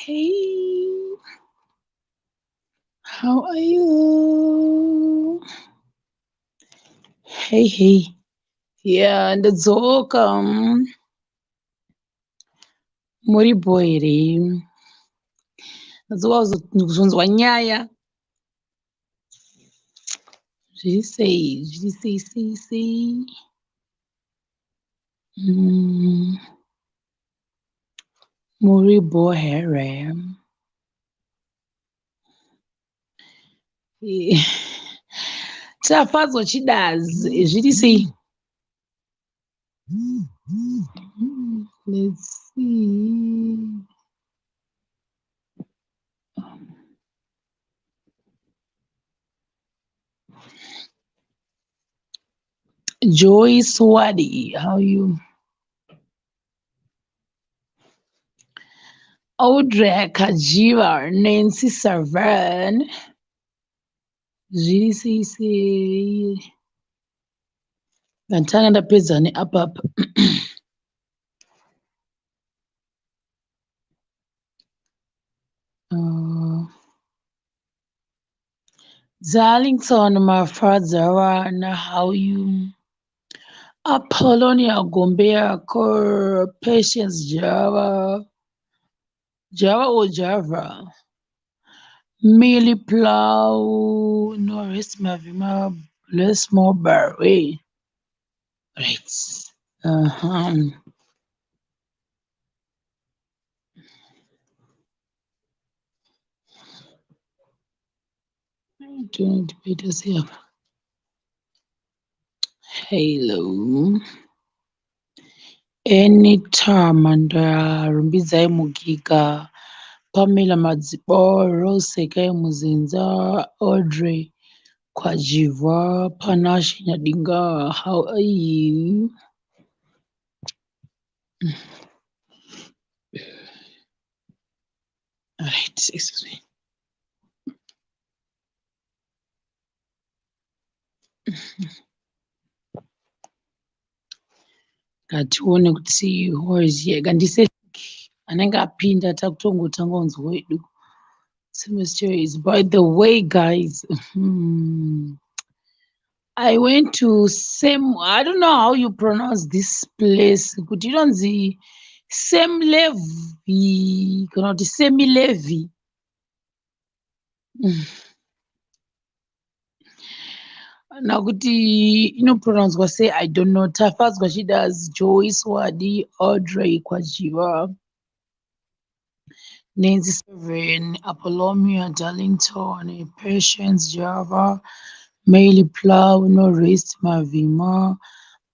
Hey, how are you? Hey, hey. Yeah, ndadzoka. Muri bho here? Ndadzoka kuzonzwa nyaya. Zviri sei? Zviri sei sei sei? Muri bho here? Tafadzwa Chidazi, zviri sei? Let's see. Joyce Wadi, how are you? Audrey Kajiva, Nancy Savan. Zviri sei sei? Ndatanga ndapedza neapapa. Darlington Mafadzavana, how you? Apollonia Gombea, Patience Java, Java or Java, Millie Plow, Norris Mavima, Bless Barry. Right. Don't better see. Hello. Anytime and Rumbidzai Mugiga, Pamela Madzibo, Rose Sekai Muzinza, Audrey Kwajiva, Panache Nyadinga, how are you? All right, excuse me. Ngatione kuti who is here. Ngandise anenge apinda takutongotanga unzwa wedu. Semester is by the way, guys. I went to same, I don't know how you pronounce this place. Kuti inonzi Sam Levy, kana kuti Semi Levy. Nakuti inopronounzwa sei, I don't know. Tafadzwa Chidazi, Joyce Wadi, Audrey Kwajiva, Nancy Seven, Apollonia Darlington, Patience Java, Maili Plow, Norris Mavima,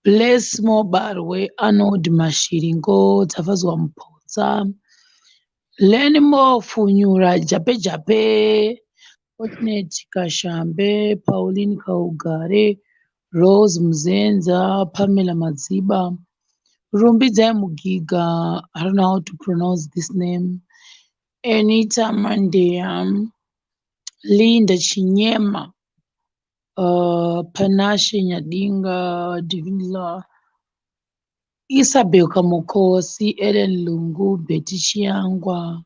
Bless Mobarwe, Arnold Mashiringo, Tafadzwa Mupotsa, Lenimo Funyura, Jape Jape, Fortunate Kashambe, Pauline Kaugare, Rose Mzenza, Pamela Madziba, Rumbidzai Mugiga, I don't know how to pronounce this name, Anita Mandeya, Linda Chinyema, Panashe Nyadinga, Divinla, Isabel Kamukosi, Ellen Lungu, Betty Chiangwa,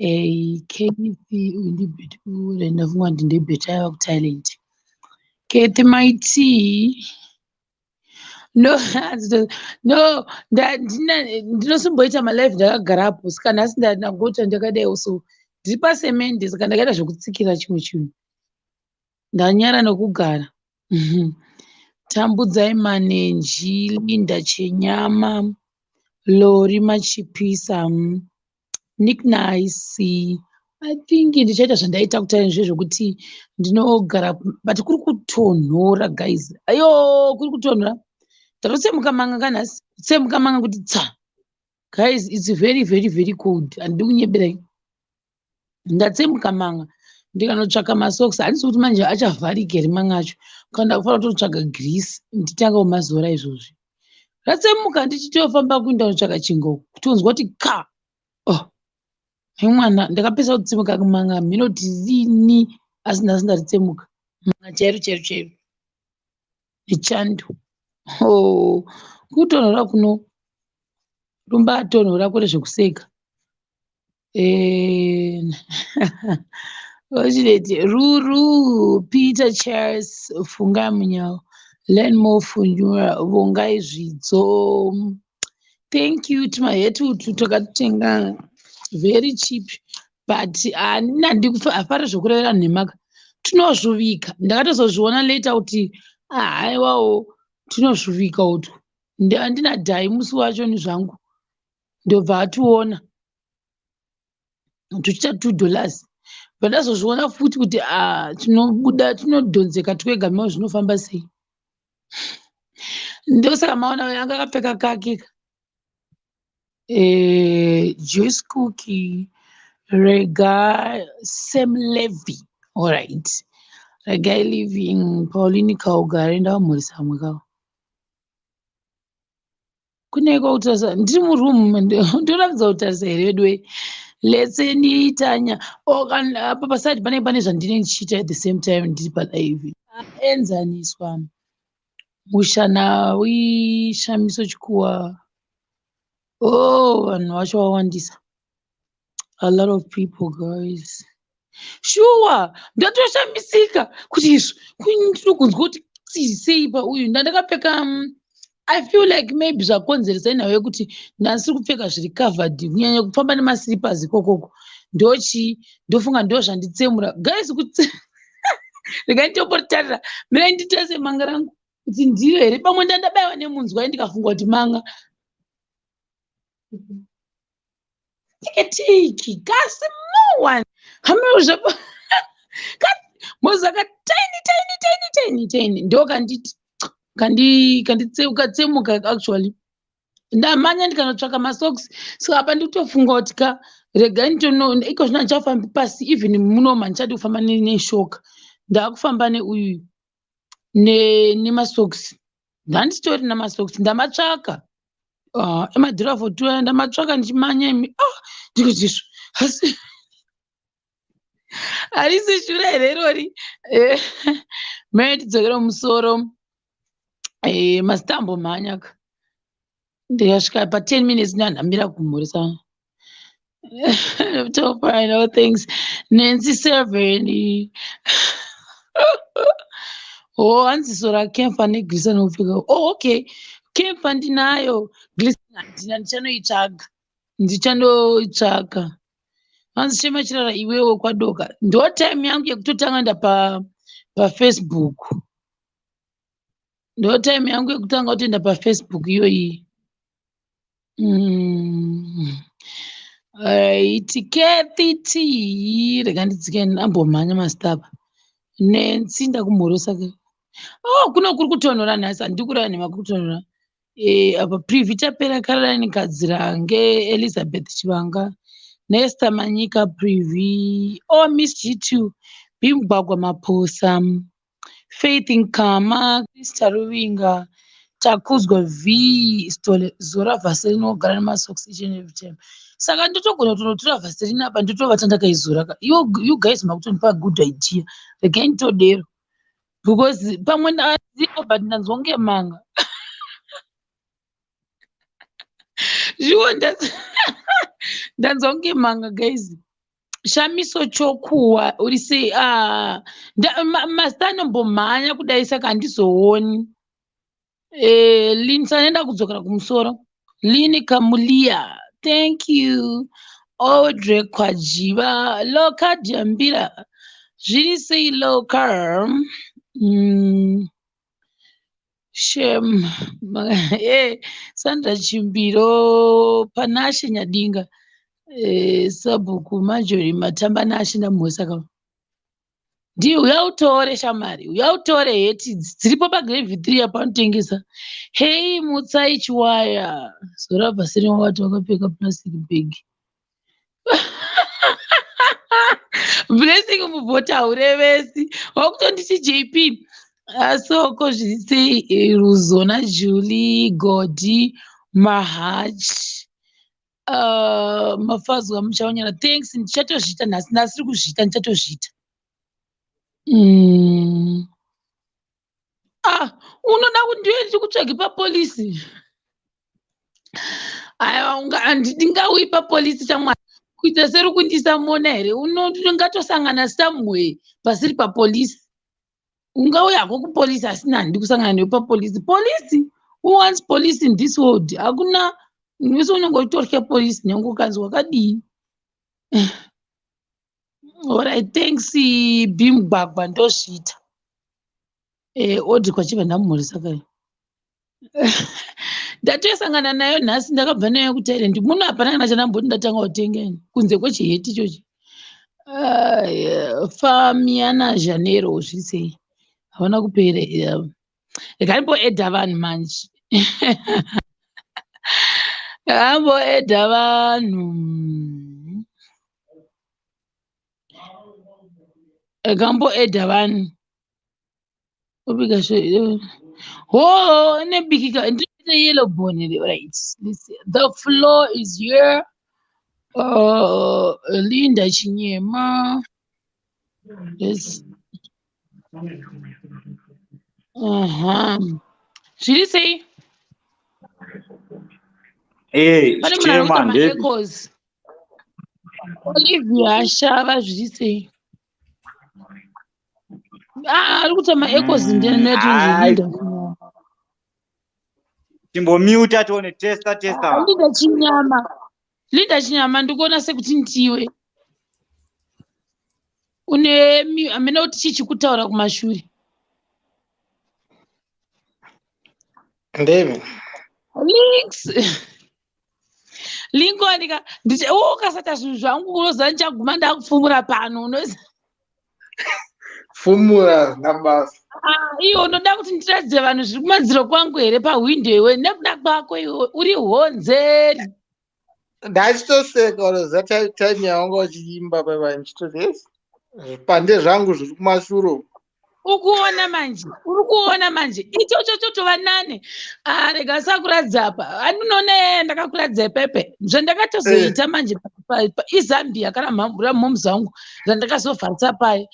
Kathy, uyu ndiBetty, ndafunga kuti ndiBetty aiva kuThailand. Kathy Maiti, no, no, ndinosimboita malive ndakagarapo, saka nhasi ndangota ndakadaiwo so ndiri pasemende, saka ndakaita zvekutsikira chimwe chinhu. Ndanyara nokugara. Tambudzai Manenji, Linda Chenyama, Lori Machipisa, Nick Nice. I think ndichaita zvandaita kutaura zvezvokuti ndinogara, but kuri kutonhora guys. Ayo, kuri kutonhora. Ndatotsemuka manga kanhasi, kutsemuka manga kuti tsa. Guys, it's very very very cold. Handidi kunyeberai. Ndatsemuka manga ndikanotsvaka masocks, handisi kuti manje achavharika here manga acho, kana ndakufanira kutotsvaga grease nditange kumazora izvozvi. Ndatsemuka ndichitofamba kuenda kunotsvaka chingo kutonzwa kuti ka. Oh, nemwana ndakapesa kutsemuka manga mhino kuti rini, asi nhasi ndatsemuka manga chairo chairo chairo nechando. Oh, kutonhora kuno rumbatonhora kwete zvekuseka. Fortunate Ruru, Peter Chairs, Fungai Munyao, Learnmore Funyura, Vongai Zvidzo. Thank you to my head to takatenga very cheap, but handina zvokurevera nhemaka. Tinozvuvika, ndakatozozviona later kuti haiwawo tinozvuvika utwu. Handina dhai musi wacho ni zvangu, ndobva ationa tuchiita $2. Pandazozviona futi kuti tinobuda, tinodhonzeka twega, mao zvinofamba sei. Ndosaka maona anga akapfeka kake. Juice Cookie, Rega Sam Levy, alright, Regai Living, Pauline Kaugare, ndavamhurisa vamwe kavo. Kuneko kutarisa ndiri muroom, ndoratidza kutarisa here vedu. Letseni Tanya, apa paside panenge pane zvandinenge ndichiita at the same time ndiri palive. Enzaniswa Mushanawi Shamiso Chikuwa. Oh, vanhu vacho vawandisa, a lot of people, guys. Shuwa ndatoshamisika kuti izvo ndiri kunzwa kuti sei pauyu ndandakapfeka. I feel like maybe zvakonzeresa inhau yekuti ndandisiri kupfeka zviri covered, kunyanya kufamba nemaslippers ikokoko. Ndochii, ndofunga ndo zvanditsemura, guys. Kuti regai nditombotarira, mirai nditese manga rangu kuti ndiro here. Pamwe ndandabayiwa nemunzwa, ndikafunga kuti manga tikitiki kasi more one hamezvapo mozaka tiny tiny tiny tiny tiny, ndo kanditi kanditsemuka. Actually ndamhanya ndikanotsvaka masocks, saka apa ndikutofunga kuti ka regai nditono iko zvino handichafambi pasi. Even munoma handichadi kufamba neshoka, ndaakufamba neuyu nemasocks. Ndanditori namasocks, ndamatsvaka emadhirafo tuya, ndamatsvaka ndichimanya imi. Ah, ndikuti izvo asi harisi shure here irori? Mai tidzokere mumusoro. Mazita ambomhanya ka, ndikasvika pa10 minutes ndanhambira kumhurisa. Top, I know things. Nancy Seven. Oh, hanzi sora camphor neglycerin unopfeka. Oh, okay. Camphor ndinayo, glycerin handina, ndichanoitsvaga. Ndichanoitsvaga. Hanzi Shema Chirara iwewe kwadoka. Ndo time yangu yekutotanga nda pa paFacebook. Ndo time yangu yekutanga kutoenda paFacebook iyoyi. Right, Kathy T. Rega ndidzike ambomhanya mazita apa. Nancy, ndakumhorosa ke. Oh, kuno kuri kutonhora nhasi, handidi kureva nhema, kuri kutonhora. Apa Privy Tapera, Caroline Kadzirange, Elizabeth Chivanga, Nesta Manyika, Privy, oh, Miss G2, Bimgwagwa Maposa, Faith Nkama, Krista Ruvinga, Takudzwa V, Stole, Zora Vaseline wogara nemasocks each and every time. Saka ndotogona kutonotora Vaseline apa ndotovata ndakaizora ka. You guys makutondipa good idea. Regai nditodero. Because pamwe ndaziva, but ndanzwa kunge manga. Zviwo ndanzwa kunge manga, guys. Shamiso Chokuwa, uri sei? Ah, mazita anombomhanya kudai, saka handizooni. Lini sanoenda kudzokera kumusoro. Lini Kamulia, thank you. Audrey Kwajiva, Loka Jambira, zviri sei Loka? Shem, Sandra Chimbiro, Panashe Nyadinga, Sabhuku Marjorie Matamba Nashe, ndamhoresa ka. Ndiye uya utore shamari, uya utore heti dziripo pagrade 3 apa anotengesa. Hei Mutsai Chiwaya, zora Vaseline wati wakapfeka plastic bag. Blessing mubhota haurevesi, wakutonditi JP. Asoko zviri sei Ruzona Julie Godi Mahach. Mafazwa muchaonyana, thanks, ndichatozviita nhasi, nhasi kuzviita, ndichatozviita. Ah, unoda kuti ndive ndichikutsvage papolisi? Aiwa, ndingauyi papolisi chamwari. Kuita seri kundisa mona here? Ungatosangana somewhere pasiri papolisi. Ungauya hako kupolisi asina handi kusangana newe papolisi. Polisi? Who wants police in this world? Hakuna. Munhu wese unenge uchitorya polisi nyange ukanzi wakadii. Alright, thanks Bimugwagwa, ndozviita. Audrey kwachibva ndamumhoresa kare. Ndatosangana nayo nhasi, ndakabva nayo kuThailand. Muno hapana kana chandamboti ndatanga kutenga ini kunze kwechiheti ichochi. Famiana Janeiro, zviri sei? Havana kupera here ava? Regai ndimboedha vanhu manje. Amboedha vanhu. Akamboedha vanhu. Obika she. Oh, nebikika ndine yellow bone here. Right. Let's see. The floor is here. Linda Chinyema. Yes. Aha. Zviri sei? Eh, Pane munhu ari Chema kuita ndepi? ma-echoes. Olivia Shava, zviri sei? Ah, ari kuita ma-echoes Ai, ndineti Linda. Chimbomuta tione, testa testa. Linda Chinyama. Linda Chinyama, ndikuona sekuti ndiwe. Une hamena kuti chii chikutaura kumashure. Ndemi. Links. Lincoln ka ndiche ukasata zvinhu zvangu unoziva ndichaguma ndakupfumura pano unoziva. Fumura nabasa. Ah, iwe unoda kuti ndiratidze vanhu zviri kumadziro kwangu here pahwindo iwe nekuda kwako iwe uri honzeri. Ndachitoseka unoziva time yawanga uchiimba paipa ndichitoti yes. Zvipande zvangu zviri kumashure uku. Ukuona manje, uri kuona manje ichocho chotova nane. Ah, rega sakuratidza apa andinoona ndakakuratidza ipepe zvandakatozoita manje iZambia kana ramhomu zangu randakazovharisa paye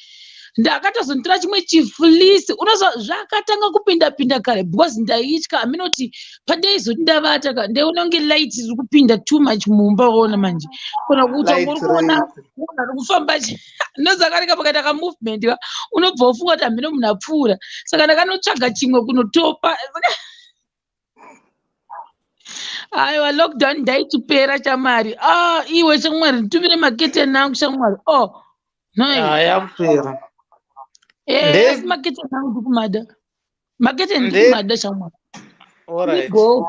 ndakatozonditora chimwe chifleece unoziva zvakatanga kupinda pinda kare because ndaitya aminoti pandaizoti ndavata ka ndaiona kunge light iri kupinda too much mumba waona manje kana kuti Light uri kuona rate. munhu ari kufamba nozakareka pakaita kamovement ka unobva ufunga kuti hameno munhu apfuura saka ndakanotsvaga chimwe kunotopa. Aiwa, lockdown ndaichipera chamwari. Ah, iwe shamwari, nditumire maketeni angu shamwari. Oh nhai. Ah, yakupera. Asi maketeni angu ndikumada, maketeni ndikumada shamwari. Alright. Go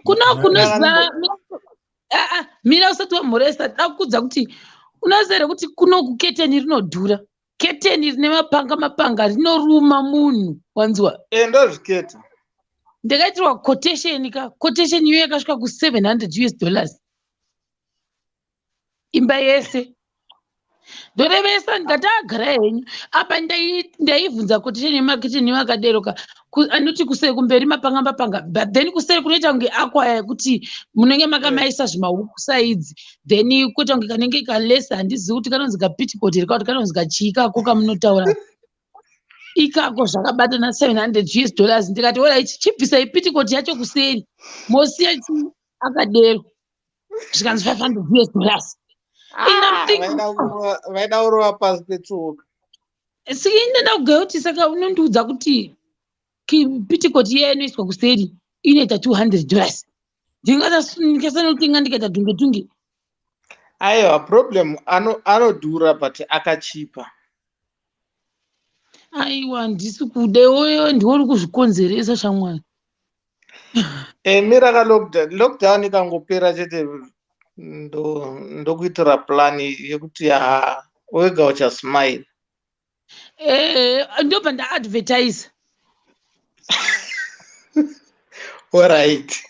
kuno kunoziva ah, ah, mina usati wamhoresa dakudza kuti unoziva here kuti kuno kuketeni rinodhura, keteni rine mapanga mapanga rinoruma munhu, wanzwa? Eh, ndozviketa. Ndakaitirwa quotation ka, quotation iyo yakasvika ku700 US dollars imba yese. Ndorevesa ndikati agara henyu apa ndaibvunza quotation yemaketeni vakadero ka anoti kuseri kumberi mapanga mapanga, but then kuseri kunoita kunge akwaya yekuti munenge makamaisa zvimahuku sides, then kuita kunge kanenge kalesa, handizivi kuti kanonzi kapetticoat here kana kuti kanonzi kachii kako kamunotaura ikako, zvakabatana 700 US dollars. Ndikati alright, chibvisai petticoat yacho kuseri mosiya chi akadero, zvikanzi 500 US dollars. And I'm thinking, Vaida kurova pasi petsoka. Saka ndinoda kugaya kuti saka unondiudza kuti petticoat iya inoiswa kuseri inoita 200 dollars, ndingasanotenga ndikaita dhunge dhunge. Aiwa, problem anodhura but akachipa. Aiwa, handisi kuda, iwewe ndiwe uri kuzvikonzeresa shamwari. Mira ka lockdown ikangopera chete ndokuitira plan yekuti ha wega uchasmile. Ndobva ndaadvertise. Alright.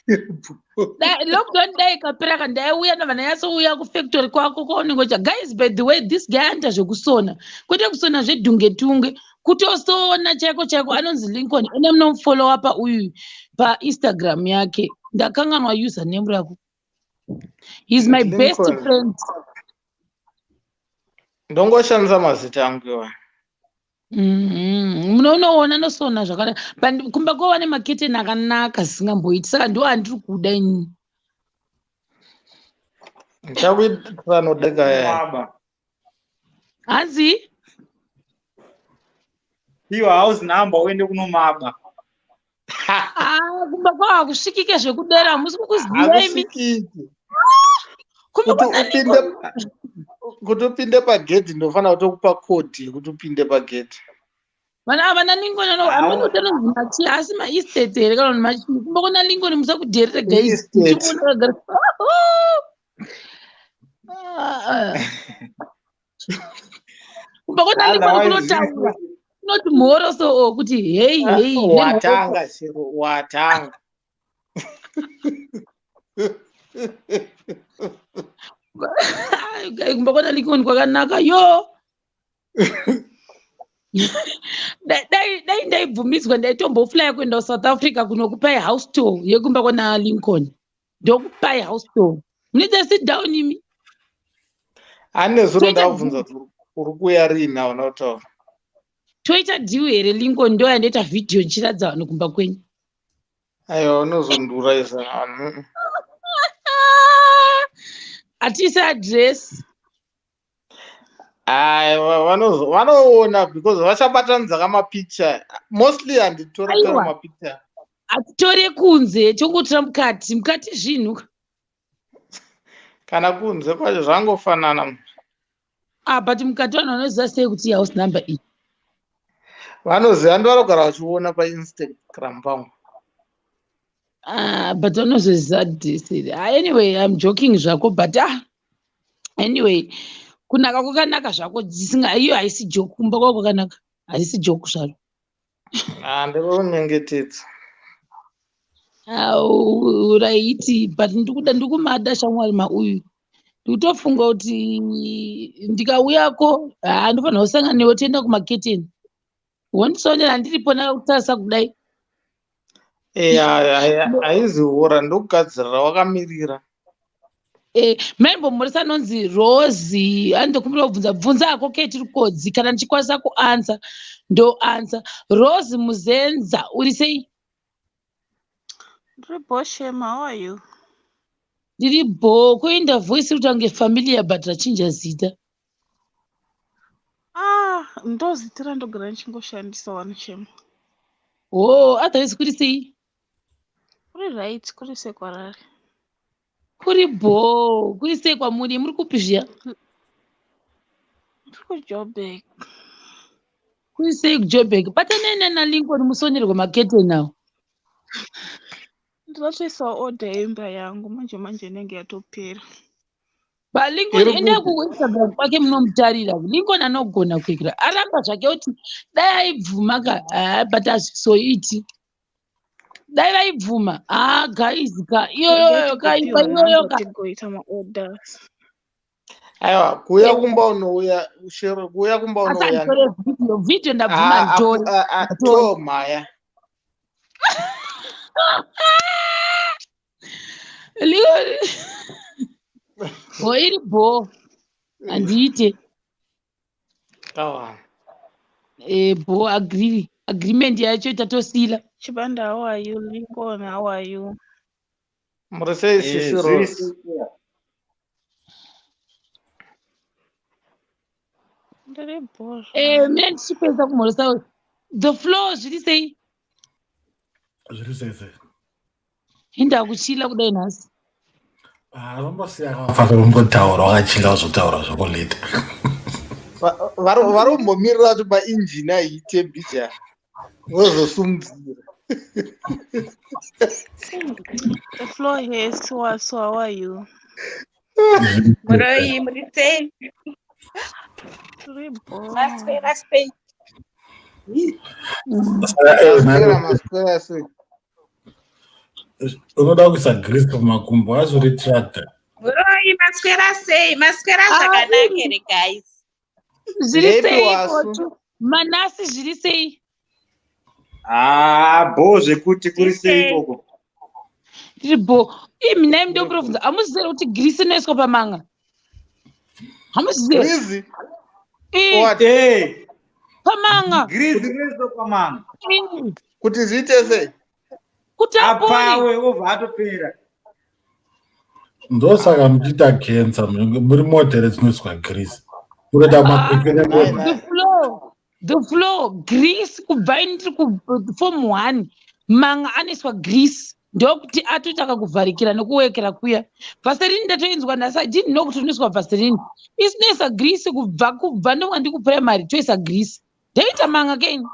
Lockdown dai ikapera ka ndaiuya, ndabva ndanyatsoouya kufactory kwako kwaunenge ucha. Guys, by the way, this guy anoita zvekusona, kwete kusona zvedhunge tunge, kutosona chaiko chaiko. Anonzi Lincoln, ene munomufollowa pauyu paInstagram yake, ndakanganwa username rako. He's my best Lincoln. friend. Ndongoshandisa mazita angu iwa. Munonoona anosona zvakanaka. But kumba kwava nemaketeni akanaka zisingamboiti, saka ndo handiri kuda inini. Ndichakuitira nodeka yaya. Maba. Hanzi? Piwa house number uende kunomaba. Ah, kumba kwavo hakusvikike zvekudera, hamusi kukuziva imi. Hakusvikiki. Kumba Kuti kwana upinde Lincoln. Kuti upinde pagedhi ndofanira kutokupa kodhi yekuti upinde pagedhi. Vana vana Lincoln ano amene utanonzi machi asi maestate here kana kuti machi. Kumba kwana Lincoln musakudherere guys. Estate. Muchimuona akagara. Ah. Kumba kwana Lincoln Otherwise, kunotaura. Kunoti mhoro so oh, kuti hey hey. Nemhoro. Watanga chero watanga. Kumba kwana Lincoln kwakanaka yo. Dai ndaibvumidzwa ndaitomboflya kuenda kuSouth Africa kunokupai house tour yekumba kwana Lincoln. Ndokupai house tour. Munoita sit down imi. Ane zuro Toita ndakubvunza kuti uri kuuya rini hauna kutaura. Toita deal here Lincoln ndo yandoita video ndichiratidza vanhu kumba kwenyu. Aiwa unozondurayisa vanhu. Hatisi address. Aiwa vanoona because vachabatanidza kamapicture. Mostly handitori tora Aiwa. mapicture. Hatitore kunze tongotora mukati. Mukati zvinhu. Kana kunze kwacho zvangofanana. Ah, but mukati vanhu vanoziva sei kuti house number iyi. Vanoziva ndo vanogara vachiona paInstagram pangu. Ah, but vanozoziva address here. Ah, anyway, I'm joking zvako but ah, anyway, kunaka kwakanaka zvako dzisinga iyo haisi joke kumba kwako kwakanaka. Haisi joke zvaro. Ah, ndirikunyengetedza. Ah, right, but ndikuda ndikumada shamwari mauyu. Ndikutofunga kuti ndikauyako, ah, ndofanira kusangana newe toenda kumaketeni. Wondisonera ndiripo nakutarisa kudai. Eya, haizi hora ndokugadzirira wakamirira. Eh, maimbomhoresa anonzi Rosi, andokumbira kubvunza bvunza hako Kate Rukodzi kana ndichikwanisa kuansa ndoansa. Rose Muzenza, uri sei? Ndiri bho Shema, how are you? Ndiri bho, kuenda voice iri kuita kunge familiar but rachinja zita. Ah, ndozita randogara ndichingoshandisa wani Shema. Oh, otherwise kuri sei? Kuri right, kuri sei kwarari? Kuri bho, kuri sei kwamuri? Muri kupi zviya? Ndiri kuJoburg. Kuri sei kuJoburg? Batanai nana Lincoln musonerwe maketeni awo. Ndinotoisawo order yeimba yangu manje manje inenge yatopera. Ba Lincoln Iri endai kupi? kuInstagram kwake munomutarira. Lincoln anogona kuikira. Aramba zvake kuti dai aibvuma ka, ah, but hazvizoiti. Dai vaibvuma. Ah, guys ka, iyoyo ka, imba Tigopiwa iyoyo number ka. tigoita maorders. Aiwa, kuuya kumba unouya, Shero, kuuya kumba Asi unouya. handitore video, video ndabvuma Ah, handitore. Handitore. to mhaya. Lincoln. Ho iri bho. Handiite. Kawana. Eh, bho agree. Agreement yacho tatosila. Chibanda, how are you? Lincoln, how are you? Muri sei Eh, sisi zviri Rose? sei? Ndiri bho Eh, zvangu. mina ndichipedza kumhoresa. The floor zviri sei? Zviri sei sei? Hinda kuchila kudai nhasi. Ah, vambosiya vafana kumbotaura wakachila uzotaura zvako later. Vari kumbomirira kuti mainjini aite mbijana vozosumudzira. The floor here, so, so how are you? Muroi, muri sei? Ndiri bho. Maswera sei? Saka, eh, Maswera nani- maswera sei? Unoda kuisa grease pamakumbo azori tractor. Muroi, maswera sei? Maswera Ah, zvakanaka here guys? Zviri Ndeipi sei wasu? Kotu? Manasi zviri sei? Ah, bho zvekuti kuri sei Zviri sei? ikoko. Ndiri bho. Imi nai ndokurovhunza. Hamuzivi kuti grease inoiswa pamanga? Hamuzivi? Greasy? Eh, What? Eh, pamanga. grease inoiswa pamanga. Eh, Kuti zviite sei? Kuti apore. Apawe obva atopera. Ndosaka muchiita cancer, muri mota dzinoiswa grease. Munoita makwikwi Nai, nemota. nai. The floor, the floor grease kubva ini ndiri kuform one, manga anoiswa grease ndokuti atotanga kuvharikira nekuwekera kuya. Vaseline ndatoinzwa nhasi, I didn't know kuti unoiswa Vaseline. Isinoisa grease kubva ndonga ndi kuprimary toisa grease. Ndoita manga keni.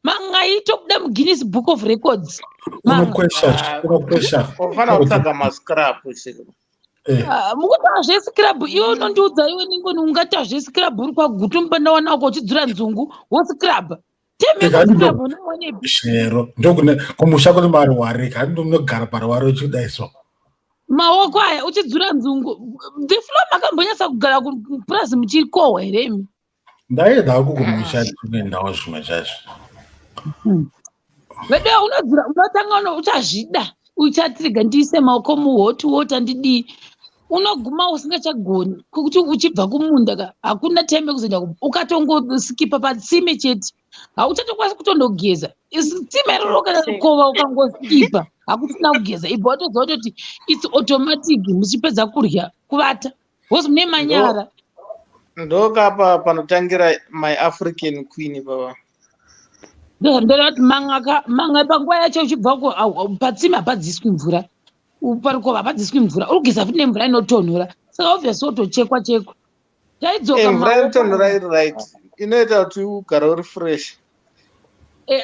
Manga itobuda muGuinness Book of Records. Manga. Unokwesha, Ah, unokwesha. unofanira kutsvaga mascrap chero. Ah, mukutaura zvescrub, iwe unondiudza iwe ningoni ungaita zvescrub uri kwaGutu mupandawana uko uchidzura nzungu woscrub temescrub unowanepi? Shero, ndokune kumusha kune maruware, kandi unogara paruware uchidai so. Maoko aya uchidzura nzungu, the floor. Makambonyatsa kugara kupurazi muchikohwa here imi? Ndaenda kukumusha tinoendawo zvimwe chaizvo. Vedu unodzura, unotanga uchazvida, uchatirega ndiise maoko muhot water ndidii, unoguma usingachagoni kuti uchibva kumunda ka, hakuna time yekuzoenda ukatongoskipa patsime chete, hauchatokwanisi kutondogeza. Tsime iroro kana rukova ukangoskipa, hakusina kugeza. Ibva watoziva kutoti it's automatic, muchipedza kurya kuvata because mune manyara. Ndokapa panotangira my African queen baba. Ndozvandoda kuti manga manga panguva yacho uchibva patsime hapadziswi mvura, parukova hapadziswi mvura, uri kugeza futi nemvura inotonhora, saka obviously wotochekwa chekwa taidzoka. Mvura maoko inotonhora iri right, inoita kuti ugare uri fresh.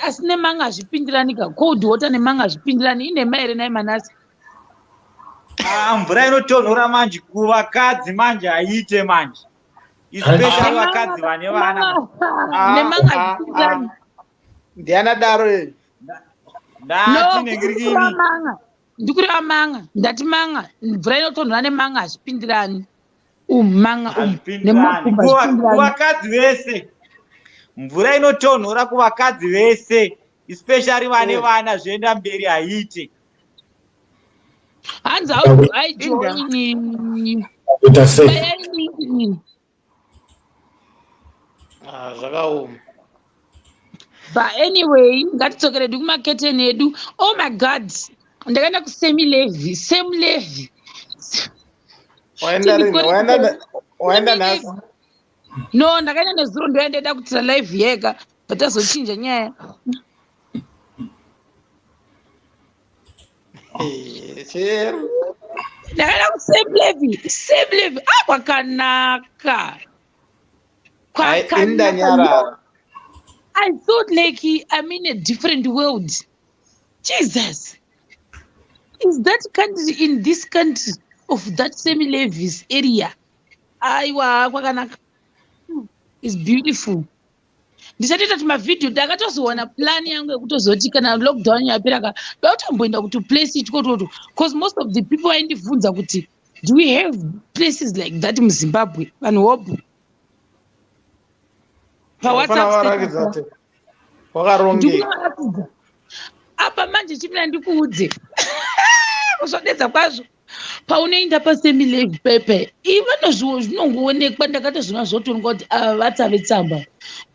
Asi nemanga hazvipindirani ka, cold water nemanga hazvipindirani. Inhema here nai Manasi? Ah, mvura inotonhora manje kuvakadzi manje haiite manje, especially vakadzi vane vana. Ah, Nemanga ah, hazvipindirani. Ndiana daro iyi. Ndati No, nengirikini. ndikureva manga, ndikureva manga, ndati manga, mvura inotonhora nemanga hazvipindirani. Manga Hazvipindirani. nemakumba hazvipindirani. Kuvakadzi vese, mvura inotonhora kuvakadzi vese, especially vane vana, zvoenda mberi, haiite. Hanzi, how do I join? Kuita sei? Bayai link. Ah, zvakaoma. But anyway, ngatidzokeredu kumaketeni edu. Oh my God, ndakaenda kuSemi Levy, Same Levy. Waenda rini? Waenda nhasi? No, ndakaenda nezuro. Ndoyandaida kuitira live yega, but tazochinja nyaya. Chero. Ndakaenda kuSame Levy, Same Levy. Ah, kwakanaka. Hai, Kwakanaka. indanyarara. I thought like I'm in a different world. Jesus. Is that country in this country of that Semi Levis area? Aiwa, kwakanaka. It's beautiful. Ndisati tati mavhidhiyo, ndakatozowana plan yangu yekutozoti kana lockdown yapera ka, ndakutomboenda kuti place itikototo, because most of the people vaindibvunza kuti do we have places like that muZimbabwe? Vanhu hope Ufana paWhatsApp varakidza kuti wakarongeka. Ndikuvaratidza apa manje. Chimira ndikuudze kusvodedza kwazvo. Paunoenda paSemi Levy pepe, ivanozviwo zvinongoonekwa. Ndakatozviona zvotoonekwa kuti ava vatsave tsamba,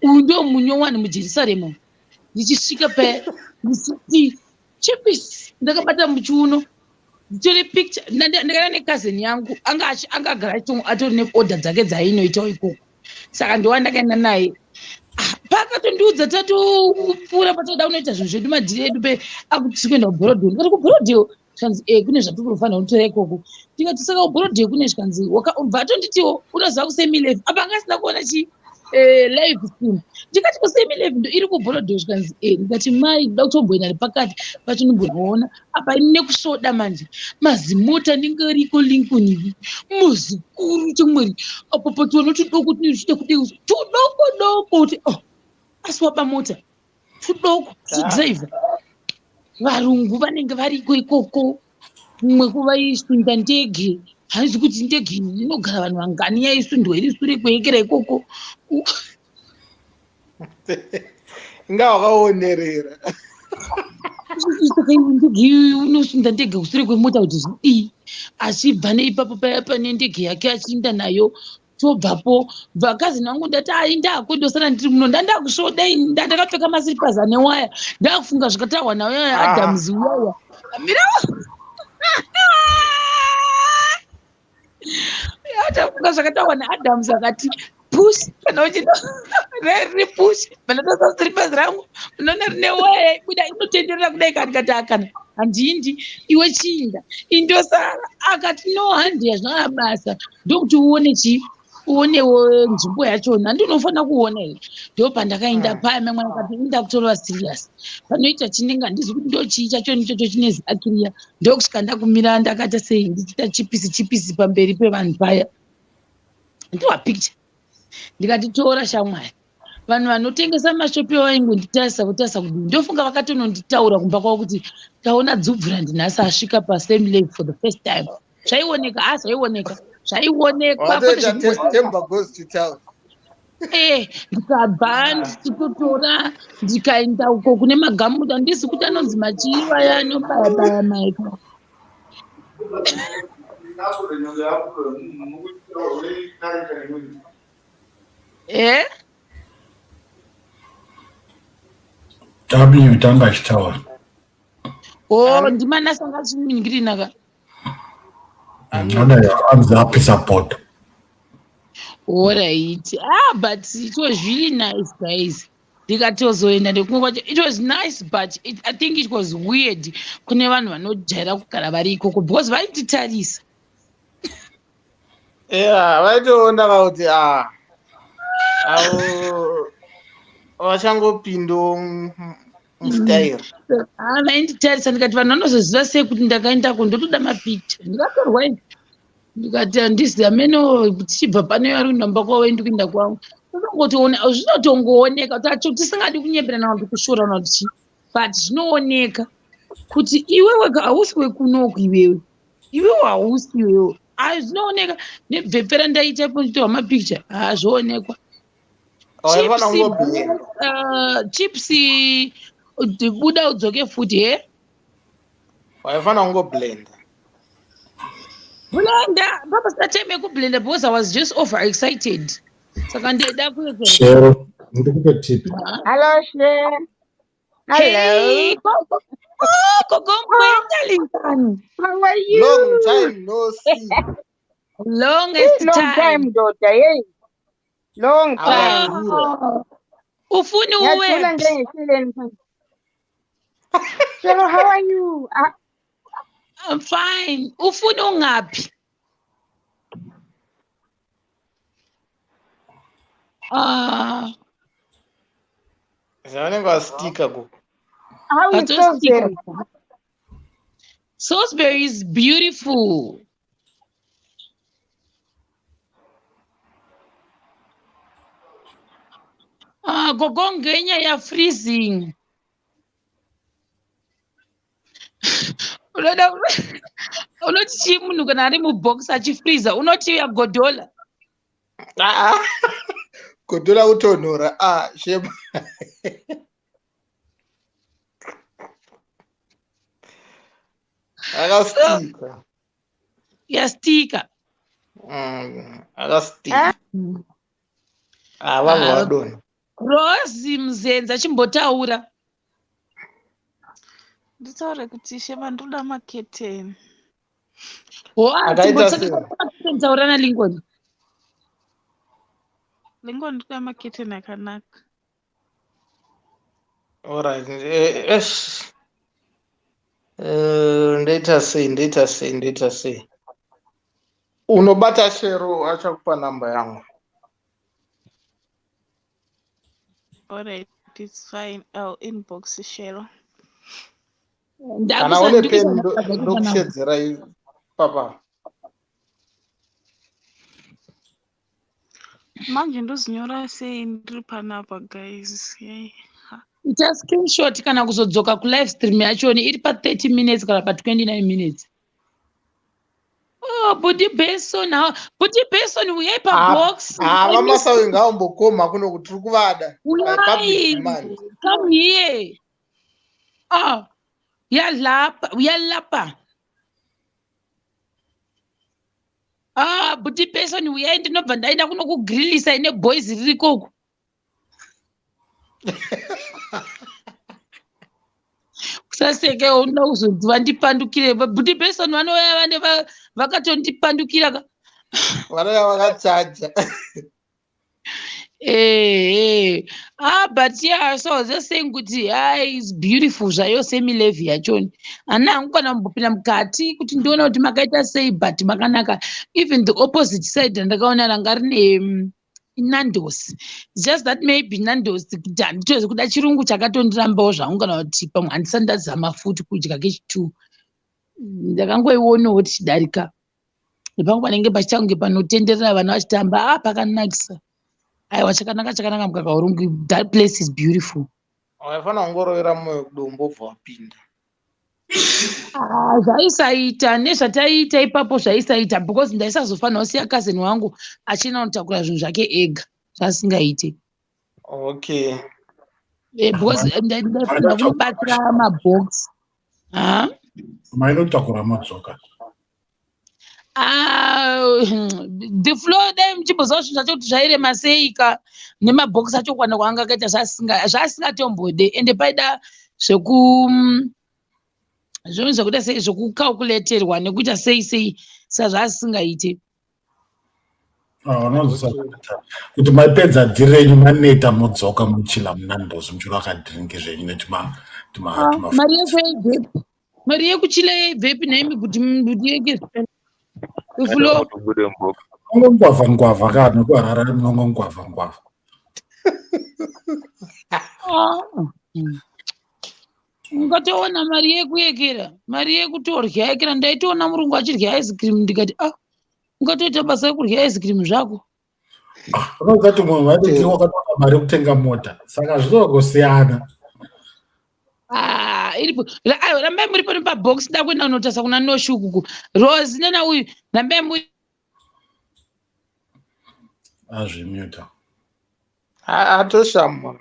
uyu ndo munyowani muJerusarema. Ndichisvika pe, ndichiti chipisi ndakabata muchiuno, nditore picture. Ndakaenda nekazini yangu, anga agara atori neorder dzake dzainoitawo ikoko, saka ndowa ndakaenda naye. Ah, paakatondiudza tatopfuura patoda kunoita zvinhu zvedu, madhiri edu pe, akuti tiri kuenda kuBorodheo. Ndikati, kuBorodheo? Zvikanzi, e, kune zvatiri kunofanira kutora ikoko. Ndikati, saka kuBorodheo kune? Zvikanzi, bva atonditiwo, unoziva kuSemi Levy? Apa anga asina kuona chi live stream. Ndikati, kuSemi Levy ndo iri kuBorodheo? Zvikanzi, e. Ndikati, mai, ndoda kutomboenda nepakati pachinombonoona apa. Ini nekusvoda manje, mazimota anenge ariko, Lincoln muzikuru chemweri apo patuona tudoko tinenge kudei tudoko doko, kuti oh, asi waba mota tudoko tichidhiraivha. Varungu vanenge variko ikoko, mumwe kuvaisunda ndege, haizi kuti ndege iyi inogara vanhu vangani, yaisundwa iri sure kweyekera ikoko. Inga wakaonerera. Saka ndege iyoyo unosunda ndege kusure kwemota kuti zvidii? Achibva neipapo paya pane ndege yake achiinda nayo, tobvapo vakazini vangu. Ndati, ai, ndakundosara ndiri muno, ndandakusvoda, ndakapfeka maslippers ane waya, ndakufunga zvakataurwa nayo. Ah. Adams uyaya mira. Ndakafunga zvakataurwa naAdams akati push kana uchida riri push pandatasa slippers rangu unoona rine waya yaibuda inotenderera kudai ka ndikati akana handindi iwe chiinda indosara akati no handi hazvina basa ndokuti uone chii uonewo nzvimbo yachona handi unofanira kuona here ndo pandakaenda paya mai mwana akati inda kutorova serious panoita chinenge handizi kuti ndo chii chacho ichocho chine ziakiriya ndokusvika ndakumira ndakaita sei ndichiita chipisi chipisi pamberi pevanhu paya ndiwa picture ndikati tora shamwari vanhu vanotengesa mashopi vaingonditarisa votarisa kudii ndofunga vakatononditaura kumba kwavo kuti taona dzubvura ndinhasi asvika pasame level for the first time zvaioneka a zvaioneka zvaionekwa eh, ndikabva ndichitotora ndikaenda uko kune magamuda ndisi kuti anonzi machii vaya anobaya baya maika Eh? W tanga achitaura. Oh, ndimanasa ngazviningirina ka. Ana anzi apisa poto. Alright. Ah, but it was really nice, guys. Ndikatozoenda nekumwe kwacho. It was nice, but it, I think it was weird kune vanhu vanojaira kugara vari ikoko because vaititarisa. Yeah, vaitoona vakuti ah avo vachangopindawo mustaira. Ah, vainditarisa ndikati vanhu vanozoziva sei kuti ndakaendako ndotoda mapicture ndikatorwa ini ndikati handizi ameno tichibva pano ari kuenda kumba kwavo ini ndikuenda kwangu totongotoona zvinotongooneka kuti acho tisingadi kunyemberana kana kuti kushorana kuti chii but zvinooneka kuti iwewe ka hausi wekunoku iwewe iwewe hausi iwewe ayi zvinooneka nebvepe randaita ipo ndichitorwa mapicture haa zvoonekwa chips buda udzoke futi he waifanira kungoblenda blenda papasina time yekublenda because I was just over excited saka ndeda kuedza Shero ndikupe tip. Hello, Share. Hello. Hey, Gogo. Oh, Gogo Mkwenda Lingani. How are you? Long time no see. Longest Long time. time, daughter. Hey. Long time. Awazura. Oh, ufuni Ngiyajula uwephi? njengesileni manje. Shero, how are you? Ah, I'm fine. Ufuni ungaphi? Ah, Zvavanenge vastika ku. how is Vatostika. Salisbury? Salisbury is beautiful. Ah, gogo ngenya ya freezing. Unoda unoti chii munhu kana ari mubox achifreezer unoti yagodhola. Ah, ah. Godhola kutonhora. Ah, shame. Akastika. Yastika. Akastika. Ah, vanhu Ah. vadonha. Rose Muzenza chimbotaura. Nditaure kuti Shema ndoda maketeni. Ho Akaita sei? taura naLincoln. Lincoln ndoda maketeni akanaka. Alright. Eish. Ndoita sei, ndoita sei, ndoita sei. Unobata Shero achakupa namba yangu. Alright, it's fine. I'll inbox Shero. Kana une pen ndokushedzera papa. Manje ndozinyora sei ndiri panapa guys. Yay. Ha. Ita screenshot kana kuzodzoka kulive stream yachoni iri pa 30 minutes kana pa 29 minutes. Oh, Budi Benson, Budi Benson uyai pa box. Ah, vamasawi ngavambokoma kuno kuti tiri kuvada. By public Uyai. demand. Come here. Ah, yalapa, uyalapa. Ah, Budi Benson uyai ndinobva ndaenda kuno kugrillisa ine boys riri ikoko. Kusaseke unoda kuzonzi vandipandukire. Budi Benson vanouya vane vakatondipandukira ka. Vanenge vakachaja. Ehe. Ah, but yeah, so I was just saying kuti ah, it's beautiful zvayo semi-levy yachoni. Handina hangu kana kumbopinda mukati kuti ndione kuti makaita sei, but makanaka. Even the opposite side randakaona ranga rine Nandos. It's just that maybe Nandos kuti handitozi kuda chirungu chakatondirambawo zvangu, kana kuti pamwe handisati ndazama futi kudya kechitu. Ndakangoionawo tichidarika. Nepangu panenge pachiita kunge panotenderera vana vachitamba. Ah, pakanakisa. Aiwa, chakanaka chakanaka mukaka urungu. That place is beautiful. Waifanira kungorovera moyo kudombo ubva wapinda. Ah, zvaisaita nezvataiita ipapo zvaisaita, because ndaisazofanira kusiya cousin wangu achienda kunotakura zvinhu zvake ega, zvasingaite. Okay. Because ndaifanira kumubatsira mabox. Ha? Mainotakura modzoka. Ah, the floor, dai muchimboziva zvinhu zvacho kuti zvairema sei ka, nemabhokisi acho kuwanda kwaanga akaita, zvasingatombode. Ende paida zveku zvinhu zvekuita sei, zvekukalkuleterwa nekuita sei sei, sa zvasingaite. Ah, unozisa kuti maipedza dhiri renyu maneta, modzoka muchila muNandos, muchirwa kadhiringi zvenyu netima tima tima. Mari yeko yaibvepi? Mari yekuchila yaibvepi naimi kuti yeke fulo? Kubude mboka. Ngwavha ngwavha kana kuHarare munongo ngwavha ngwavha. Ah. Ungatoona mari yekuyekera, mari yekutorya yekera. Ndaitoona murungu achirya ice cream, ndikati, ah, ungatoita basa rekurya ice cream zvako. Unoziva kuti munhu vaitoti wakatoona mari yekutenga mota, saka zvinongosiyana. Ah, iripo. Aiwa, rambai muri pano pabox, da kuenda kunotarisa kuna Noshukuku Rose nena uyu, rambai muri. Azvimuta. Atoshamwa.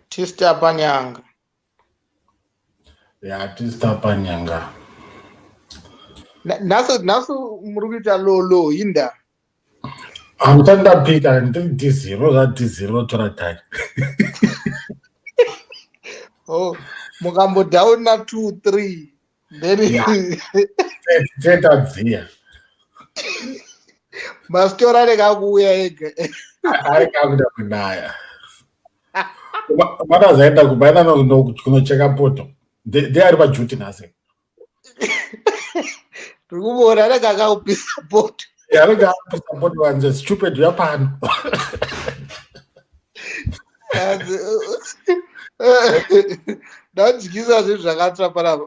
Tista panyanga. Ya, tista panyanga. Nhasi muri kuita low low hinda. Handisati ndapika, ndiri D0 zva D0 tora time. Oh, mukambodauna 2 3 then Yeah. Tetadziya. Masitori anenge akuuya ega. Ari kakuda kunaya. Mwana azaenda kubaina kunocheka poto. Ndiye ari paduty nhasi. Ndiri kumuona anenge akaupisa poto. Anenge akupisa poto, vanze stupid yapano. Ndadyisa zvinhu zvakatsva panapa.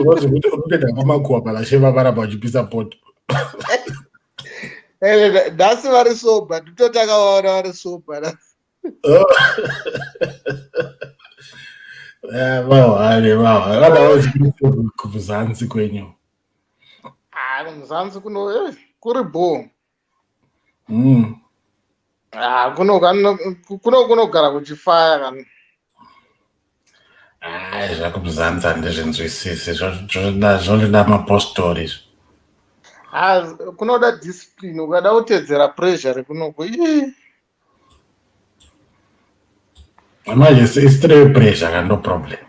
Vanzi kuti unopinda pamakuwa panasheva parapa uchipisa poto. Nhasi vari sober, nditotanga vaona vari sober. Vahware vahware vadawo kumuzansi kwenyu. Ah, kumuzansi kuno kuri bho. Ah, kuno kunogara kuchifaya kana. Ai, zvakumuzansi handizvinzwisisi, zvotoda mapostori izvi. Ah, kunoda discipline, ukada kutedzera pressure rekunoko. Ii. Manje isitiri pressure ka, no problem.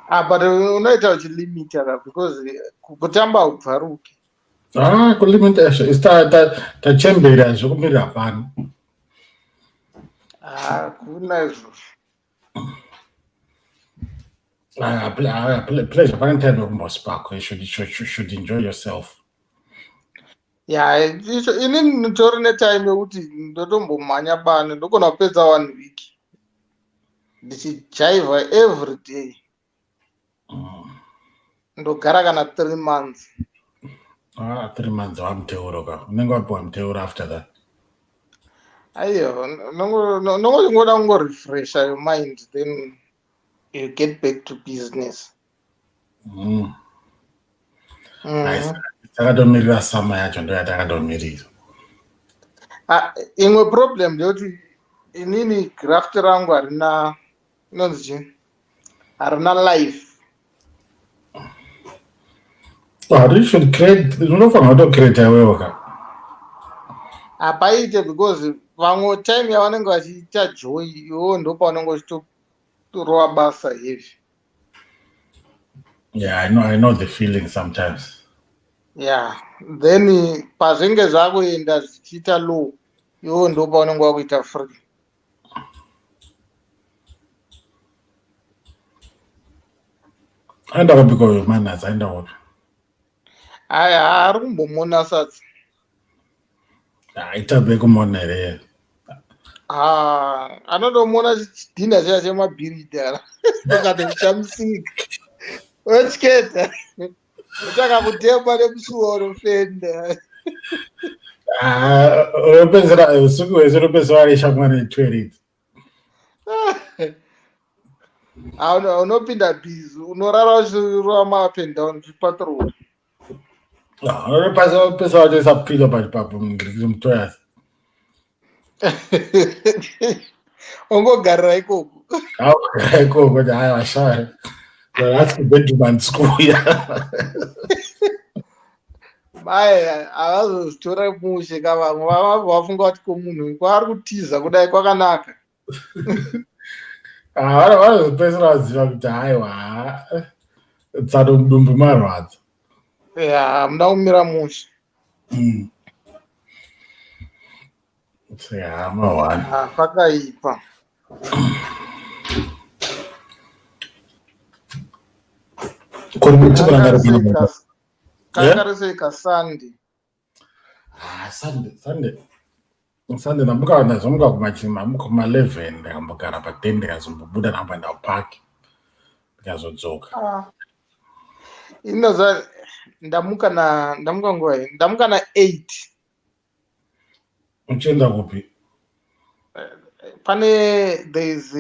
Ah, but unoita uchilimita ka, because kutamba haubvaruki. Ah, kulimita izvo isi tachembera, zvekumirira pano. Ah, kuna izvozvo. Ah, pleasure pane time yekumbospark. You should enjoy yourself. Ya, inini nditori netime yekuti ndotombomhanya bani, ndogona kupedza one week ndichijaivha every day. Ndogara kana 3 months. Ah, 3 months wamuteuro ka, unenge wapiwa muteuro after that. Aiwa, nongoda kungorefresha your mind, then you get back to business. Nice. Takatomirira summer yacho, ndo yatakatomirira. Ah, imwe problem ndeyekuti inini graft rangu harina, inonzi chii, harina life. Ah, you should create, unofanira kutocreata iwewe ka. Hapaite, because vamwe time yavanenge vachiita joy, iwewo ndopaunenge uchitorova basa heavy. Yeah, I know the feeling sometimes. Yeah, then pazvinge zvakuenda zvichiita low, iwo ndo paunenge wakuita free. Aenda kupi koyo Manas? Aenda kupi? Aya, ari kumbomona sadza. Aitabe kumona here? Ah, anotomona chidhinha chiya chemabhiridha ukatochamisika otyeta otanga kutemba nemusuwo unofenda. Ah, unopedzisira usiku hwese unopedzisira wari shamwari yetoilet. Ah, unopinda busy, unorara uchirova ma-up and down uchipatrol. Unopedzisira watoisa pillow mutoilet. Ongogarira ikoko. Ikoko kuti haiwa sha, that's the bedroom and school. Mai havazozvitora mushe ka, vamwe vavabva vafunga kuti ko munhu kwaari kutiza kudai kwakanaka. Vanozopedzisira vaziva kuti haiwa, tsano mudumbu marwadza. Ya, hamuna kumira mushe. Ya, mahwani. Ah, pakaipa. Kuri muchikurangari. Kakarisei kaSunday? Ah, Sunday ndamuka, ndazomuka kumamuka kuma-11, ndikambogara pa-10, ndikazombobuda, ndamboenda kupaki, ndikazodzoka. Inoza ndamuka na ndamuka nguva iyi, ndamuka na8. Uchienda kupi? Pane there is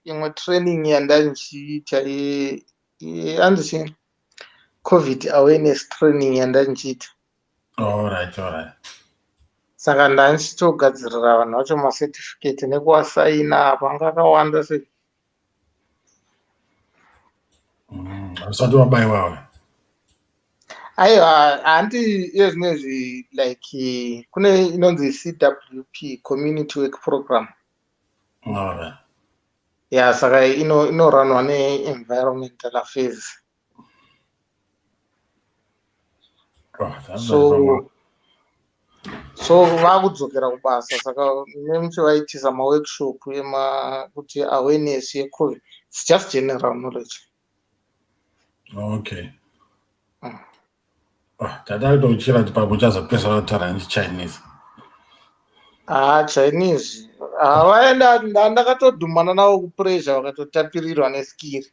imwe training yandanchiita, anzi chii, COVID awareness training yandanchiita. Alright. Saka ndandichitogadzirira vanhu vacho macertificate nekuvasaina apa, anga akawanda sei. Usati wabayiwawe? Aiwa, handi iye zvinezvi, like kune inonzi CWP, community work program. Ya, saka inoranwa neenvironmental affairs. Oh, that's So vakudzokera kubasa, saka nemuchivaitisa maworkshop ema kuti awareness yeCOVID. It's just general knowledge. Okay. Oh, tata kutokutyira kuti pamwe uchazopedzisira kutaura nechiChinese. Ah, Chinese havaenda, ndakatodhumana navo kupressure, vakatotapirirwa neskiri.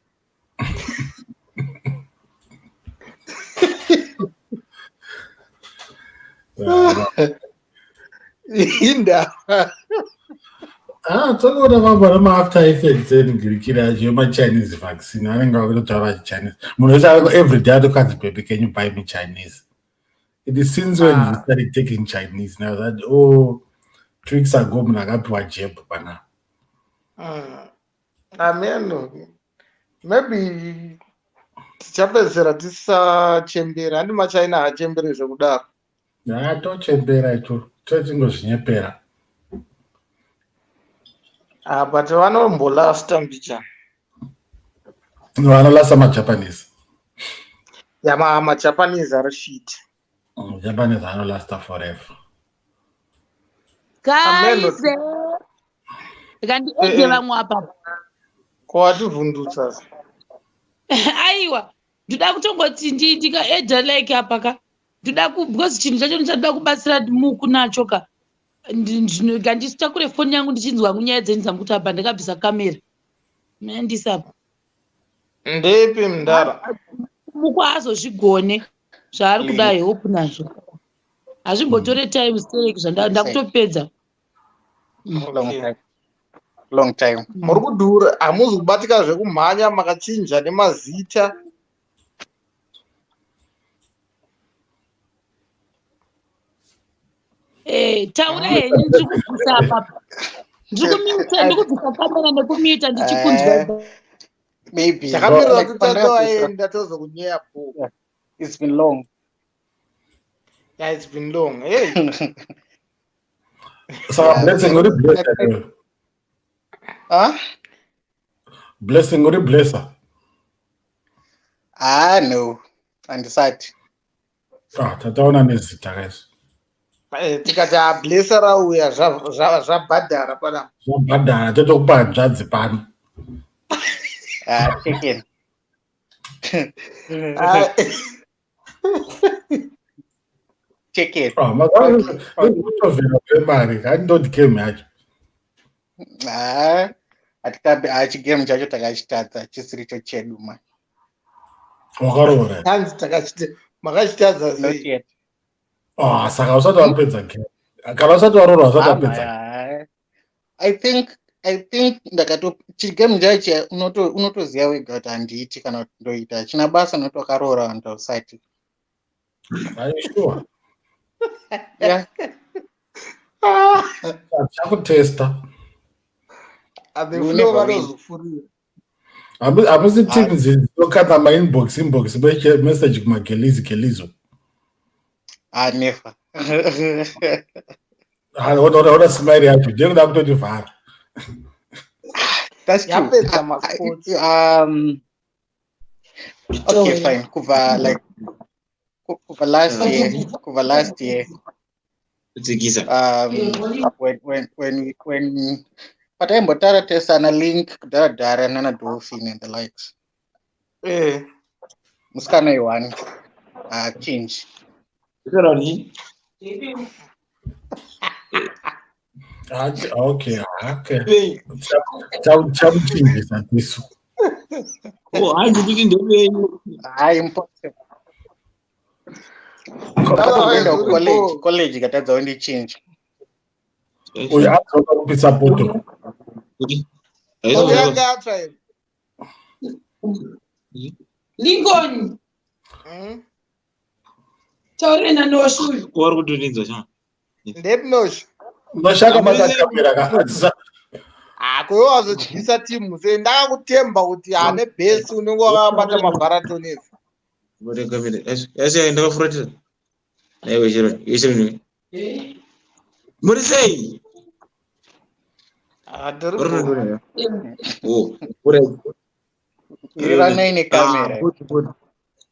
Indaba. Ah, tokuona vamwe maafter effects enigirikiri acho emachinese vaccine, anenge vakutotaura chiChinese. Munhu wese ariko everyday atokanzi, "Baby, can you buy me Chinese?" It is since when you started taking Chinese now that, oh, 2 weeks ago munhu akapiwa jab panapa. Ameno, maybe tichapedzisira tisachembera, handi maChina haachemberi zvekudaro. Ha, tochembera icho, tochingozvinyepera. Ah, but vanombolasta mbichana. Vanolasta maJapanese. Ya, maJapanese ari fit. Japanese anolasta forever. Ameno. Guys, kandiedze vamwe apa. Kwawativhundutsa. Aiwa, ndoda kutongoti ndikaedha like apa ka, ndoda ku because chinhu chacho ndichada kubatsira muku nacho ka. Ngandisitakure foni yangu ndichinzwa nyaya dzenyu dzamukuti apa ndakabvisa kamera mandisapa. Ndepi mundara? Muku haazozvigone zvaari kuda help nazvo, hazvimbotore time sterek zvandakutopedza. Long time. Long time. Muri kudhura, hamuzi kubatika zvekumhanya, makachinja nemazita. Eh, taura henyu, ndiri kubvisa apa, ndiri kumuta, ndiri kubvisa kamera nekumuta ndichikunzwa. Maybe. Takamirira Like, kuti tatoaenda tozokunyeya po. It's been long. Yeah, it's been long, hey. Saka Blessing, uri blesser iwe? Huh? Blessing, uri blesser? Ah, no, handisati. Ah, tataona nezita kaizvo. Tikati ablesa rauya, zvabhadhara panapa. Zvabhadhara, totokupa hanzvadzi pano. Ah, chicken. Ah, Chicken. Ah, makutovhera kwemari handindoti game yacho. Ah, hatitabe, ah, chigame chacho takachitadza, chisiricho chedu ma. Wakaroora here? Hanzi takachite, makachitadza Not sei? yet. Ah, saka usati wapedza game. Kana usati waroora usati Ah, wapedza. ah, I think ndakato chigame chacho unotoziva wega kuti handiiti kana kuti ndoita. Hachina basa nokuti wakaroora vanhu hausati. Are you sure? Yeah. Ah, Chakutesta. and the You will flow never win. vanozofurira. Hamusi Ah. team dzinokanda mainbox inbox message kumagelizi gelizo. Ah, never. Ah, ona smile yacho ndekuda kutotivhara. That's true. Yapedza masports. Okay, fine. Kubva like kubva last year, kubva last year. Tsikisa. When pataimbotara tesana link kudhara dhara nana Dolphin and the likes. Musikana iwani. Ah, change. Kutaura kuti Ah, okay. Chamuchinjisa tisu. Oh, hanzi kuti ndevenyu. Ah, impossible. Otherwise Ndakatomboenda uri kucollege, bho. college ikatadza kundichinja. Uyu adzoka kupisa poto. Kuti Poto yanga yatsva here? Lincoln, taurire naNoshu uyu. Uri kutoninzwa chama. Ndepinosh. Noshaka bata kamera ka. Ah, kuyo wazodyisa timu sei? Ndakakutemba kuti ane bhesi unenge wakabata mabharaton ese. Bata kamera. Asi ndakafuratira. Aiwa chero, chero. Muri sei? Ah, ndiri Uri bho. kutoninzwa. Oh, uri. Wiranai nekamera. Ah, good, good.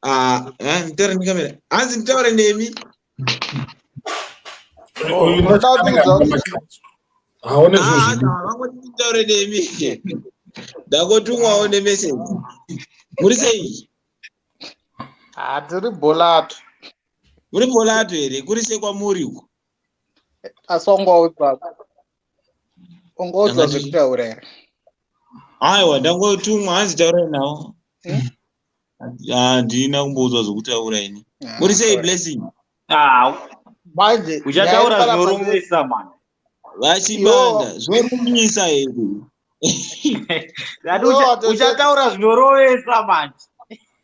Ah, nditaure nekamera. Hanzi nditaure nemi. Uyu Unoda Noshaka kutiudza kuti haone zvinhu Ah, zvidiki. vangoti nditaure nemi. Ndakotumwawo nemeseji. Muri sei? Ah, tiri bholato. Muri bholato here? Kuri sei kwamuri uko? Asi wangaudzwa ungaudzwa zvekutaura here? Aiwa, ndangotumwa hanzi taurai nawo. Handina kumboudzwa zvokutaura ini. Ah, Muri sei sorry. Blessing? Ah, Manje nyaya iri uchataura panapa zvinorumisa mani. Vachibanda, zvinorumisa here? Ndati Iwo watoshe- uchataura zvinorovesa manje.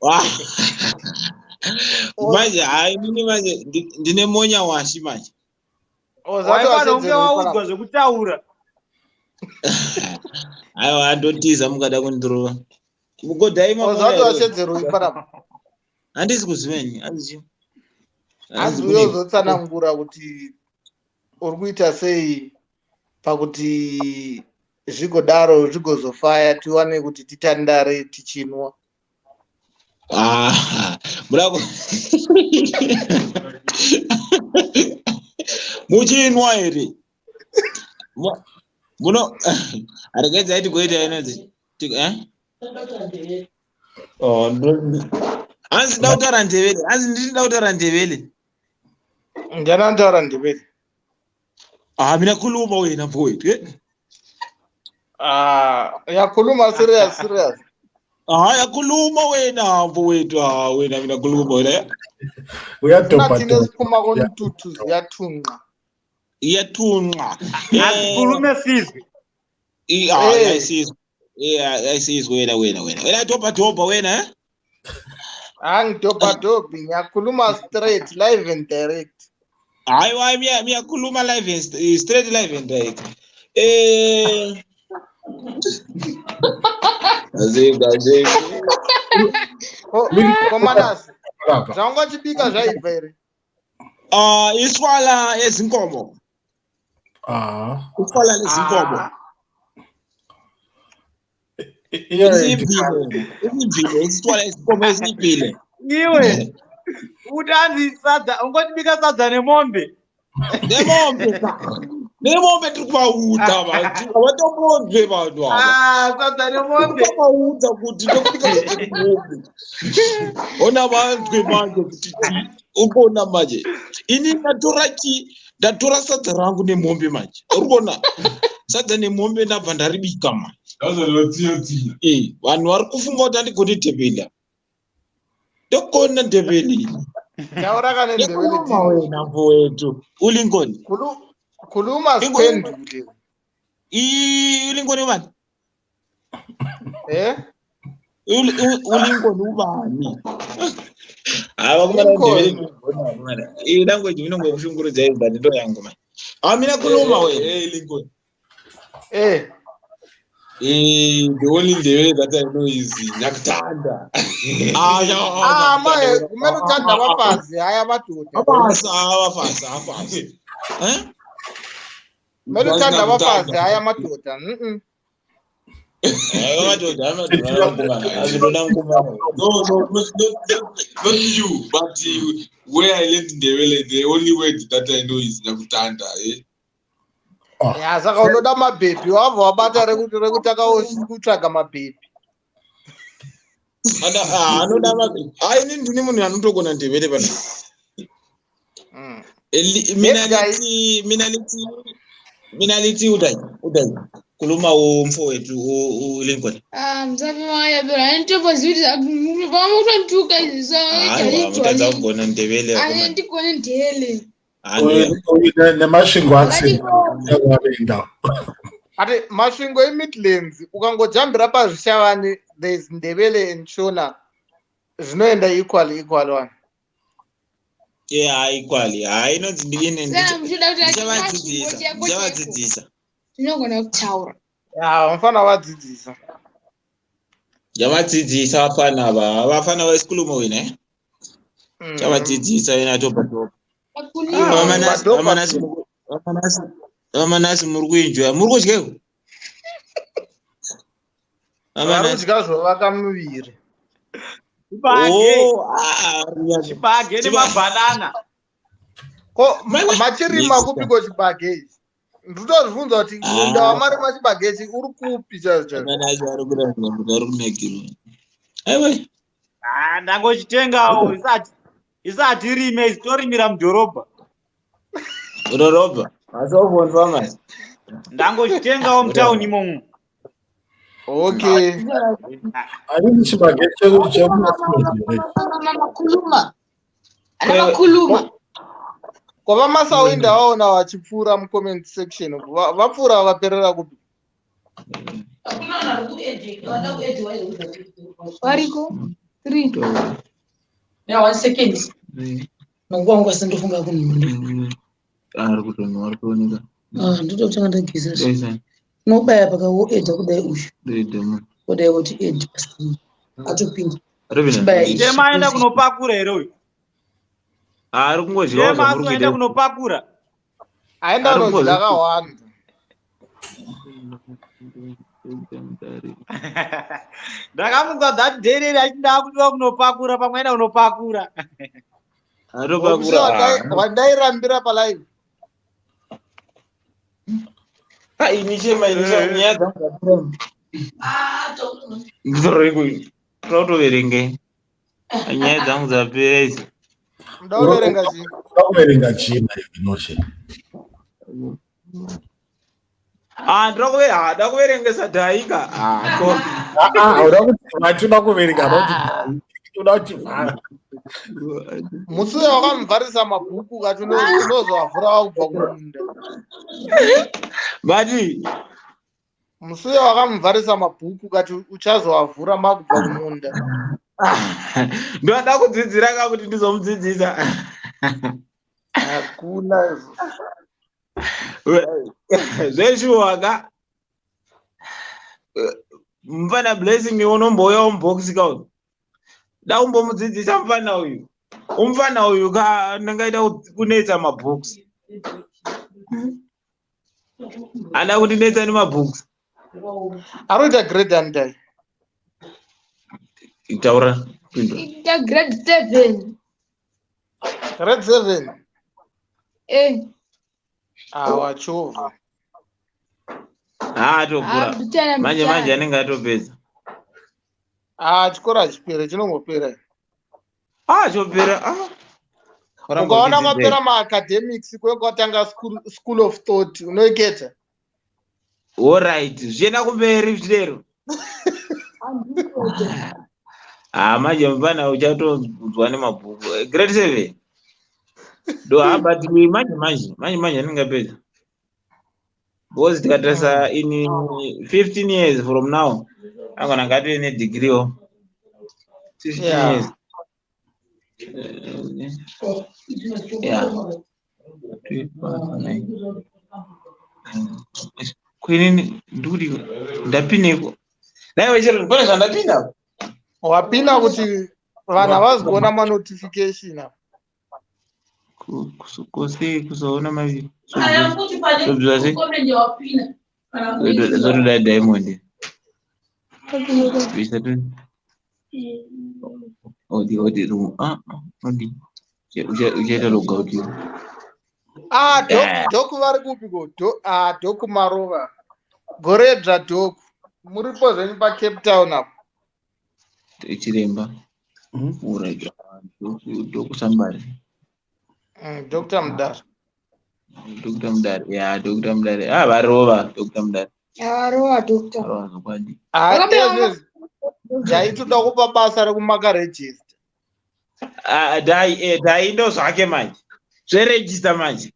Wah. Manje hayi inini manje ndine monya washi manje. Ozati Waifana kunge wasedzera uri waudzwa panapa. zvekutaura. Aiwa, andotiza mukada kundirova. Mugodhai mamonya Ozati here? wasedzera uri panapa. Handisi kuziva ini, handisi. Hanzi Hanzi uye kune uzotsanangura kuti uri kuita sei pakuti zvigodaro zvigozofaya tiwane kuti titandare tichinwa. Ah, muda muchinwa here? Muno aregedzai tigoita inonzi eh? Oh, hanzi nda kutaura Ndebele, hanzi ndiri nda kutaura Ndebele. Ndiani anotaura Ndebele? Ah, mina khuluma wena mfowethu. Eh? Ah, yakhuluma serious serious. Ah, yakhuluma wena mfowethu. Ah, wena mina khuluma wena. Funa Uyadobha thina dobha. esiphuma koNtuthu ziyathunqa. Iyathunqa. Asikhulume sizwe. Ah, Eh. ayisizwe. Eh, ayisizwe wena wena wena. Wena dobha dobha wena, eh? Angidobha dobhi, ngiyakhuluma straight live and direct. Hayi hayi miyakhuluma live and straight live and direct. Azimba azimba. Komanasi, Panapa. zvangachibika zvaibva here? Ah, iswala ezinkomo. Ah. Iswala lezinkomo. Ah, Isibhile, isibhile, isitwala isikomo isibhile. Iwe utanzi sadza, ungotibika sadza nemombe. Nemombe. Nemombe tiri kuvaudza vantu, havatombonzwe vanhu ava. Ah, sadza nemombe. Kuvaudza kuti ndokubika sadza nemombe. Ona vanzwe manje kuti chii. Ukuona manje. Ini ndatora chi, ndatora sadza rangu nemombe manje. Uri kuona? Sadza nemombe ndabva ndaribika manje. Eh, vanhu vari kufunga kuti andigoni Ndebele. Ndokona Ndebele. Taura kana Ndebele. Ndikhuluma wena mfowethu. Ulingoni. Khuluma siphendule. Ulingoni ubani? Eh? Ulingoni ubani? Hayi vakomana Ndebele vakomana. Iyi language inongokushungurudza but ndo yangu manje. Ah, mina khuluma wena. Hey, Lincoln. Eh. Eh, the only Ndebele that I know is Nyakuthanda. Ah, ya, Ah, maye kumele uthande abafazi, hayi amadoda. Abafazi, abafazi, abafazi. Eh? Kumele uthande abafazi, hayi amadoda. Hayi amadoda, amadoda, azilona nkumana. No, no, not, not, not, not you, but where I learned Ndebele, the only word that I know is Nyakuthanda. Eh? Ya, saka unoda mabhebhi, wabva wabata rekuti rekutaka kutsvaga mabhebhi. Ana ah, anoda mabe. Hayi ini ndini munhu anotogona Ndebele pana. Mina Yes, guys. lithi mina lithi mina lithi udayi udayi khuluma umfowethu uLincoln. Ah, msafiri anditombozivi kuti vamutontuka izvi Hayi mutadza kugona Ndebele vakomana. andigoni ndele. Nemasvingo accent yakuvaenda. Ati Masvingo eMidlands ukangojambira pazvishavane there is Ndebele and Shona zvinoenda equal equal one. Yeah, hayi equally. Hayi inonzi ndini Saka muchida kuti ndichavadzidzisa ndichavadzidzisa. tinogona kutaura. Ya, vanofanira vadzidzisa. Ndichavadzidzisa vafana ava vafana vesikhulumo wena eh. Ndichavadzidzisa wena topa topa. Makulima. Vamanasi vamanasi vamanasi muri kuenjoya muri kudyeko. Vari kudya zvovaka muviri. Chibage. Oh, ah, Chibage nemabhanana. Ko machirima kupiko chibage ichi? Ndinotozvibvunza kuti munda wamarima chibage ichi uri kupi chaizvo chaizvo. Vamanasi vari kuda vari kunakirwa. Aiwa. Ah, ndangochitengawo isati isati rime torimira mudhorobha. Mudhorobha. Masovonzwa manje. Ndangochitengawo mutauni imomo. Okay. Handiti chibage chedu chemumasvingo. Makuluma. Ana makuluma. Kwava Masawinda vaona vachipfuura mucomment section uku. Vapfuura vakaperera kupi? Variko? Three. Yeah, one second. Munguva wangu asi ndofunga kunhonda. Ari kutonwa ari kuoneka. Ah, ndototanga ndageza. Unobaya pakaedha kudai uyu. Kudai woti add pasina. Atopinda. Chibaya ichi. Chema aenda kunopakura here uyu? Ari kungodyawo Chema zvamuri asi aenda kuita. kunopakura. Aenda Ari kunodya kungodya. akawanda. Ndakamunzwa that day reri achiti ndakudiwa kunopakura pamwe aenda kunopakura. Musi Aripakura. wandairambira palive. Ah, ini chema ini chema nyaya dzangu dzapera. Ndoreko. Totoverenge. Nyaya dzangu dzapera idzi. Muda kuverenga chii? Unoda kuverenga chii Inoshe? Ah, ndinokuve ah, ndakuverengesa dhaika. Ah, ko. Ah, uda kuti vachida kuverenga kuti uda kuti vhara. Musi uya wakamuvharisa mabhuku kati unozoavhura wakubva kumunda. Vati Musi uya wakamuvharisa mabhuku kati uchazoavhura makubva kumunda. ndoda kudzidzira ka kuti ndizomudzidzisa. Hakuna izvo. Zveshuwa ka. Mufana Blessing unombouya mubox ka uyu. Da kumbomudzidzisa mufana uyu. Umufana uyu ka ndingaita kunetsa mabooks. Ada kundinetsa nemabooks. Ari kuita grade ani dai? Taura pindura. Ita grade 7. Grade 7. Eh. Ah, wachovha. Ah, atokura. Ah, mbichana, Manje manje mbichana. anenge atopedza. Ah, chikoro hachipere, chinongopera. Ah, chopera. Ah. Waramba Ukaona uchidzidzei? mapera maacademics kwekatanga school of thought unoiketa. Alright, zvichienda kumberi zvidero. Ah, manje mfana uchatonzwa nemabhuku. Grade 7. Do ah, but manje manje manje manje anenge apedza. Because tikatarisa in 15 years from now, angona ngatove nedegree wo. 15 Yeah. years. Yeah. Kwinini ndikuti ndapineko. Naiwe chero pane zvandapinda. Wapina kuti vanhu havazi kuona manotification apa. Kose kusaona maviri. Aya futi pane Zobzwa sei? comment yawapina. Kana kuiziva. Zotoda diamond. Bisa tu. Odi odi room. Ah, ah, odi. Uchaita logout. Ah, Yeah. doc, doc vari kupi ko? Ah, doc marova. Goredzva doc. Muripo zvenyu paCape Town apo. Chiremba. Alright. Doku somebody. Dr. Mudare. Dr. Mudare. Yeah, Dr. Mudare. Ah, varova Dr. Mudare. Arova doctor. Varova zvokwadi. Ah, Vakapiwa ezvezi ndaitoda kupa basa rekumaka register. Ah, dai dai ndo zvake manje. Zveregister manje.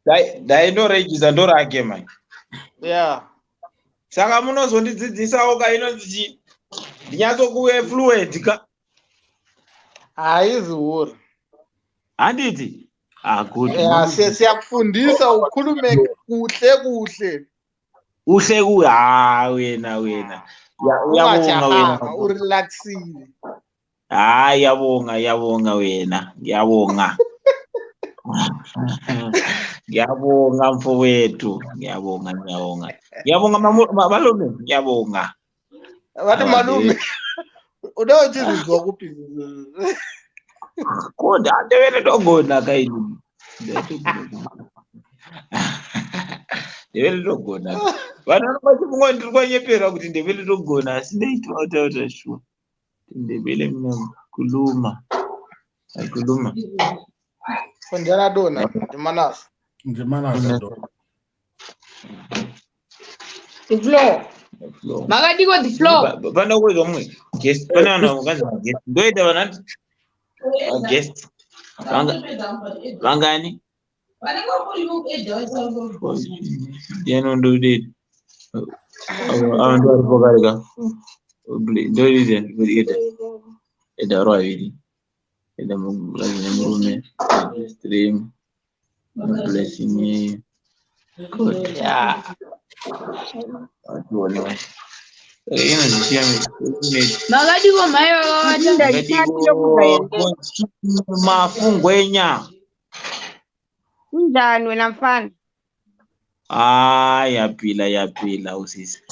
Dai dai ndo register ndo rake manje. Yeah. Saka munozondidzidzisawo ka inonzi chi ndinyatsokuve fluent ka. Haizi huri. Handiti? Ah, good. Yeah, siyakufundisa ukhulume kuhle kuhle. Uhle ku ha wena wena. Ya uyabonga wena. Ungajahanga, urelaxile. Hayi yabonga yabonga wena. Ngiyabonga. Ngiyabonga mfowethu. Ngiyabonga ngiyabonga. Ngiyabonga malume, ngiyabonga. Vati malume. Uda uchizvinzwa kupi? Konda ndevele togona kaini. Ndevele togona. Vanhu vanobati mumwe ndiri kwanyepera kuti ndevele togona asi ndaitotaura shuwa. Ndevele mina kuluma. Kuluma. Fundana dona, ndimanasi. Ndimanasi do. The floor. Floor. Makadiko the floor. Panokuizwa mumwe guest pane vanhu vanganzi maguest ndoita vanhu guest vangani Vanenge vangori vokuedha vaisa ndiani ndodei ava ndo varipo kare ka ndoita eda eda vari vaviri eda mukadzi nemurume stream blessing God Yeah. atione saka inozisiya Makadiko mai vakavata. Mafungwenya. Kunjani wena mfana? Ah, yaphila yaphila usisi.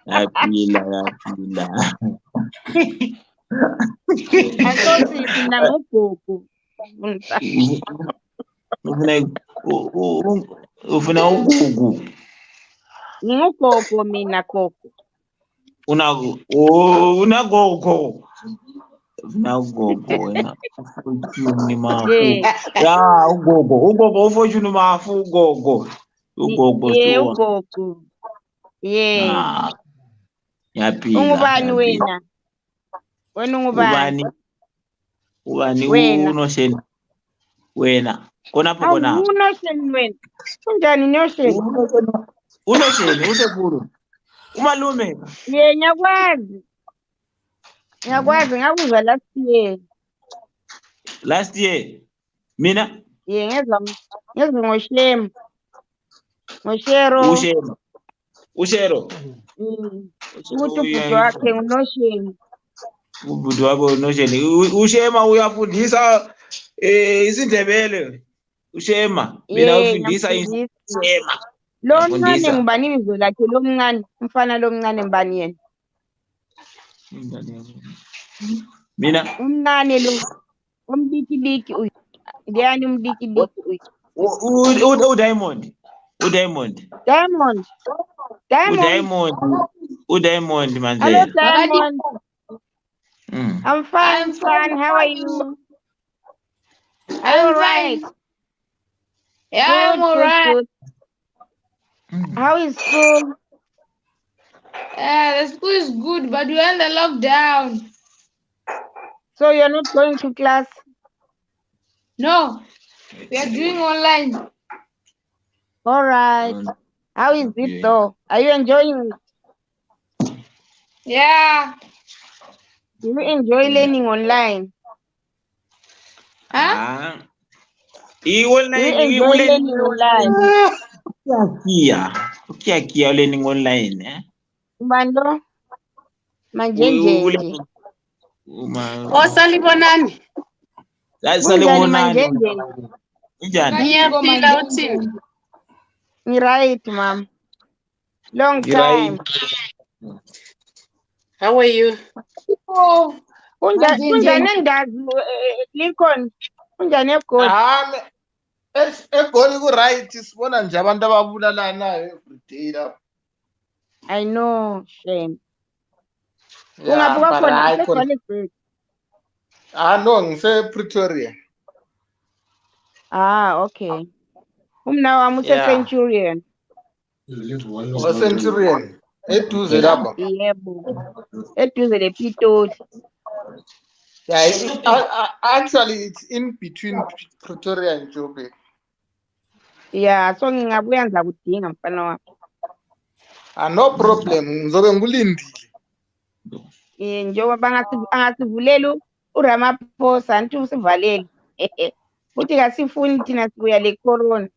Yaphila yaphila. Asosisi mina ngugugu. Ufuna ufuna ugugu. Ngingugogo mina gogo. Una oh, una gogo. Ufuna ugogo wena. Fortune mafu. Yeah. Ya ugogo, ugogo uFortune mafu ugogo. Ugogo Ye sure. ugogo. Ye. Ah, yaphila. Ungubani yaphila. wena? Wena ungubani? Ubani? Ubani Wena. unosheni wena khonapho khonapho. Awunosheni wena. Kunjani nosheni? Unosheni usekuru. Umalume. Ye ngiyakwazi. Ngiyakwazi ngakuzwa last year. Last year mina Ye ngezwa ngezwa ngoShem. Ngoshero. ushema. Ushero. Ukuthi ubhuti wakhe ngunosheni. Ubhuti wakho unosheni. Ushema uyafundisa isiNdebele. Ushema mina Ye ufundisa ngiyamfundisa. ushema. Lo mncane Ngiyafundisa. ngubani ibizo lakhe lo mncane? Umfana lo mncane ngubani yena? Mina Umncane lo umlikiliki uyu. Ndiyani umlikiliki uyu? uDiamond, uDiamond, Diamond. Diamond. uDiamond, uDiamond Hello Mandela. Diamond. I'm fine, I'm fine. How are you? Are you I'm all right? fine. Yeah, I'm Good, all good, right. good. How is school? Yeah, the school is good, but we're in the lockdown. So you're not going to class? No, we are doing online. All right. How is it though? Are you enjoying it? Yeah. Do you enjoy learning online? Huh? Ah. Do you I-online, enjoy learning online? Ukiyakiya, ukiyakiya learning online, eh? Ubani lo? Manjenjenje. Uma Oh, salibonani. Kunjani salibonani. manjenjenje? Kunjani? Ngiyaphila uthini? Ngiright, ma'am. Long Ngiright. time. How are you? Oh, Kunjani Manjenjenje. endazi Lincoln? Kunjani eGoli? Ah, eGoli ku-right sibona nje abantu ababulalanayo everyday lapha. I know, shame. Yeah, Ungaphi but kwakhona? hayi khona. UseJohannesburg. Ah no, ngise-Pretoria. Ah, okay. Umna wami Yeah. use-Centurion. O-Centurion eduze lapha. Yebo. Eduze lePitoli. Yeah, actually it's in between Pretoria and Joburg. Yeah, so ngingabuya ngizakudinga mfana wami. Ah, no problem, ngizobe ngikulindile. Eh, njengoba angasivulela uRamaphosa anti usivalele. Uthi kasifuni thina sibuya le corona.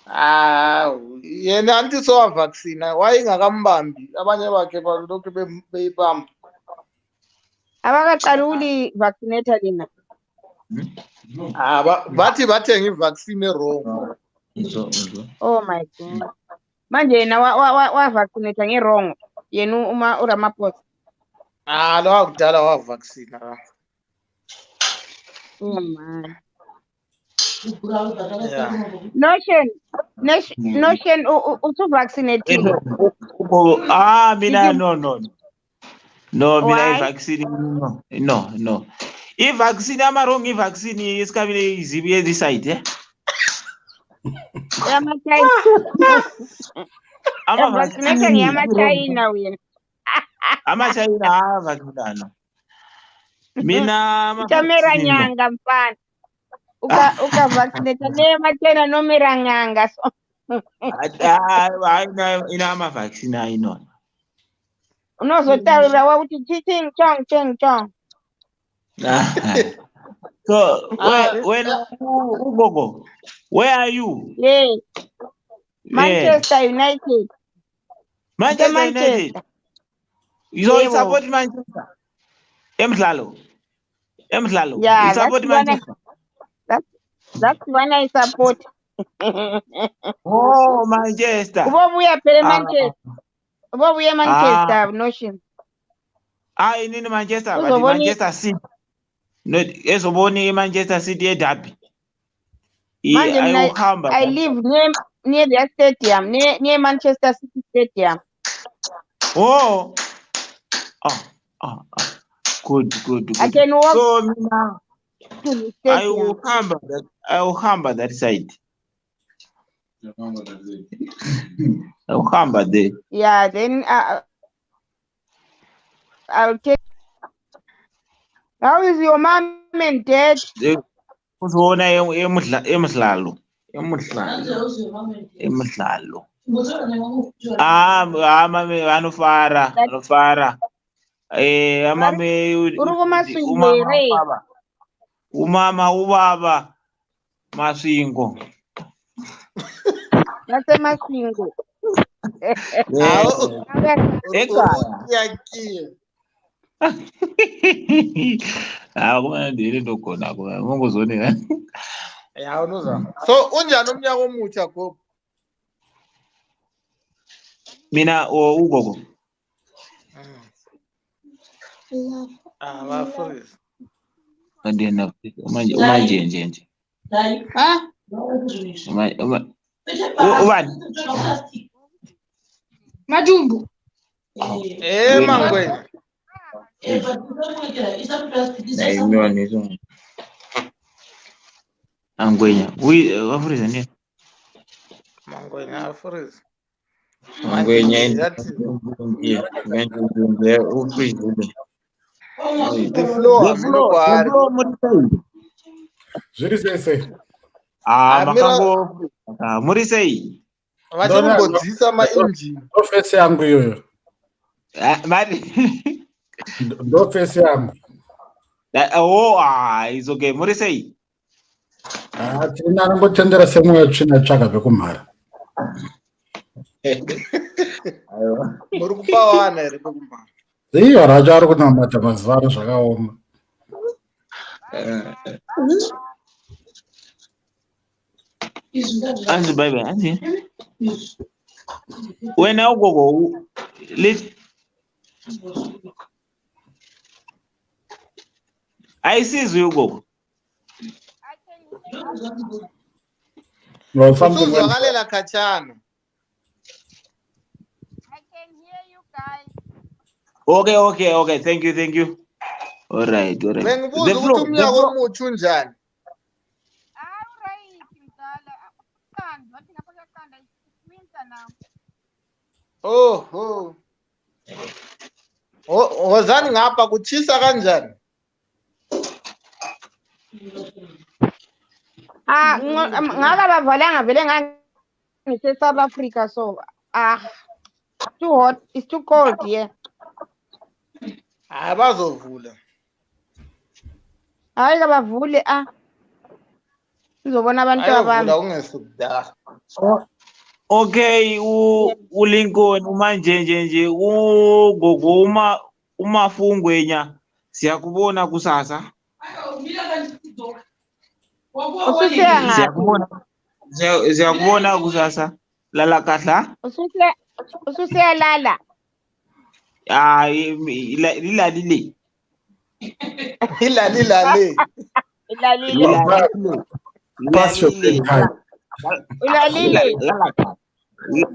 Ah, yena anti sowavaccina, wayengakambambi. Abanye bakhe balokhu beyibamba. Abakaqali ukuli-vaccinate lina. Ah, bathi bathenga i-vaccine e-wrong. Oh my God. Manje yena wa-vaccinate nge-wrong yena uma uRamaphosa. Ah, lo wakudala wavaccina. Oh man. Yeah. Notion, Notion usu-vaccinatile. Ah, Did mina you no no. No, mina why? i-vaccine no. No, no. I-vaccine ama-wrong i-vaccine isikabile izibuye this side, eh? Yama-China. Ama-vaccine Vaccination yama-China wena. ama-China ayavaccinana. Mina Uchamera ama-vaccine no. nyanga mfana. Uka-vaccinate neyama-China nomera nyanga so. Hayi ina ama-vaccine ayi no. Unozotaurira wakuti chiching chong ching chong. So, Ah, when ugogo, where are you? Yeah. Yeah. Manchester United. Manchester United. Manchester. So you Yebo. support Manchester? Emdlalo. Emdlalo. Yeah, You that's support the one I, Manchester? that's the one I support. Oh, Manchester. Ubobuya phela Ah, eManchester. Ubobuya eManchester Notion. ah, inini Manchester, but Uzobona Manchester City. No, ezobona iManchester City eDerby. manje mina Ayokuhamba. I live near their stadium, near Manchester City Stadium. Oh. Ah, ah. Good, good, I good. can walk So mina to the I stadium. will hamba that I will hamba that side. I will hamba there. Yeah, then I'll take. How is your mom and dad? Uzoona emdlalo. Emdlalo. Emdlalo. Ah, mame vanofara, vanofara. Eh, amame Uri kuMasvingo umama here? ubaba. Umama ubaba Masvingo. VaseMasvingo. Yeah. Ekhaya. Ukiyakiya. Ah, kumele ndiyele ndogona kuma ungozoneka. Ya unozama. So unjani umnyaka omutsha gogo? Mina or ugogo? Ah, vafreeze. Andena manje manje nje nje. Ah, Ubani? Matumbu. Eh, Mangwenya. Angwenya. We vafreeze ndiye. Mangwenya afreeze. Angwenya. That Ufreeze. the floor The hameno floor, the kwaari. floor muri sei? Zviri sei sei? Ah, Amira- makango ah, muri sei? Vachiri kumbodziisa mainjini. Ndo fesi yangu iyoyo. Ah, mari Ndo fesi yangu. Oh, ah, it's okay. Muri sei? Ah, tina anongotendera semweya tsvina tsvaga pekumhara. Muri kupawana here pekumhara? Iyo racho ari kunamata mazuva ano zvakaoma. Anzi bye bye, anzi. Wena ugogo let Ayisizwe ugogo. Well, something went Usuzwakalela khatshana. Okay. Thank you, thank you. All right, all right. Bengibuza The ukuthi floor, the umnyaka floor. omutsha unjani? Oho. Wozani ngapha kuchisa kanjani? Ah, ngabe abavalanga vele ngangise South Africa so ah too hot, it's too cold here. Hayi bazovula. Hayi kabavule ah. Ngizobona abantu Bayovula abami. kungesukudala. Okay, u uLincoln umanje nje nje ugogo uma umafungwenya siyakubona kusasa. Ususiya ngaphi? Siyakubona. Siyakubona kusasa. Lala kahla. Ususiya ususiyalala. Ah, lilalile. Ilalilale. Ulalile. Lilalile. Past your bedtime. Ulalile.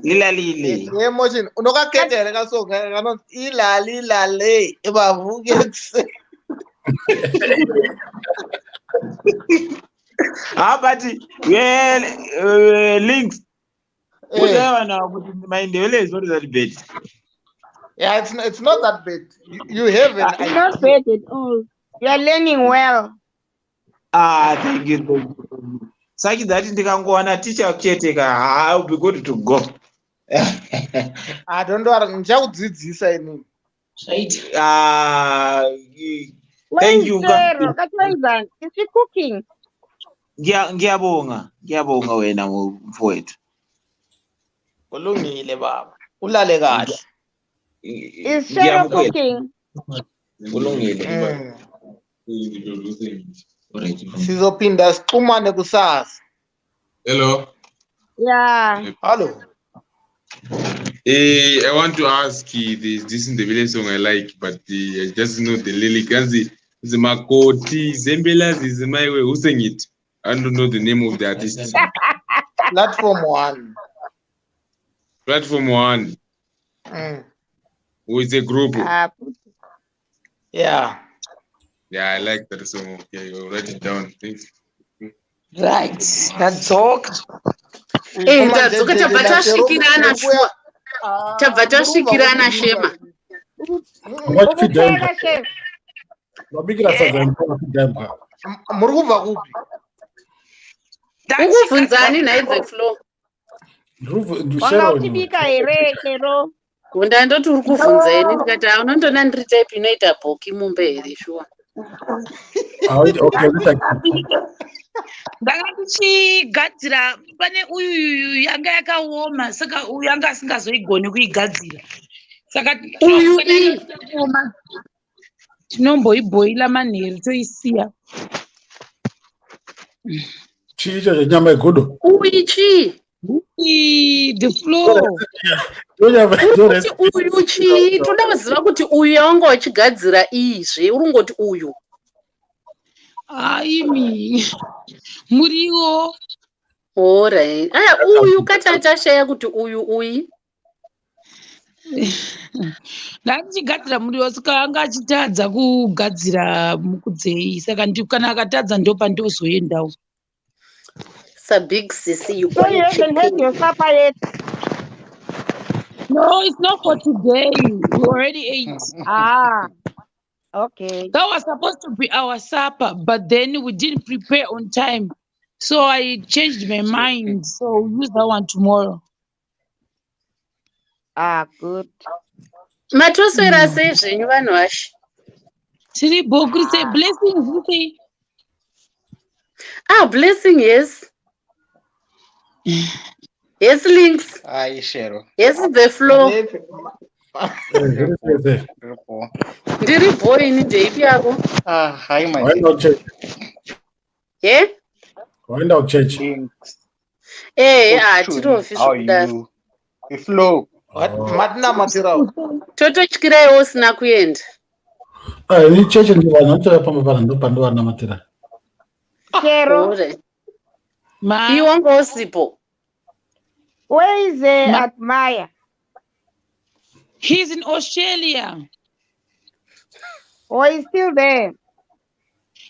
Lilalile. Emotion unokakhetha here kasonga kanonzi ilalilale bavuke ekuseni. Ah, but well, links. Eh. Kusewana kuti maindebele is not that bad. Yeah, it's not that bad. You have an It's not idea. bad at all. You are learning well. Ah, thank you. Thank you. Thank you. Saki that ndikangowana teacher chete ka, ah, I'll be good to go. Ah, don't worry, ndichakudzidzisa inini. Ah, Where thank is you. Vero? Katwaizani? Is she cooking? Ngiyabonga, ngiyabonga wena mfowethu. Kulungile baba. Ulale kahle. Is Cheryl Ngiyamukela. cooking? Kulungile. Alright. Sizophinda sixhumane kusasa. Hello. Yeah. Hello. I want to ask there's this Ndebele song I like, but I just know the lyric. Anzi, Zimakoti, Zembela, Zizimaiwe, who sang it? I don't know the name of the artist. Platform 1. Platform 1, who is a group. Yeah. Yeah, I like that song. Okay, I'll write it down. Thanks. Right, ndadzoka. Eh, tadzoka tabva tasvikirana shuwa. Tabva tasvikirana shema. Wachidemba. Ukupheka chef. Wabikira sadza wachidemba. Muri kubva kupi? Ukubvunzani nhai the floor. Wanga uchibika here Chero? Ndandoti uri kuvhunza ini ndikati "Ah, unondoona ndiri type inoita bhoki mumbe here shuwa. Okay, Ndanga ndichigadzira pane uyu yanga yakaoma saka uyu anga asingazoigoni kuigadzira. Saka Uyu tinooma tinomboibhoila manheru toisiya. Chii icho chenyama yegudo? Uyu chii? The floor. Uri kuti uyu chii? Toda kuziva kuti uyu yawanga uchigadzira iyizve uri kungoti uyu. Aimi. Muriwo. Alright. Aya uyu kati achashaya kuti uyu uyi. Ndandichigadzira muriwo saka anga achitadza kugadzira mukudzei saka kana akatadza ndopandozoendawo. Sa big sisi you So you haven't had your supper yet? No, it's not for today. We already ate. Ah, okay. That was supposed to be our supper, but then we didn't prepare on time. So I changed my mind. So we'll use that one tomorrow. Ah, good. Matoswera sei zvenyu vanhu vashe? Tiri bho kuri sei blessing zviri sei? Ah, blessing yes. Yes, links. Ai Shero. Yes, the floor. Ndiri bho ini ndeipi yako? Ah, hi my Waenda kuchechi. Ye? Waenda kuchechi. Eh, ah, tirofi How are zvekudaro. you? The flow. Matinamatirawo. Tototyiraiwo usina kuenda. Ah, ini chechi ndi vanhu vanotora pamba pano ndopandovanamatira. Shero. Alright. Iwe wanga usipo. Where is Admire? He's in Australia. Oh, he's still there.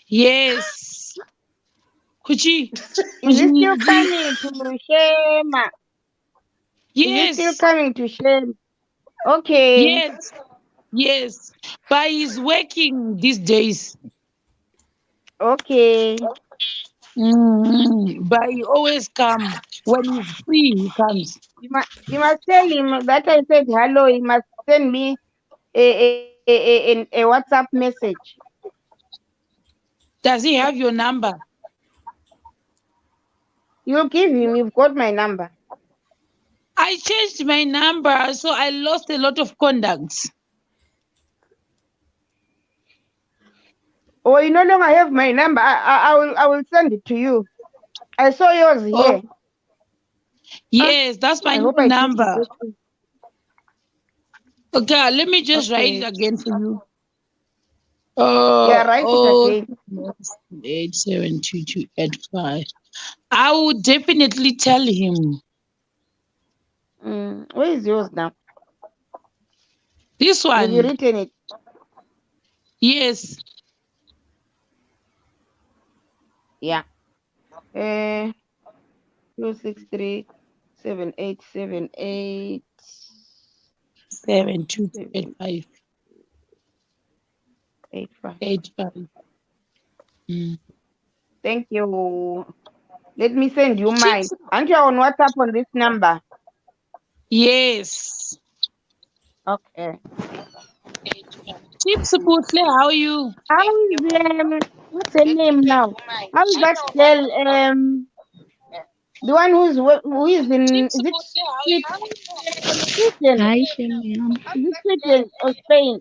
Yes. Kuchi. Is he still coming to Shema? Is he still Yes. coming to Shema? Okay. Yes. Yes. But he's working these days. Okay. But he always come. When he's free, he comes. You must tell him that I said hello. He must send me a WhatsApp message. Does he have your number? You give him. You've got my number. I changed my number, so I lost a lot of contacts. Or you no longer have my number. I will send it to you. I saw yours here. Oh. Yes, that's my I new hope I did it number. correctly. Okay, let me just write it Okay. again for you. Yeah, write it Oh, again. 872285. I will definitely tell him. Where is yours now? This Have you one. written it? Yes. Yeah. 263 7878 7285. 85. 85. Thank you. Let me send you mine. Chips. Aren't you on WhatsApp on this number? Yes. Okay. Chips Butle, how are you? How is what's her name now? How is that girl? The one who is in, is it Sweden? Hi, Shema. Is it Sweden or Spain?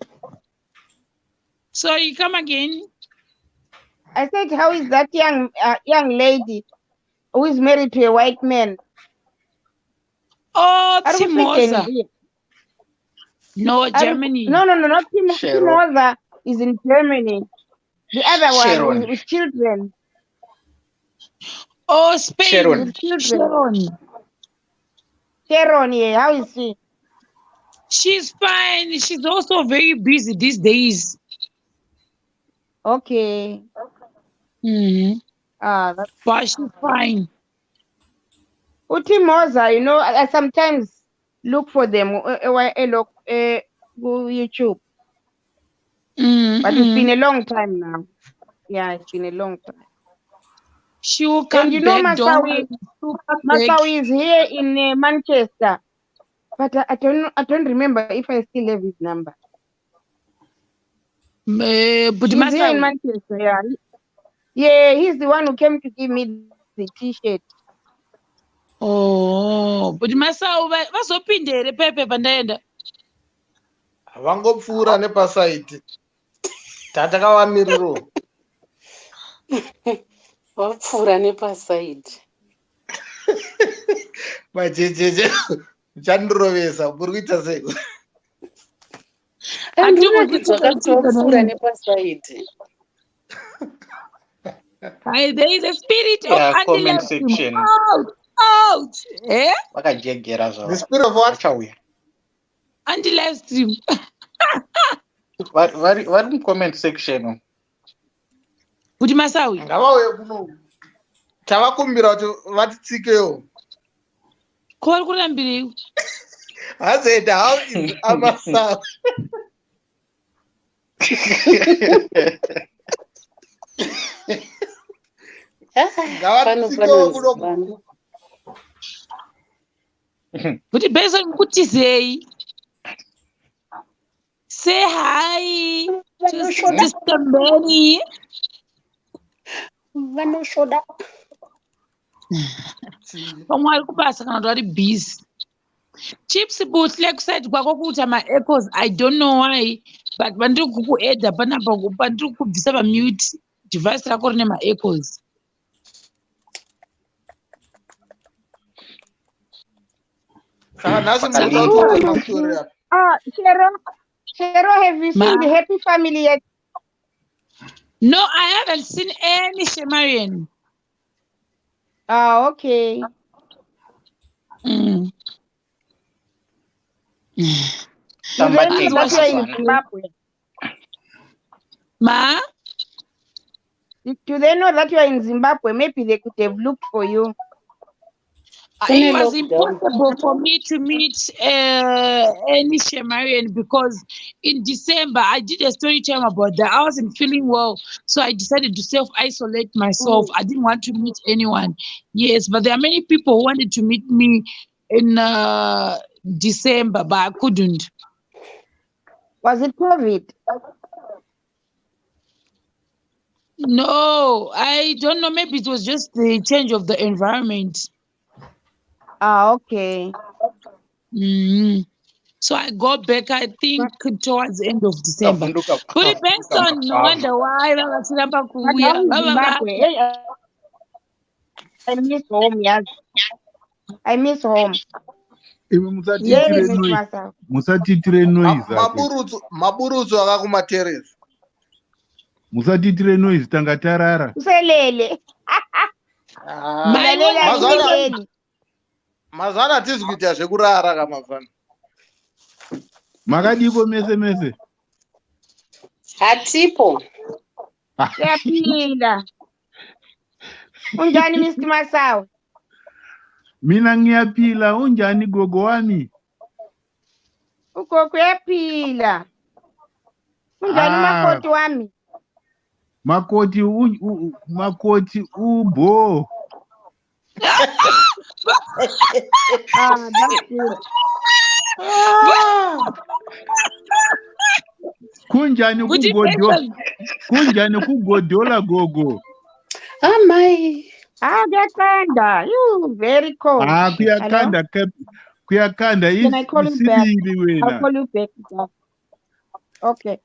Sorry, come again. I said, how is that young lady who is married to a white man? Oh, Ari kuSweden Timoza. here. No, Germany. No, not Shero. Timoza is in Germany. The other one Sharon. with children. Oh, Spain. Sharon. With children. Sharon. Sharon, yeah. How is she? She's fine. She's also very busy these days. Okay. That's But she's fine. Utimoza, you know, I sometimes look for them YouTube. But it's been a long time now. Yeah, it's been a long time. She will come And you know, back. Don't worry. Masawi, She will come back. Masawi is here in Manchester, but I don't remember if I still have his number. But He's here in Masawi. Manchester, yeah. Yeah, he's the one who came to give me the T-shirt. Oh, but Masawi vazopinda here pepe pandaenda. Vangopfuura nepasaiti. Tatakavamiriro. Wapfuura nepasaidi. Majejeje, muchandirovesa, muri kuita sei? Andinonakidzwa kakuti wapfuura nepasaidi. Hi, there is a spirit of Yeah, comment anti-life. section. Out, out. Eh? Vakajegera zvavo. The spirit of what? Vachauya. Anti-live stream. Vari mucomment section umu. Kuti Masawi. Ngavauye kuno. Tavakumbira kuti vatitsikewo. Ko vari kurambirei? Hazed, how is Amasawi? Pano Ngavatsikewo panonzi kuno. pano. Kuti Benson mukutizei? Say hi to Vanoshoda. Sister Mary. Vanoshoda. Vamwe vari kubasa kana kuti vari busy. Chips Buhle kuside kwako kuita ma-echoes. I don't know why, but pandiri kukuedha panapa pandiri kukubvisa pamute device rako rine ma-echoes. Saka nhasi Pakalini. munoda kuita mastori apa. Ah, Shero, Shero, have you seen the happy family yet? No, I haven't seen any Shemarian. Ah, okay. Do Tamba they know tega that you are in mazwana. Zimbabwe? Ma? Do they know that you are in Zimbabwe? Maybe they could have looked for you. It Kune was lockdown. impossible for me to meet any Shemarian because in December I did a story time about that. I wasn't feeling well, so I decided to self isolate myself. I didn't want to meet anyone. Yes, but there are many people who wanted to meet me in December, but I couldn't. Was it COVID? No, I don't know. Maybe it was just the change of the environment. Ah, okay. So I go back, I think, towards the end of December. Kavhunduka Kuri kavhunduka Benson, no mapava. wonder why vavachiramba But kuuya. how is Vava Zimbabwe? Hey, I miss home, yes. I miss home. Imi musatiitire Yes, noise, myself. musatiitire noise ake. Maburutsu, maburutsu akakumateresi. Musatiitire noise tanga tarara. Uselele. Ah, Ulalela mazuva ano nileli. mazuva ano hatizi kuita zvekurara kamafana. Makadiko mese mese. Hatipo. Siyaphila. Unjani Mr. Masawi? Mina ngiyaphila unjani gogo wami? Ugogo uyaphila. Unjani Ah, umakoti wami? makoti makoti ubo. Ah, that's good. Kunjani Kuti kugodo Benson, kunjani kugodola gogo. Amai. Ah, kuyaqanda. You very cold. Ah, Hello? kuyakanda kuyakanda Can I call you back? isibili I'll wena. call you back. Okay.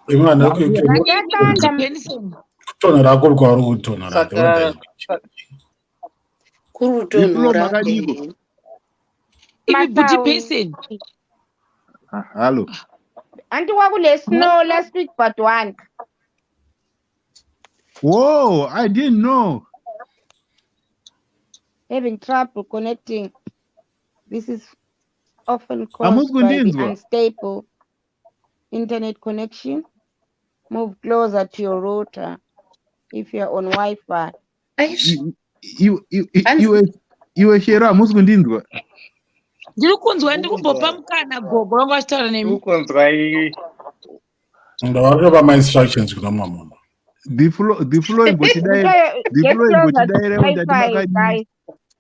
Imi vanhu Kuyaqanda. Benson. kutonhora kuri kwauri kutonhora Saka Kuri Iflo kutonhora. makadiko. eh. Imi Buti Masawi. Benson. Ah, Hallo. Anti kwakule snow last week but one. Whoa, I didn't know. Having trouble connecting. This is often Hamusi caused by the kundinzwa? unstable internet connection. Move closer to your router if you're on Wi-Fi. Aish. Iwe Hanzi iwe iwe Shero hamusi kundinzwa? Ndiri kunzwa ndiri kumbopa ukunzwa mukana gogo vanga vachitaura nemi. ukunzwa iyi ndavarikupa mainstructions kuna mumwe munhu. The flow the flow imbotidai Get the flow closer to imbotidairewo ndati Wi-Fi, makadii.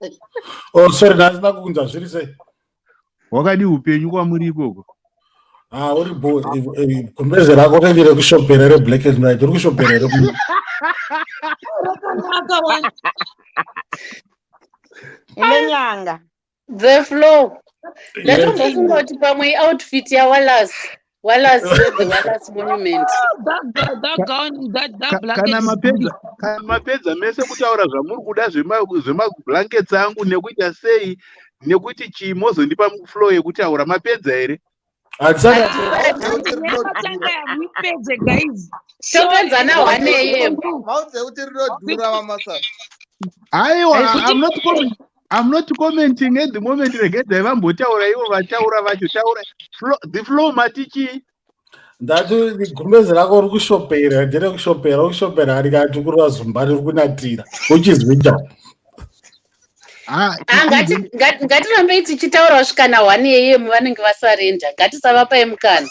guys. Oh, sorry, ndasina kukunzwa zviri sei? Wakadii upenyu kwamuri ikoko? Ah, uri bo gumbeze rako rinenge rekushopera reblack and white uri kushopera here Rakanaka wani. Elenyanga. The flow. Ndatombofunga kuti pamwe outfit yaWallace. Wallace, the Wallace Monument. That gown, that blanket Kana is mapedza, kana mapedza mese kutaura zvamuri kuda zvemablankets angu nekuita sei nekuti chii, mozondipa flow yekutaura. Mapedza here? Matanga yamuipedze, guys. Topedza na 1 a.m. Maudze kuti rinodhura, vaMasa. Aiwa, I'm not commenting at the moment. Regedzai vambotaura ivo vataura vacho. Taura the flow, mati chii? Ndati gumbezi rako uri kushopera, nderekushopera, uri kushopera rikati kurova zumba riri kunatira uchizwita. Ah, ngatirambei tichitaura kusvika na 1 a.m. Vanenge vasarenda, ngatisavapai mukana.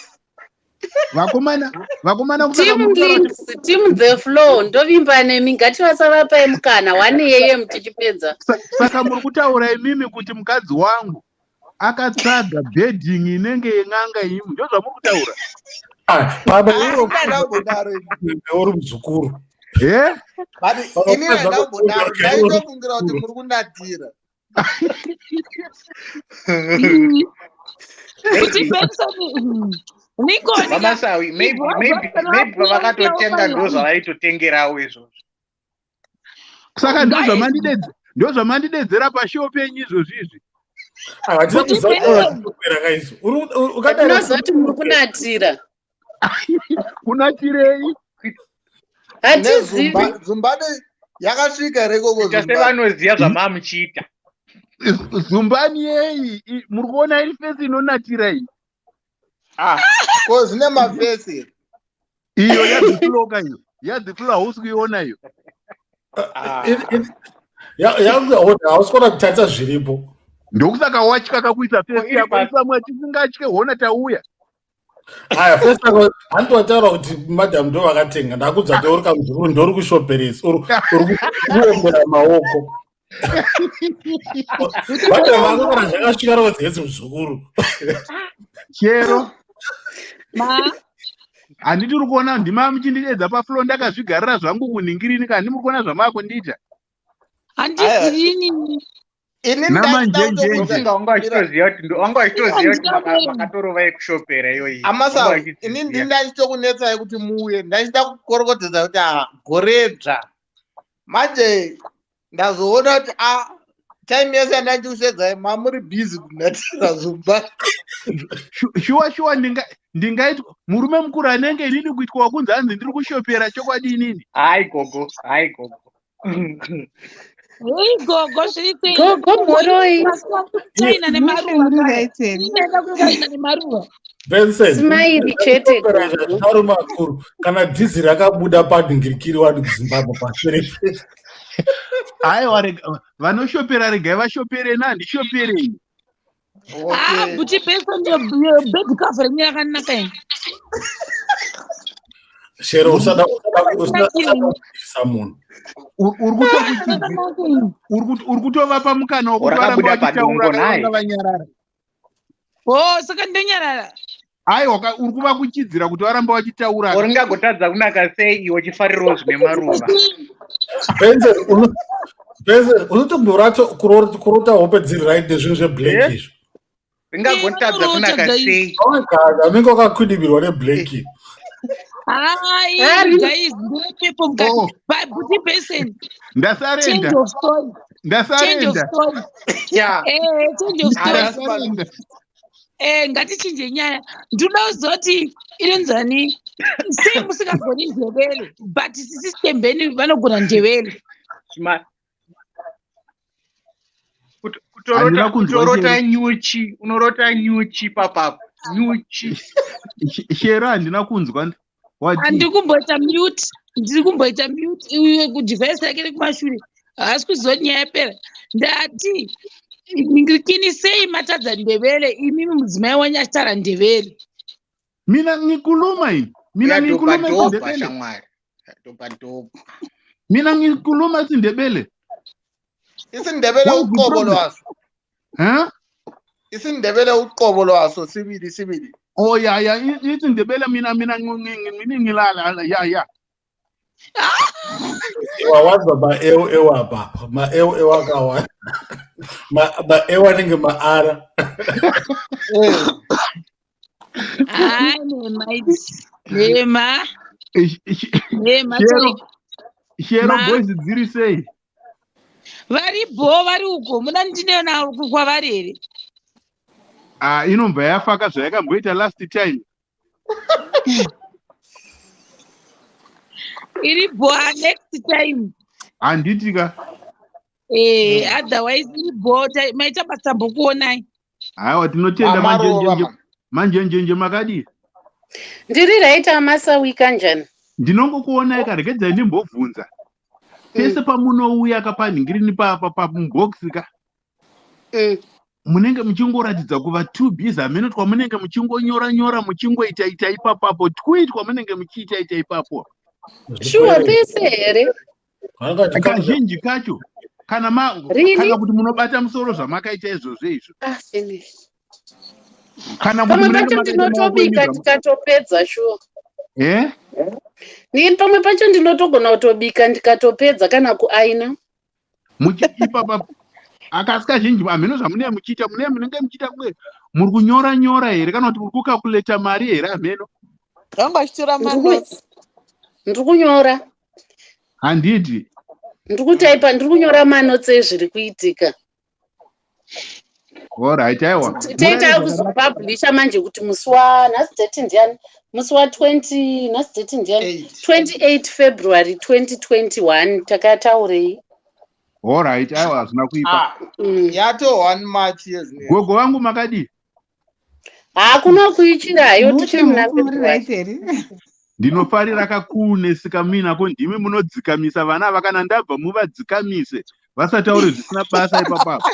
Vakomana, vakomana. Team Links, team The Flow, ndovimba nemi. Ngativasavapai mukana, 1 a.m. tichipedza. Saka muri kutaura imimi kuti mukadzi wangu akatsvaga bedding inenge yen'anga imi? Ndo zvamuri kutaura? Baba, uri muzukuru. E. But inini handambodaro, ndaitofungira kuti muri kunatira. Kuti Benson Nikoni. VaMasawi, maybe pavakatotenga ndo zvavaitotengerawo izvozvo. Saka ndo zvamandidedzera pashow penyu izvozvi izvi? Hatina kuziva kaizo. Unozoti muri kunatira. Kunatirei? Hatizivi. Zumbani yakasvika here ikoko? Ita sevanoziva zvamamuchiita. Zumbani yei? Muri kuona iri face inonatira iyi? Ah, ko zvine mafaces? Iyo yadzifloka, iyo yadziflo, hausi kuiona iyo. Hausi kuona kutarisa zviripo. Ndokusaka watya kakuisa face yako isamwe tisingatye. Hona tauya. Aya, first yako handowataura kuti madam ndo vakatenga. Ndakudza kuti uri kamuzukuru, ndori kushoperesa, uri kuombera maoko. Madam vako kana zvakasvika rodzedzi muzukuru. Chero Ma handiti uri kuona ndima muchindidedza pafloor, ndakazvigarira zvangu kunhingirini. Kandi muri kuona zvamakundiita? Handizirini. Ini Namanjenjenje. Ndofunga wanga uchitoziva kuti makatorova yekushopera iyoyi. Amasa, ini ndini ndachitokunetsai kuti muuye. Ndachida kukorokodza kuti a goredzva manje ndazoona kuti a time yese yandachikusedzai mamuri busy kunatira zumba. Shuwa shuwa, ndingaitwa murume mukuru anenge inini kuitwa wakunzi hanzi ndiri kushopera? Chokwadi inini? Hai gogo, hai gogo. Hei gogo, zviri sei? Gogo, mhoroi. China nemaruva. Right. Inoenda kuchina nemaruva. Benson. Smile chete, gogo. Varume vakuru, kana dhizi rakabuda padhingirikiri wadi kuZimbabwe pashure. Aiwa, vanoshopera regai vashopere, na handishoperei. Ah, Buti Benson, your bed cover renyu rakanaka ini. Shero, usada kuisa munhu. Uri kutovapa mukana wekuti Rakabuda varambe vachitaura. padongo naye. Vanga vanyarara. Oh, saka ndonyarara. Aiwa, uri kuvakuchidzira kuti varambe vachitaura. Ringagotadza kunaka sei iwe uchifarirawo zvine maruva? Benson, Benson, unotomborato kurota hope dziri right nezvinhu zveblack izvo? Ringagotadza kunaka sei? Oh my God, unenge wakakwidibirwa neblack. Hai guys, ndepepo mukati. Oh. Buti Benson. Change Ndasarenda. of story. Change of Ndasarenda. story. Yeah. Change of story. Ndasarenda. Ngatichinje nyaya. Ndinoda kuzoti inonzani sei musingagoni Ndebele, but sisi Stembeni vanogona Ndebele? Handina kunzwa. Kutorota Chero. nyuchi, unorota nyuchi papapo, nyuchi. Shero, handina kunzwa. Wadii? Handiri kumboita mute, ndiri kumboita mute. Uye kudevice rake rekumashure haasi kuziva kuti nyaya yapera. Ndati ngirikini sei matadza Ndebele imimi mudzimai wanyu achitaura Ndebele? Mina ngikhuluma yini? Mina ngikhuluma Uyadhobha isiNdebele. shamwari, dhobha dhobha. Mina ngikhuluma isiNdebele. IsiNdebele What is the uqobo problem? lwaso. Huh? IsiNdebele uqobo lwaso sibili sibili. Oh ya, isiNdebele mina ngilala ya. Wawanza maeu ewapapa, maeu ewakawanda, maeu anenge maara. Haa, nhema idzi. Nhema. Nhema Shero, chaiko. Shero Ma. boys dziri sei? Vari bho vari uko. Muda ndine navo kwavari here? Ah, inobva yafaka zvayakamboita last time. Iri bho ah, next time. Handiti ka? Eh, otherwise iri bho maita basa mbokuonai. Haiwa tinotenda Mamarova manjenjenje. man. Manjenjenje makadii? Ndiri right amasawi kanjani? Ndinongokuonai karegedzai ndimbobvunza. Pese pamunouya kapanhingirini pamubhokisi ka munenge muchingoratidza kuva too busy hameno twamunenge muchingonyora nyora muchingoita ita ipapapo twii twamunenge muchiita ita ipapo. Shuwa pese here? Kazhinji kacho kana ma Really? kana kuti munobata musoro zvamakaita izvozvo izvo. Ah, finish. Kana kuti Pamwe munenge pacho makaita maoko enyu ndinotobika ndikatopedza shuwa. Eh? Ni pamwe pacho ndinotogona kutobika ndikatopedza kana kuaina. Muchiipapa akasi kazhinji hameno zvamunenge muchiita munenge munenge muchiita kunge muri kunyora nyora here kana kuti muri kukakuleta mari here hameno. Vanga vachitora manotes. Ndiri kunyora. Handiti. Ndiri kutaipa, ndiri kunyora manotsi ezviri kuitika. Alright, aiwa. Toita Murare zvakanaka. kuzopublisha manje kuti musi wa nhasi date ndiani? Musi wa 20 nhasi date ndiani? 28 February 2021 takataurei? Alright, aiwa hazvina kuipa. Ah, yato 1 March yezvino. Gogo vangu makadii? Hakuna kuichira hayo Mupi tichiri muna mupi muri February. right here? Ndinofarira kakuneseka muinako ndimi munodzikamisa vana ava kana ndabva muvadzikamise vasataure zvisina basa ipapapo.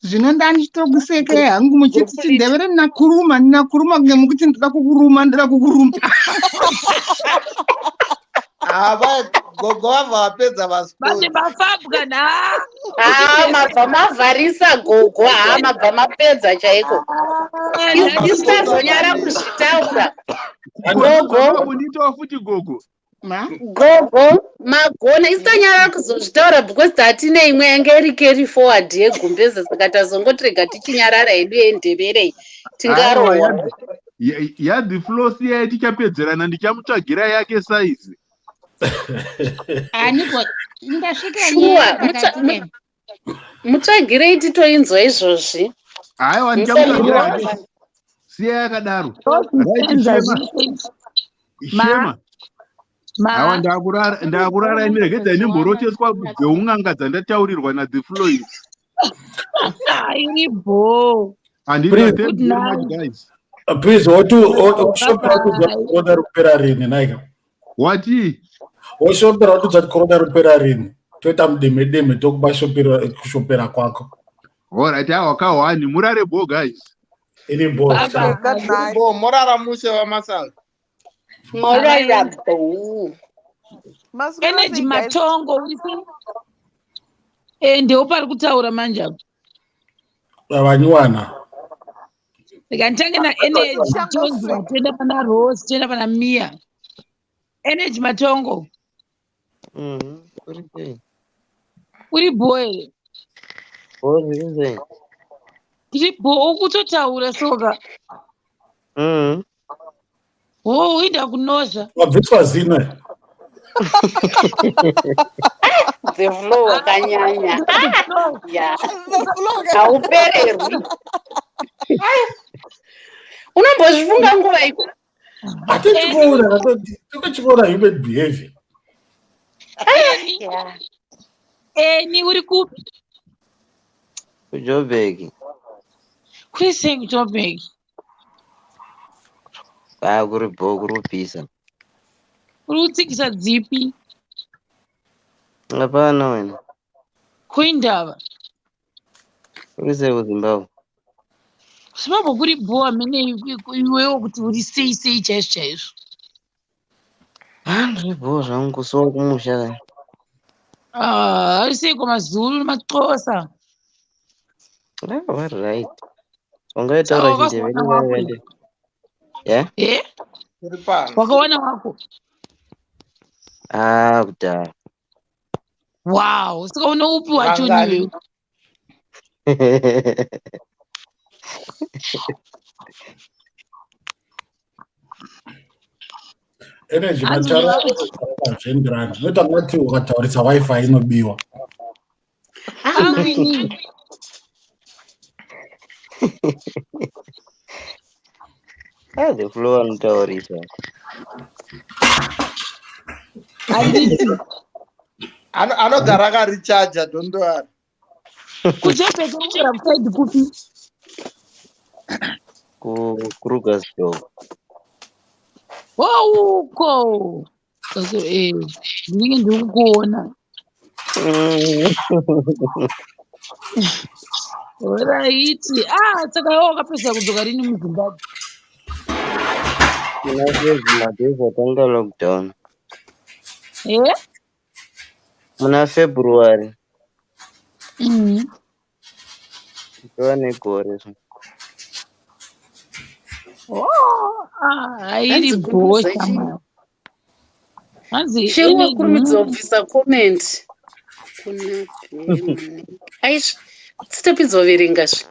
Zvino ndandichitokusekai hangu muchiti chindevere ndinakuruma ndinakuruma kunge mukuti ndoda kukuruma ndoda kukuruma. Ava gogo vabva vapedza Manje vasports. mafabwa na. Haa mabva mavharisa gogo, haa mabva mapedza chaiko. Nhasi Isazonyara kuzvitaura. Gogo Gogo, kundiitawo futi gogo. Ma? gogo, magona isitonyara kuzozvitaura because tatine imwe yange iri carry forward yegumbeze saka tazongotirega tichinyarara hedu yendevere Aiwa tingarohwa. yadhi flow siyai tichapedzerana ndichamutsvagira yake saizi. Aniko ndasvika Shuwa, nyaya pakati pe. mutsvagirei titoinzwa izvozvi. Aiwa ndichamutsvagira Musamirira. yake siyai yakadaro. Right Ndozvisenza Shema. zvese. Ma. Shema. Aiwa Ma. ndakurara ndakurara imi regedzai ndimboroteswa dzeun'anga dzandataurirwa nadhi flow idzi. Iri bho. Handiti Please, thank Good you very much night. guys. please Bye woshopera kutudza bye. kuti corona rikupera rini naika. Wati Woshopera kutudza kuti corona rikupera rini. Toita mudeme deme tokupa shopera kushopera kwako. Alright, aiwa kahwani murare bho guys. Iri bho. Bye Ciao. Okay, good bye. night. Bo morara mushe vaMasawi. Morara bho. Maswera Energy sei guys? Matongo uri sei? Eh, ndewo pari kutaura manje apo. Vanywana. Rega nditange na Energy tonzwa Toshangoswe. toenda pana Rose toenda pana Mia. Energy Matongo Uri sei? uri bho here? Bho zviri sei? Tiri bho ukutotaura soka. Wo uinda kunozva. Wabviswa zino. The flow wakanyanya. The flow. Ya, The flow ka. haupererwi. Unombozvifunga nguva iko? Hatiti Eni, kuona, tikuchiona human behavior. Eni, Ya. Eni uri kupi? KuJobek. Kuri sei kuJoburg? Ah, kuri bho kuri kupisa. Uri kutsikisa dzipi? Hapana wena. Kuindava. Kuri sei kuZimbabwe? Zimbabwe kuri bho amene iwewo kuti uri sei sei chaizvo chaizvo. Ah, ndiri bho zvangu kusuwa kumusha ka. Ah, ari sei kwamazulu nemaxhosa. Ah, vari right. Saka Ungaitaura wakazowana chindevere wako vari here? vade. Yeah? Eh? Tiri pano. Wakawana wako? Ah, kudhara. Wow, saka une upi wacho Vangani. niwewe? Energy Hanzi mataura unoda hazvienderani. Zvinoita ngati ukataurisa wifi inobiwa. Hangu inini. Ah, the flow anotaurisa. Handiti. Anogara akarichaja, don't worry. Kujebheke unogara kusaidi kupi? KuKrugersdorp. Wouko. Sasa ndinenge ndiri kukuona. Oraiti. Ah, saka iwe wakapedzisa kudzoka rini muZimbabwe? Muna February madays atanga lockdown. Eh? Muna February. Tova negore. so. Oh, ah, hairi Hanzi bhosha kurumidza chii? mwana. Hanzi Shero energy. wakurumidza kubvisa comment. Kuna Bhemu. Aisha, sitapedza kuverenga zve.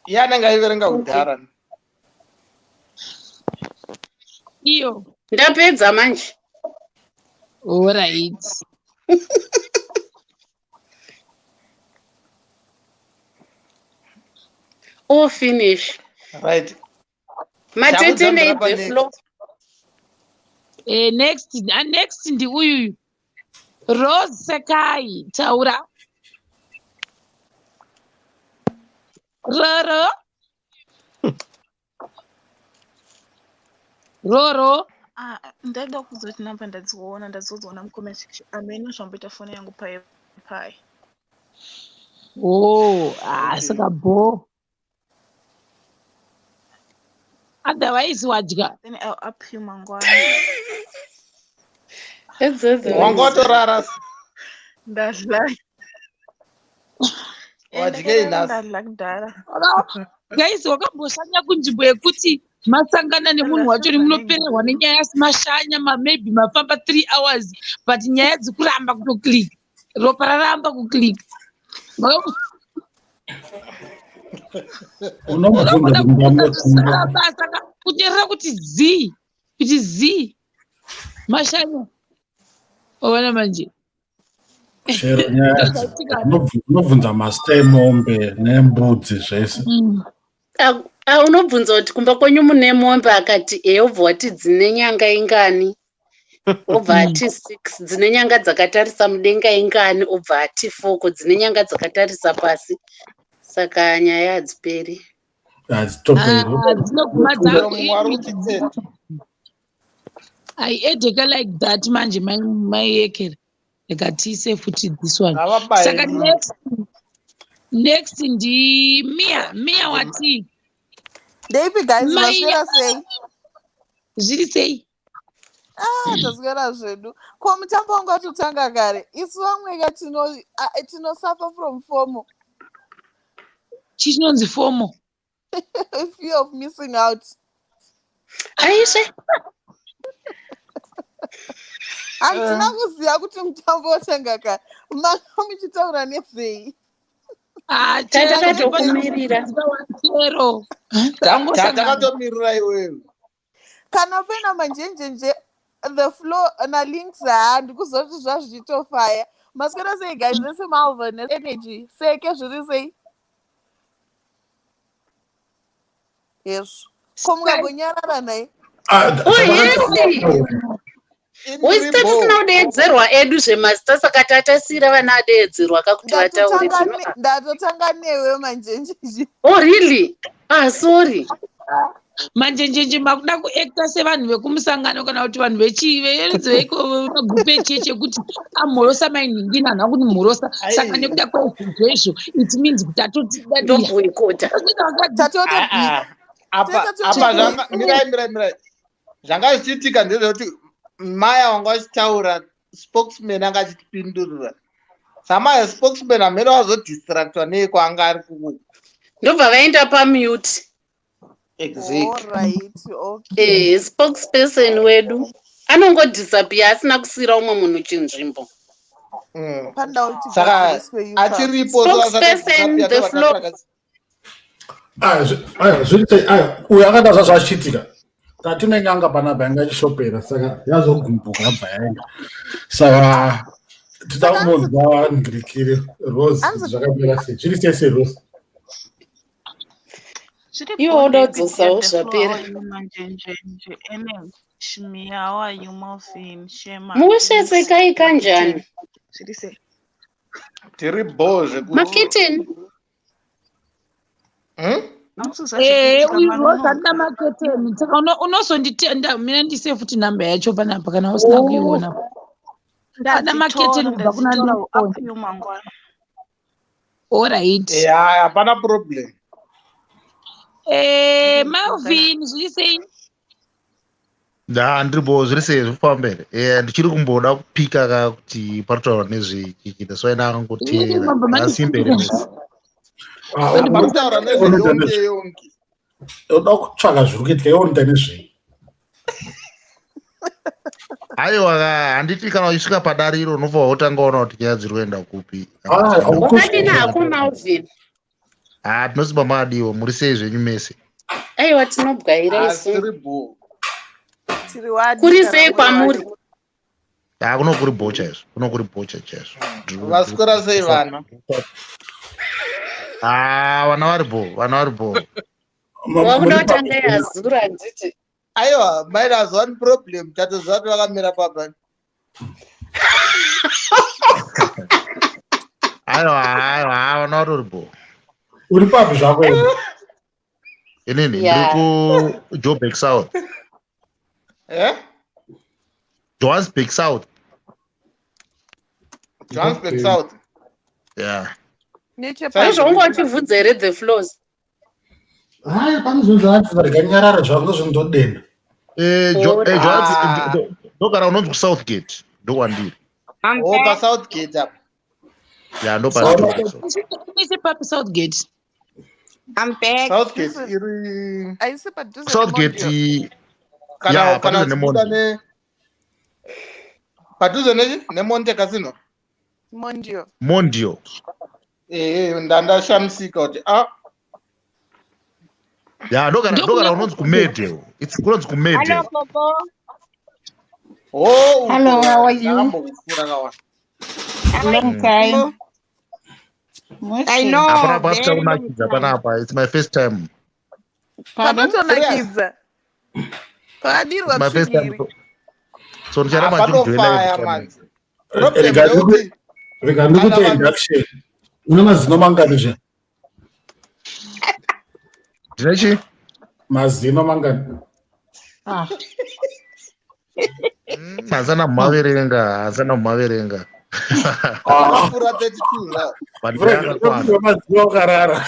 Iye anenge aiverenga kudhara. Iyo. Ndapedza manje. Alright. All finish. Right. Matete Takujambira nei pa the next. flow. Next, next ndi uyuyu. Rose Sekai, taura. Roro. Roro. Ah, ndaida kuzoti namba ndadziona ndazodziona mucomment section amene zvamboita foni yangu pai pai. Oh, ah, saka bho. Otherwise wadya. Then I'll up you mangwana. Wanga watorara. Ndadla. Wadyei nhasi? Ndadla kudhara. Guys, wakamboshanya kunzvimbo yekuti masangana nemunhu wacho munopererwa nenyaya asi mashanya maybe mafamba 3 hours but nyaya dzikuramba kutoclick. Ropa raramba kuclick. Unomubvunza kuti ndambokumba. Basa kunyerera kuti zii, kuti zii. Mashanya. Waona manje. Chero nyaya unobvunza mazita emombe nembudzi zvese. Ah, unobvunza kuti kumba kwenyu mune mombe akati e obva wati dzine nyanga ingani obva ati 6 dzine nyanga dzakatarisa mudenga ingani obva ati 4 ko dzine nyanga dzakatarisa pasi saka nyaya hadziperi. Hadzitoperi. Ah, dzinoguma Mumwe ari kuti dzaku aiedheka like that manje maiekera rega tiise futi this one. Ngavabaye Saka link. next ndi Mia. Mia wati Ndeipi guys, Mai maswera sei? Zviri sei? Ah, taswera zvedu. Ko mutambo wanga watotanga kare. Isu vamwe ka tino suffer from FOMO. Chii chinonzi FOMO? Fear of missing out. Aishe. Handina kuziva kuti mutambo watanga kare. Manga muchitaura nezvei? Ah, Takatokumirira. Chero. Takatomirira iwewe. Kana paina manjenjenje the flow nalinks haa ndikuzoti zvazvichitofaya. Maswera sei guys, vese Malvern energy. Seke zviri sei? Hezvo. Ko mukagonyarara naye? Uhesi. Uisi tisina kudeedzerwa edu zvemazita saka tatasiyira vana adeedzerwa kakuti vataure zvino. Ndatotanga newe manjenjenje. Oh really? Ah sorry. Manjenjenje makuda kuacta sevanhu vekumusangano kana kuti vanhu vechivevegurupu echechi ekuti amhorosa mainhingi nanhu akuti mhorosa saka nekuda kwaizvozvo izvo it means kuti atotidadira. Ndoboycota. Apa apa zvanga mirai mirai mirai. Zvanga zvichiitika ndezvekuti maya wanga achitaura spokesman anga achitipindurira. Samaya spokesman amene wazodistractwa nei kwaanga ari ku Ndobva vaenda pamute. Exactly. Alright, okay. Spokesperson wedu anongodisappear asina kusiyira umwe munhu chinzvimbo. Panoda kuti Saka gadziriswe ipapo. achiripo Spokesperson, the floor. Aya, zviri sei? Aya, uyu akada zvazvachiitika. Tatine nyanga panapa yanga ichishopera, saka yazogumbuka yabva yaenda. Saka tida kumbonzwa ngirikiri Rose kuti zvakamira sei. Zviri sei sei, Rose? Zviri Iwe bho woda baby kudzosawo get the floor. zvapera. How are you Manjenjenje? Ene Shmiya, how are you Melvin? Shema, Musvetsekai Links, kanjani? Makitten. Zviri sei? Tiri bho zvekuti. Makitten. Hamusiziva Eh, zviri kuitika uyu Rose manonoka. andina maketeni. Saka unozonditenda mina ndise futi namba yacho panapa kana usina kuiona. Pana Ndadzitora, maketeni kubva kuna ndadzitora Lincoln. up you mangwana. Alright. Ya, hapana problem. Eh, Zviri bho guys. Melvin, zviri sei? Nda ndiripo, zviri sei, zviri mberi. Ndichiri kumboda kupika ka kuti paritaurwa nezvechichita, so enda Ii, akangoteerera mabva asi mberi mandipika. mese. Pari kutaura Unoita nezveyonke nezve yonke. unoda kutsvaga zviri kuitika, iwe unoita nezvei? Aiwa ka, handiti kana uchisvika padariro unobva wotanga waona kuti nyaya dziri kuenda kupi kana Ah, kuti dzienda kupi. Wakadini hako Malvin? Ha, tinoziva maadiwo, muri sei zvenyu mese? Aiwa, tinobwaira Asi isu. tiri bho. Tiri wadi Kuri kana sei muri kwamuri? wadi. Ha, kuno kuri bho chaizvo, kuno kuri bho chaizvo. Vaswera sei vana? Ha, vana vari bho, vana vari bho. Wakuda Muri kutanga papi? yazura handiti? Aiwa, minus one problem. Tatoziva kuti vakamira papa. Aiwa, aiwa, ha, vana vatori bho. Uri papi zvako iwe? Inini ndiri Yeah. kuJoburg South. Eh? Johannesburg South. Johannesburg Okay. South. Yeah. Nechepapi? Ndozvaunga uchibvunza here the floors? Hai, pane zvinhu zvaanzi ndikanyarara zvangu zvindodena. Alright. Ah. Ndogara unonzi kuSouthgate, ndokwandiri. I'm Oh, back. paSouthgate apa. Ya, ndopandiri. Nechepapi Southgate? I'm back. Southgate Padhuze, iri haisi padhuze Southgate neMondio. kana ya, kana padhuze uchibuda neMondio. ne padhuze nechi neMonte Casino. Mondio. Mondio. Eh, ndandashamisika kuti ah Ya, ndogara Ndokune unonzi kuMedale. It's kunonzi Hello, kuMedale. Bobo. oh uko Hello, how are you? ndakambokupfuura kawa. How are Long you? time. I Moshe. know, Hapana pasita very long kunakidza time. panapa. It's my first time. Pardon? Serious? Panotonakidza. Pakadirwa It's my first time. tsvigiri. So Ah, ndicharamba ndichijoina panofaya every time. manje. Problem Rega ndeyekuti rega kana ndikuite vanhu induction. Une mazino mangani zve? Ndine chi? Mazino mangani? Ah. Hazana mumaverenga, hazana mumaverenga. Ah, anopfuura 32 zvawo. But Frank, ndakakwana. unopiwa mazino wakarara.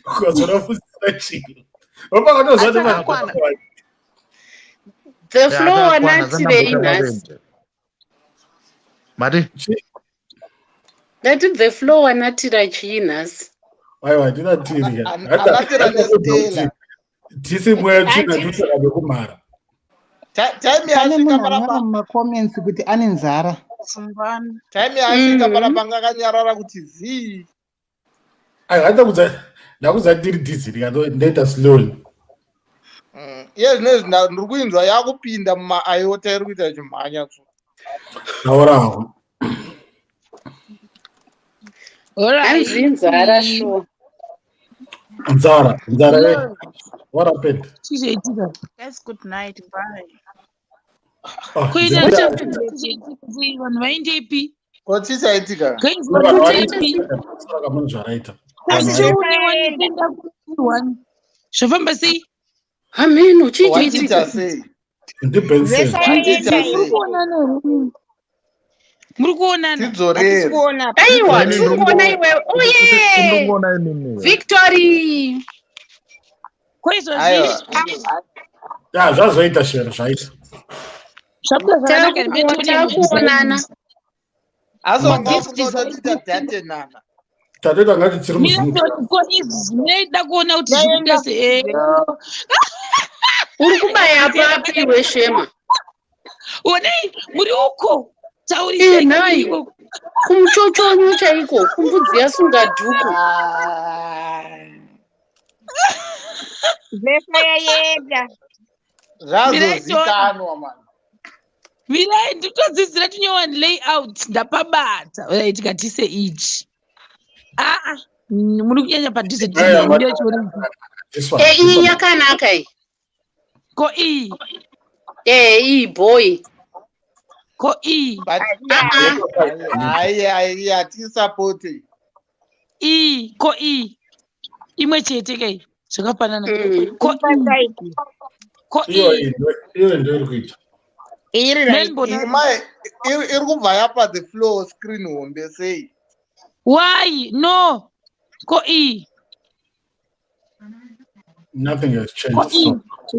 Ukazona fusira chiro. Wapakatoziva kuti mazino Achakakwana. akawanda. The Ya, floor akakwana, hazana wanatirei mboita nhasi? marenje. Mati? Ndati the floor wanatira chii nhasi? Aiwa, handina tiri. Anatira neStella. Tisi mweya tsvina Handiti tusaka bekumhara. Time Pane yasvika munhu anyora panapa, mumacomments kuti ane nzara. Zumbani. time yasvika panapa ngakanyarara kuti zii. Aiwa, handakudza ndakudza ndiri dizzy ndikato ndoita slowly. Iye zvinezvi ndiri kuinzwa yakupinda mumaiota iri kuita ichimhanya. Taura hako. Hanzi inzara sure. Nzara, nzara ye. What happened? Chizoitika. Guys, good night. Bye. Ah, Kuita ndinoda chizoitika kuti vanhu vaendepi? Ko chichaitika? Guys, vanhu vanhu vari vaendepi? saka munhu zvaraita. Vanhu Asi vari une wanitenda kuwan. Zvofamba sei? Hameno chii Wachiita chaitika? sei? ndiBenson. Vese Wachiita vaenda Muri sei? kuonana here? Muri kuonana? Hatisi Tidzorere. kuona. Aiwa, Inini tiri kuona iwewe. Uye! ndingoona inini. Victory! Koizvozvi Aiwa. Ya, zvazoita shero zvaita. zvabuda zvakanaka here? Takuonana. Asi wanga Magift wafunga kuti toita dhatenana. Tatoita ngati tiri muZoom. Minoda kuona kuti zvikuita Vaenda sei. Uri kubaya papi weshema? Onei, muri uko. Taurisai Nhai, ikoko. Kumuchochonyo chaiko, kumbudzi yasunga dhuku. Zefa yayenda. Zvazozikanwa mani. Mirai nditodzidzira tinyowani layout ndapabata. Right, tikatise ichi. Aa, muri kunyanya padhuze Aya, This one. Eh, iyi yakanaka iyi. Ko iyi? Eh, iyi boy. Ko iyi? Hayi hayi hatisapoti. Iyi, ko iyi? Imwe chete kai zvakafanana. Ko iyi? Ko Iyo iyi? iyo ndo iri kuita. Iri Melbourne. Mai iri kubva yapa the floor screen hombe sei. Why? No. Ko iyi? Nothing has Ko changed. iyi? So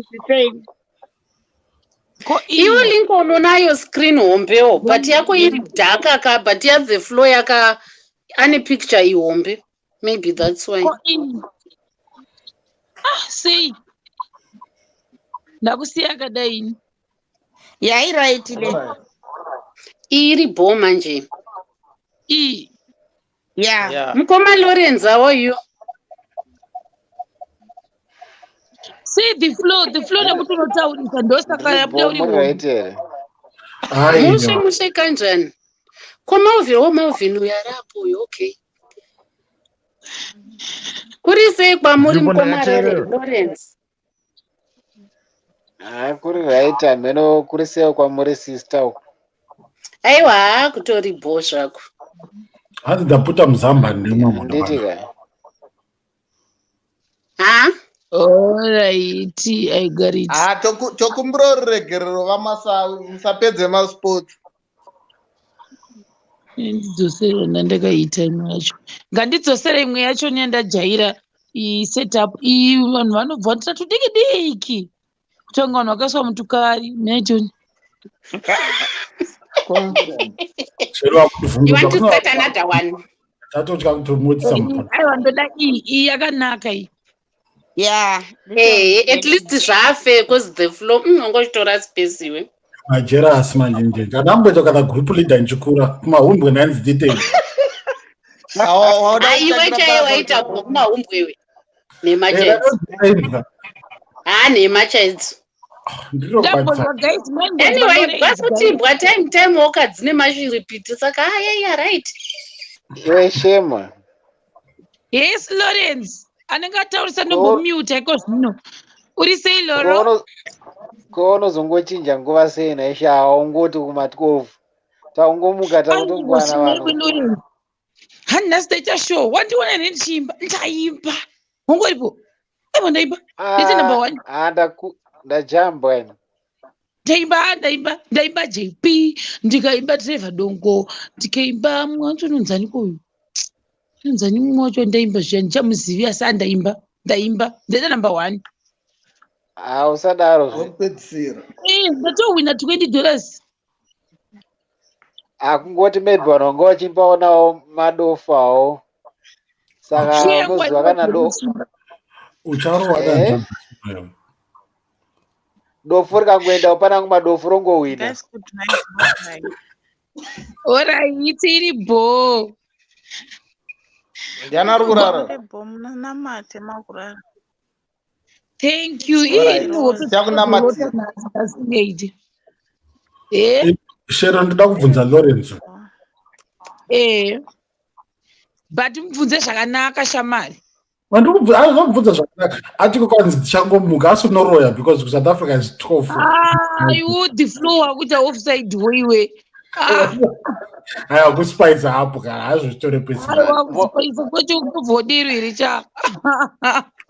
Ko iyi? Iwe Lincoln unayo screen hombewo, but yako iri dhaka ka, but ya the floor yaka ane picture ihombe. Maybe that's why. Ko iyi? Ah, sei? Ndakusiya akadai ini. Yairaiti le. Iri bho manje. Iyi. Yeah. Yeah. Mukoma Lawrence, how are you? See the floor, the floor nekuti unotaurisa ndosaka Ndiri yabuda bho uri muri hombe. right here. Mushe aiwa. mushe kanjani? Ko Melvin, oh Melvin uyo aripo uyo, okay. Kuri sei kwamuri Ndiripo mukoma ndakateerera. Lawrence? Haa kuri right hameno kuri sei kwamuri sister uko. Aiwa, haa kutori bho zvako. Hanzi ndaputa muzambani nemwe munhu Handiti pano. ka. Ha? Alright, I got it. Ah, tokumbira ruregerero vaMasawi musapedze masports. Ndidzosere yandakaita imwe yacho. Ngandidzosere imwe yacho neyandajaira iyi setup iyi vanhu vanobva vatita tudiki diki. Kutonga vanhu vakaiswa mutukari naitoni. Chero You akuvhunduka want to kuna start another one? tatotya kutomutisa mupano. Aiwa ndoda iyi, iyi yakanaka iyi. Yeah. Eh, at least zvafe because the floor unongochitora space iwe. Majerasi manje nje. Ndandamboita kana group leader ndichikura kumahumbwe ndainzi detail. Wauda Ah, iwe kutangira chaiye baba waita bho kumahumbwe iwe. Nhema Eh, chaidzo. ndakadzienda. Ah, nhema chaidzo. Ndinokwatisa. Ndambonzwa guys, maimbonzwa Anyway, Lawrence guys. kwakutimbwa time time woka dzine mashiripiti saka ah yeah, yeah, right. Iwe shema. Yes, Lawrence. Anenge ataurisa Ko ndombomuta iko zvino. Uri sei Loro? ko unozongochinja nguva sei naisha haungoti kuma 12. Taungomuka takutongwana Aiwa, vanhu. Lawrence. Hani nhasi ndaita show. Wandiona here ndichiimba? Ndaimba. Ungoripo? Aiwa ndaimba. Ndaita number Ah, one. ah ndaku ndajambwa ini. Ndaimba, ndaimba, ndaimba JP, ndikaimba Trevor Dongo, ndikaimba mumwe wacho unonzani koyu. Unonzani mumwe wacho ndaimba zviya ndichamuzivi asi andaimba. Ndaimba. Ndaita number one. Ah usadaro zve. Wekupedzisira. Eh, ndatowina $20. Ah kungoti maybe vanhu vanga vachimbaonawo madofu awo. Saka Show yangu unoziva kana do haina Ucharohwa eh danza. dofu rikangoendawo panangu madofu rongowina. Guys, good night. Bye. Alright, iri bho. Ndiani ari kurara? Muri bho munamate makurara. Thank you. Ii Alright. inohope Tichakunamatira. asingaiti. Eh? Shero ndoda kubvunza Lawrence. Eh. But mubvunze zvakanaka shamari. Vandikubvunza zvakanaka. Atiko kwanzi ndichangomuka asi unoroya because kuSouth Africa is 12. Ah, you the flow wakuita offside weiwe. Ah, Aiwa kuspice hapo kana hazvitore personal. aiwa kuspice kwete kubvodero here cha.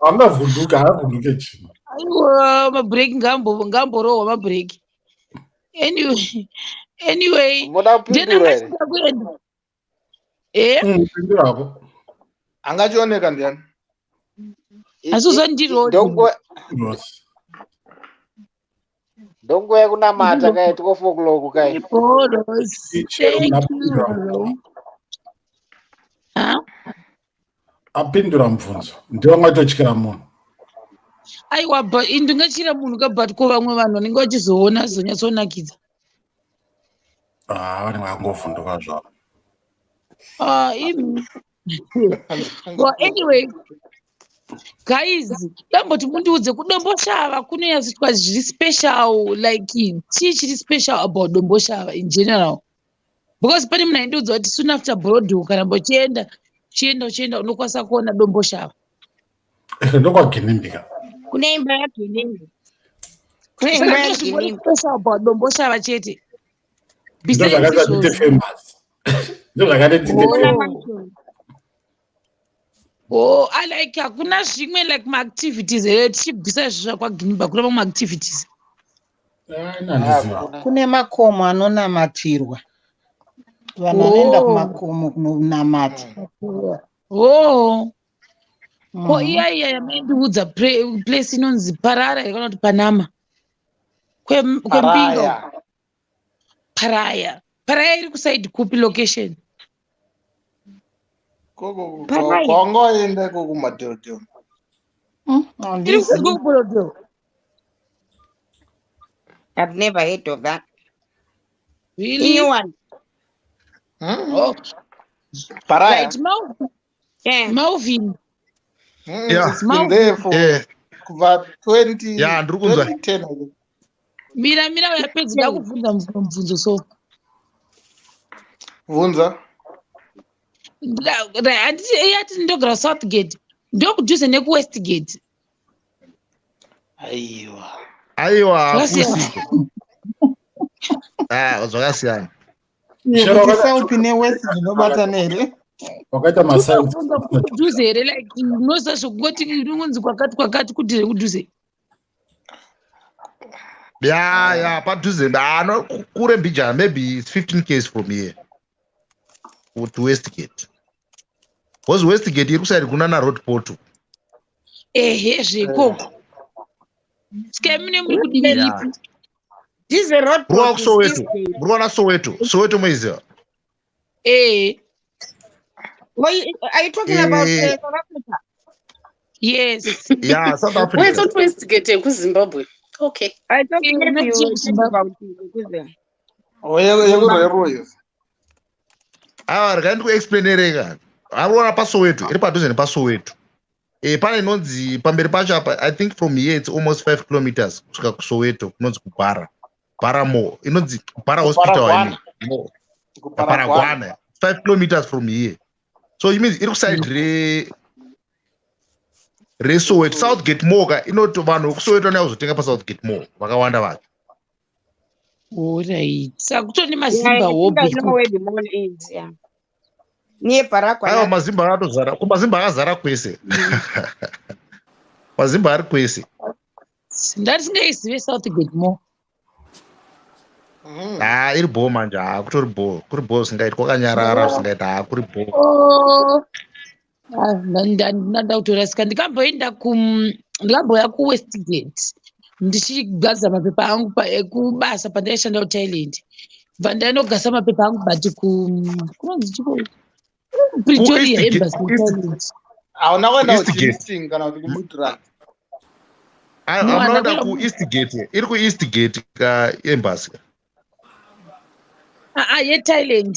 Angavhunduka, haavhunduke chinhu. Aiwa mabreak ngamborohwa mabreak. Anyway, anyway, Munoda ndiani kupindura here? angachida kuenda? Eh? Pindura hako. Angachioneka ndiani? Asi uzondiroja. Ndonguva Rosi. ndonguva yekunamata kai 12 o'clock kai. Boros. Shero Thank you. mnapindura. Lolo. Ha? Apindura mubvunzo. Ndiwe wangatotyira munhu. Aiwa, but ndingachira munhu ka but ko vamwe vanhu vanenge vachizoona zonyatsoonakidza. Ah, vanenge vakangovhunduka zvavo. Ah, imi. Well, anyway, guys, damboti mundiudze kuDomboshava kunonyatsoitwa zviri special, like chii chiri special about Domboshava in general? Because pane munhu aindiudza kuti soon after Borrowdale kana mbochienda chienda uchienda unokwanisa kuona Domboshava. NdokwaGinimbi. Kune imba yaGinimbi. Kune Saka imba ndozvingori yaGinimbi. special about Domboshava chete. Besides Ndozvakaita tiite izvozvo. famous. Ndozvakaita tiite Kuna famous. mansion. Oh, I like hakuna zvimwe like maactivities here tichibvisa izvo zvakwaGinimbi hakuna mamwe activities. Ah, nandiziva. Kune makomo anonamatirwa. Vanhu vanoenda Oh. kumakomo kunonamata. Oh. Ko iya iya yamaindiudza place inonzi Parara here kana kuti Panama? Kwembinga. Paraya. Paraya. Paraya iri kuside kupi location? Koko Paraya. kwangoenda ikoko kumadhodho. Iri kuside kuBorrowdale. I've never heard of that. Really? New one. Oh. Paraya. Right, Malvin. Yeah. Malvin. Yeah. It's been there for Eh, kubva 20 yeah, ndiri kunzwa. 2010 I think. Mira mira yapedza da kubvunza mubvunzo so. Bvunza. Handiti iyati ndogara Southgate. Ndokudhuze nekuWestgate. Aiwa. Aiwa, Zvakasiyana. hakusiko. Ah, zvakasiyana. Shero Kuti wakaita South neWest zvinobatana here? wakaita masainzi. Ndinobvunza kuti kudhuze here like unoziva zvokungoti inonzi kwakati kwakati kudhuze kudhuze. Ya, padhuze. Ah, no, kure mbijana, maybe it's 15 k's from here to Westgate. Because Westgate iri kuside kunana Road Porto. Ehe zveikoko. Saka mune muri kudivi Yeah. ripi? This road Muri port is kuSoweto. Eastgate. Muri kuona Soweto. Soweto moiziva. Eh. Well, are you talking about Eh, South Africa? Yes. yeah, South Wait, Africa. not Westgate yekuZimbabwe. Okay. I thought Eh, maybe not you were talking Zimbabwe. about Zimbabwe. Oh, yekuRoyal. Ava regai ndikuexplainereka. Ari kuona paSoweto, iri padhuze nepaSoweto. Eh, pane inonzi pamberi pacho apa, I think from here it's almost 5 kilometers kusvika kuSoweto, kunonzi kuBhara. Bhara Mall. Inonzi Bhara Hospital, I mean. Kuparagwana. No, Kuparagwana. Paragwana. 5 kilometers from here. So it means iri kuside reSoweto. Southgate Mall ka inoti vanhu vekuSoweto vanouya kuzotenga paSouthgate Mall vakawanda vacho. Alright. Saka kutori Yeah, nemazimba I think hobho I know ikoko. where the mall is. Yeah. Near Aiwa Baragwana. mazimba akatozara, kumazimba akazara kwese. Mazimba ari kwese. Ndandisingaizive Southgate Mall. Ah, iri bho manje, ah, kutori bho, kuri bho zvingaiti kwakanyarara zvingaiti, ah, kuri bho. Oh. Ah, ndanda kutorasika ndikamboenda ku ndikambouya kuWestgate ndichigadzira mapepa angu ekubasa pandaishanda kuThailand. Bva ndainogasa mapepa angu but ku kunonzi chiko Pretoria KuEastgate, Embassy Thailand. Hauna kuenda kuEastgate. kuChimisting kana kuti kuMidrand. Ah, No, hamuna handina kuenda kuenda kuEastgate, iri kuEastgate ka embassy. Ah, ah, yeThailand.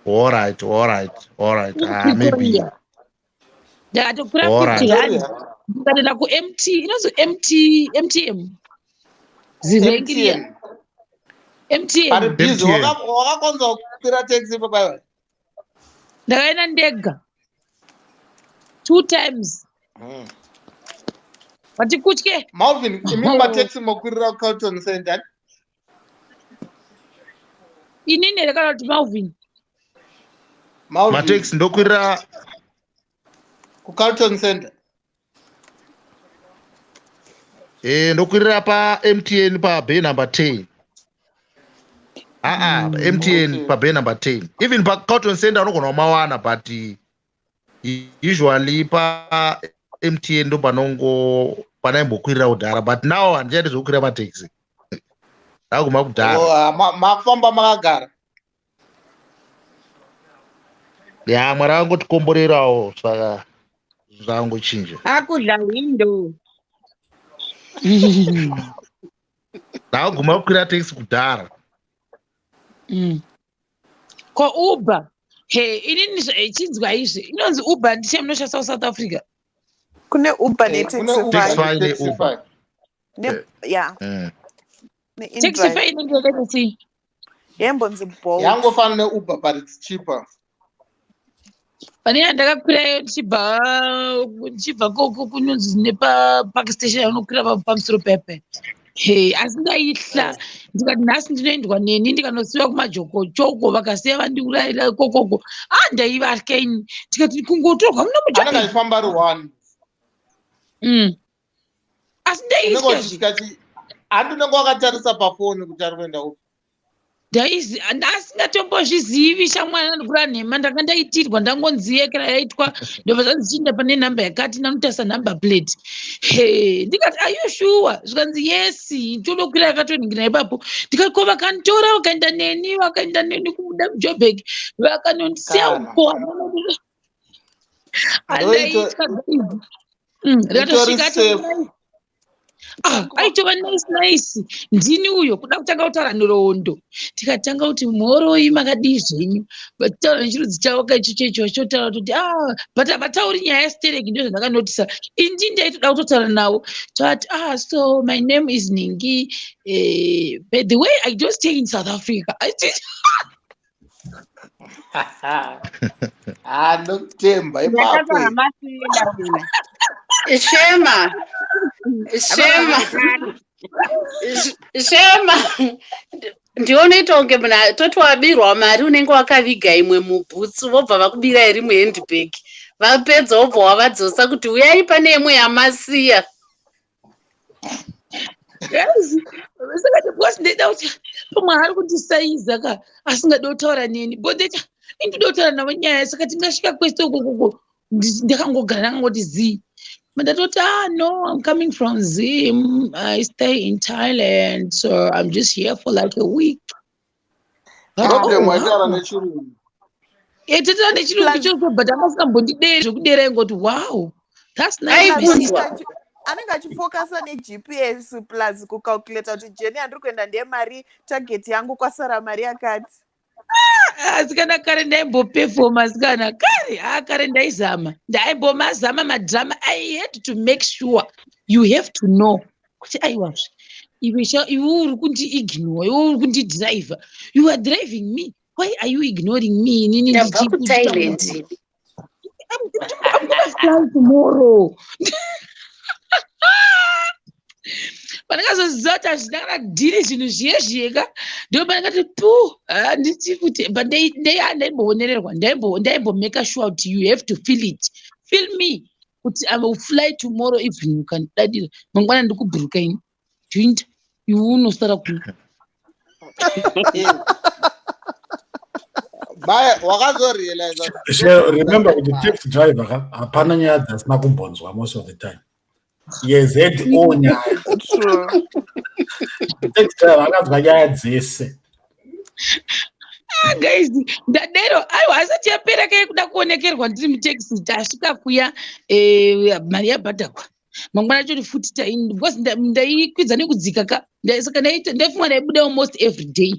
All right, all right, all right. Iri Ah, maybe. Pretoria. Ndakatokwira All 50 right. rand Pretoria. ndikatoenda kuMT inonzi MT MTM zirengi riya MTN. MTM. Pari busy MTN. wakakonza kukwira taxi ipapo. Ndakaenda ndega 2 times. Vati kutye. Malvin, imi mataxi mokwirira kuCarlton Center. Inini here kana kuti Malvin? Malvin Mataxi ndokwirira kuCarlton Center. eh ndokwirira pa MTN pa bay number 10. Ah ah, pa MTN Okay. pa bay number 10. Even pa Carlton Center unogona kumawana but usually pa MTN ndo panongo panaimbokwirira kudhara but now handichaiti zvekukwira mataxi. Ndakuguma kudhara. Oh, ah, makufamba makagara. Ya, Mwari angotikomborerawo saka zvangochinja. Akudla window. Ndakaguma kukwira taxi kudhara. Ko Uber, he, inini chinzwa izvi inonzi Uber ndiche munoshandisa kuSouth Africa. Kune Uber Kune Uber. Taxify neTaxify. neUber. Yeah. Taxify inenge yakaita sei? Yembonzi Bolt. Yangofanana neUber, but it's cheaper. Pane yandakakwirayo ndichibva kunonzi nepapark station yaunokwira pamusoro pepe. He, asi ndaihla ndikati nhasi ndinoendwa neni, ndikanosiyiwa kumajokochoko, vakasiya vandiurayira ikokoko. A, ndaivatya ini, ndikati kungotorwa muno. Anenge achifamba ari one. Asi Unenge ndaitya. uchisvika handi unenge wakatarisa pafoni kuti ari kuenda upi. Ndaizi asingatombozvizivi shamwana, ndikura nhema, ndanga ndaitirwa, ndangonziyekera yaitwa, ndobva zvanzi chiinda pane nhamba yakati, ndanotarisa number plate. He, ndikati, "Are you sure?" Zvikanzi, "Yes, todokwira yakatonhingira ipapo." Ndikati, "Ko vakanditora vakaenda neni, vakaenda neni kubuda muJobek, vakanondisiya Kana. uko?" Andaitya. Itori Rikatosvika. safe. Ah, aitova nice nice, ndini uyo kuda kutanga kutaura nhoroondo. Tikatanga kuti, "Mhoroi, makadii zvenyu?" Vachitaura nechirudzi chavo kaichocho icho, vachotaura kuti, ah, but havatauri nyaya yestereki. Ndo zvandakanotisa indi ndaitoda kutotaura navo. Tati, "Ah, so my name is Ningi. By the way, I don't stay in South Africa." Ha, ndokutemba ipapo. Ndakataura masida wena. Shema, Shema, Shema, ndiwe unoita kunge munhu toti wabirwa mari, unenge wakaviga imwe mubhutsu, vobva vakubira iri muhandbag, vapedza wobva wavadzosa kuti uyai pane imwe yamasiya. Guys, saka because ndaida kuti pamwe ari kundisaiza ka, asingadi kutaura neni, but ndeta indoda kutaura navo nyaya, saka tingasvika kwese ukokoko ndakangogara, ndakangoti zii. Ndatoti, "Ah, no, I'm coming from Zim. I stay in Thailand, so I'm just here for like a week." But, Problem oh, waitaura wow. nechirungu. Tetaura nechirungu chose, but amasingambondideri zvekudera, ingoti, "Wow, that's nice, my sister." Anenge achifokasa neGPS plus kucalculata kuti journey yandiri kuenda ndeyemari, target yangu kwasara mari yakati. Asi kana kare ndaimbopefoma, asi kana kare, a, kare ndaizama, ndaimbomazama madrama. I had to make sure you have to know kuti aiwazve iwe sha, iwe uri kundiignore, iwe uri kundidhiraivha, you are driving me, why are you ignoring me? Inini Ndabva kuThailand. I'm gonna fly tomorrow. Pandakazoziva kuti hazvina kana dhiri zvinhu zviye zviyeka, ndo pandakati pu, handiti kuti, but ndaimboonererwa, ndaimbomaka sure kuti you have to feel it, feel me kuti I will fly tomorrow evening. Ukandidadira mangwana ndikubhuruka ini, jointa iwe unosara kuno. Baya wakazorealiza. Shero, remember kuti taxi driver ka, hapana nyaya dzasina kumbonzwa most of the time. Yes, head all nyaya. True. Taxi driver akanzwa nyaya dzese. Ah, guys, ndadero aiwa, asati yapera kai kuda kuonekerwa ndiri mutaxi. Tasvika kuya, mari yabhadhakwa. Mangwana achoti futi because ndaikwidza nekudzika ka. Saka ndaifunga ndaibuda almost every day.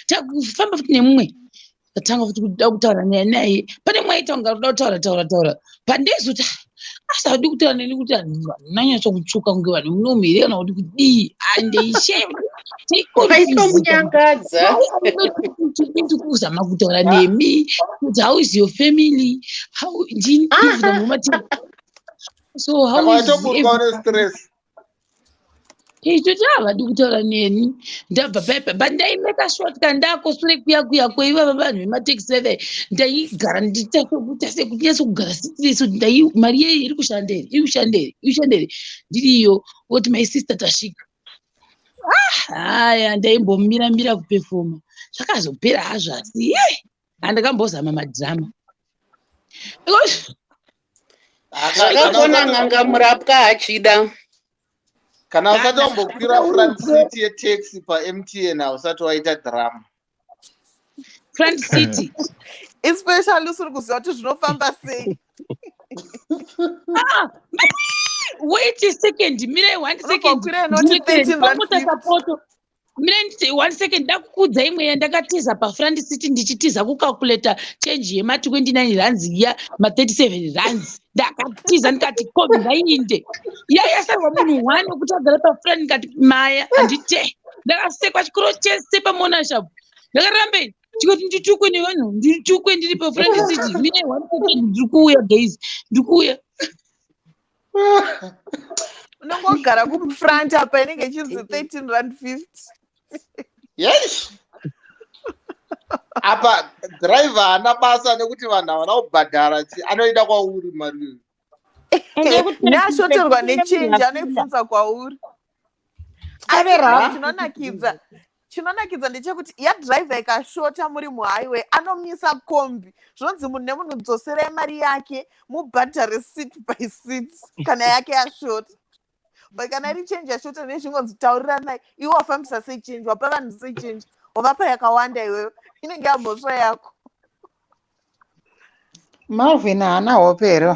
Takufamba futi nemumwe, ndatanga futi kuda kutaura naye. Pane mumwe aita kunge kuda kutaura taura taura, pandaizoti asadi kutaura neni kuti handinanyatso kutsvuka kunge vanhu munomu here kana kuti kudii, andeishema. Waitomunyangadza. Ndikuzama kutaura nemi kuti, "How is your family? How ndini ndibvunza mumati, so how is Saka une stress. Ichoti havadi kutaura neni. Ndabva paipa, but ndaimeka sure kuti kana ndakosure kuya kuya kweivava vanhu vematekisi veve, ndaigara ndichiita sekuita sekunyatso kugara serious kuti ndai mari yei iri kushanda here, iri kushanda here, iri kushanda here, ndiriyo woti, "My sister, tasvika." Ah, haya, ndaimbomira mira kupefoma, zvakazopera hazvo, asi ye, handakambozama madrama. Zvakakona n'anga murapwa achida. Kana usati wambokwira front seat yetaxi paMTN, hausati waita drama. Front seat. Especially usiri kuziva kuti zvinofamba sei. Ah, wait a second, mirai one second. Unokwira inoti 13 rand. Sapoto. Mire nditi one second, ndakukuudza imwe yandakatiza pafront city ndichitiza kucalculata change yema29 rands iya, ma37 rands. Ndakatiza ndikati kombi ngaiinde. Iya yasarwa munhu one wekuti agare pafront, ndikati maya handite. Ndakasekwa chikoro chese paMonash apo. Ndakaramba chikoti nditukwe nevanhu, nditukwe ndiri pafront city. Mire one second, ndiri kuuya guys, ndiri kuuya. Unongogara kufront apa inenge ichinzi 13 rand 50. Yes, apa driver haana basa nekuti vanhu havana kubhadhara, anoida kwauri mari iyoyo. Neashoterwa nechenji anoibvunza kwauri. Ave Asi rafu. Chinonakidza ndechekuti yadhiraivha ikashota muri muhighway, anomisa kombi, zvonzi munhu nemunhu dzoserai mari yake, mubhadhare seat by seat kana yake yashota. But kana iri chenji yashota, nezvingonzi tauriranai, iwe wafambisa sei chenji, wapa vanhu sei chenji, wavapa yakawanda iweyo, inenge yamhosva yako. Malvin haana hope here?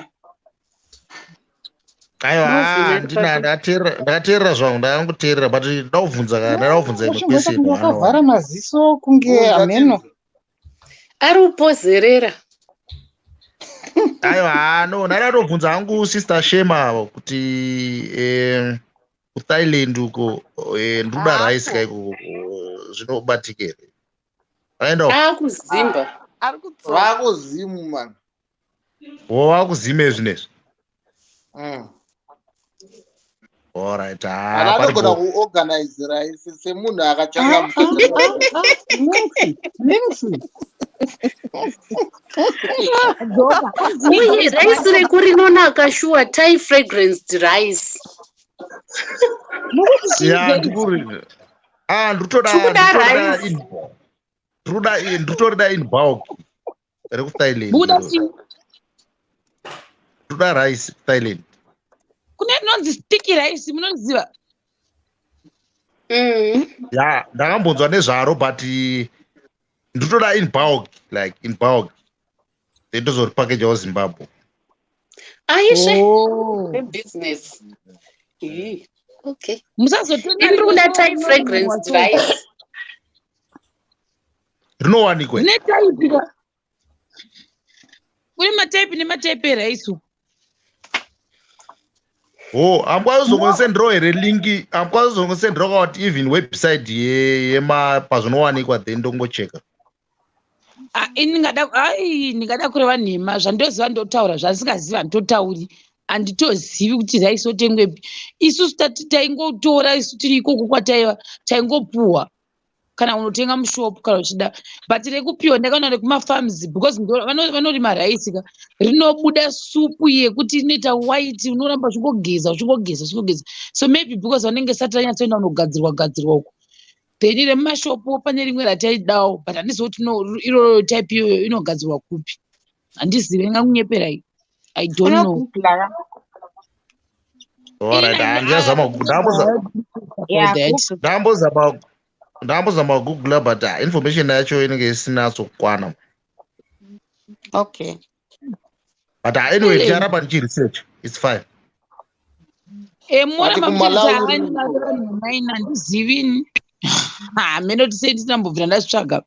Aiwa. Malvin ari Handina. papi? Ndakateerera zvangu, ndakangoteerera, but ndaubvunza kana ndaubvunza imwe Uchimboita question. kunge wakavhara maziso, kunge Bvunza. hameno. Tinzwe. Ari upozerera. Aiwa, no, ndadatobvunza hangu Sister Shema avo kuti kuThailand uko ndinoda rice Haako. kaiko, zvinobatika here? Vaenda uko. Akuzimba. Ari kudzoka. Vakuzimu man. Wo wakuzime zvinezvi. Alright, Ana ah, anogona paripo. kuorganizera semunhu akachangamuka. Links, links. Dzoka. Uye rice rekurinonaka shuwa, Thai fragranced rice. Mukuti chii Ya, guys? ndikuri. Ah, ndikutoda Tikuda ndikutorida rice. in ndikutorida in bulk rekuThailand Buda iroro. chii? Ndikuda rice Thailand. Kune inonzi sticky rice, munoziva? Ya, ndakambonzwa nezvaro, but ndikutoda in bulk, like in bulk. Then tozoripakejawo Zimbabwe. Aishe. Oh. Business. Okay. Musazotenga Ini rimwe ndikuda Thai rinonzi fragranced wacho. rice. Rinowanikwa. Rine type ka. Kune matype nematype erice uku. Oh, hamukwazi here link, hamukwazi kuzongosenderawo kuti even website yema pazvinowanikwa, then ndongocheka. Ah, ini ndingada, ai, ndingada kureva nhema. Zvandoziva ndotaura, zvandisingazivi handitotauri. Handitozivi kuti rice otengwepi. Isusu tati taingotora, isu tiri ikoko kwataiva taingopuhwa, kana unotenga mushop kana uchida, but rekupiwa ndakaona rekumafarms because vanorima rice ka, rinobuda supu yekuti inoita white, unoramba uchingogeza, uchingogeza, uchingogeza. So maybe because vanenge sati ranyatsoenda kunogadzirwa gadzirwa uko. Then remumashopo pane rimwe rataidawo, but handizivi kuti iroro type iyoyo inogadzirwa kupi, handizivi, ndingangunyeperai, I don't know. Unogoogla ka. Alright, handiyazama ndamboza Yeah, about that. Google. ndambozama kugoogla, but information yacho inenge isinatsokwana. Okay. But anyway, ndicharamba ndichiresearch, it's fine. But Moramba kuMalawi muchiti ririko. nhemaini, handizivi, hameno tisei tisambobvira ndazvitsvaga.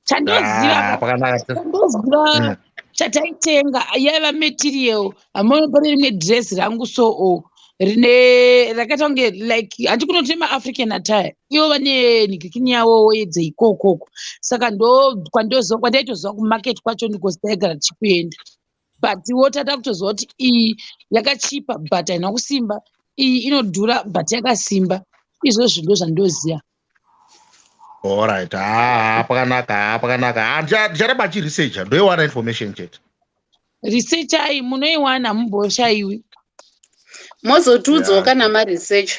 Chandoziva Ah, pakanaka. chandoziva chataitenga yaiva material. Hameno pane rimwe dress rangu so o rine rakaita kunge like handi kunoti maAfrican attire, ivo vane nhikikini yavo dzeikokoko, saka ndo kwandoziva kwandaitoziva kumarket kwacho ndikozi taigara tichikuenda, but wo tata kutoziva kuti iyi yakachipa but haina kusimba, iyi inodhura but yakasimba. Izvozvo ndo zvandoziva. Alright, ah, pakanaka, ah, pakanaka. Ah, ndicharamba ndichiresearcha, ndoiwana information chete. Researchai, munoiwana, hamumboshayiwi. Mozotiudzawo Yeah. kana maresearch.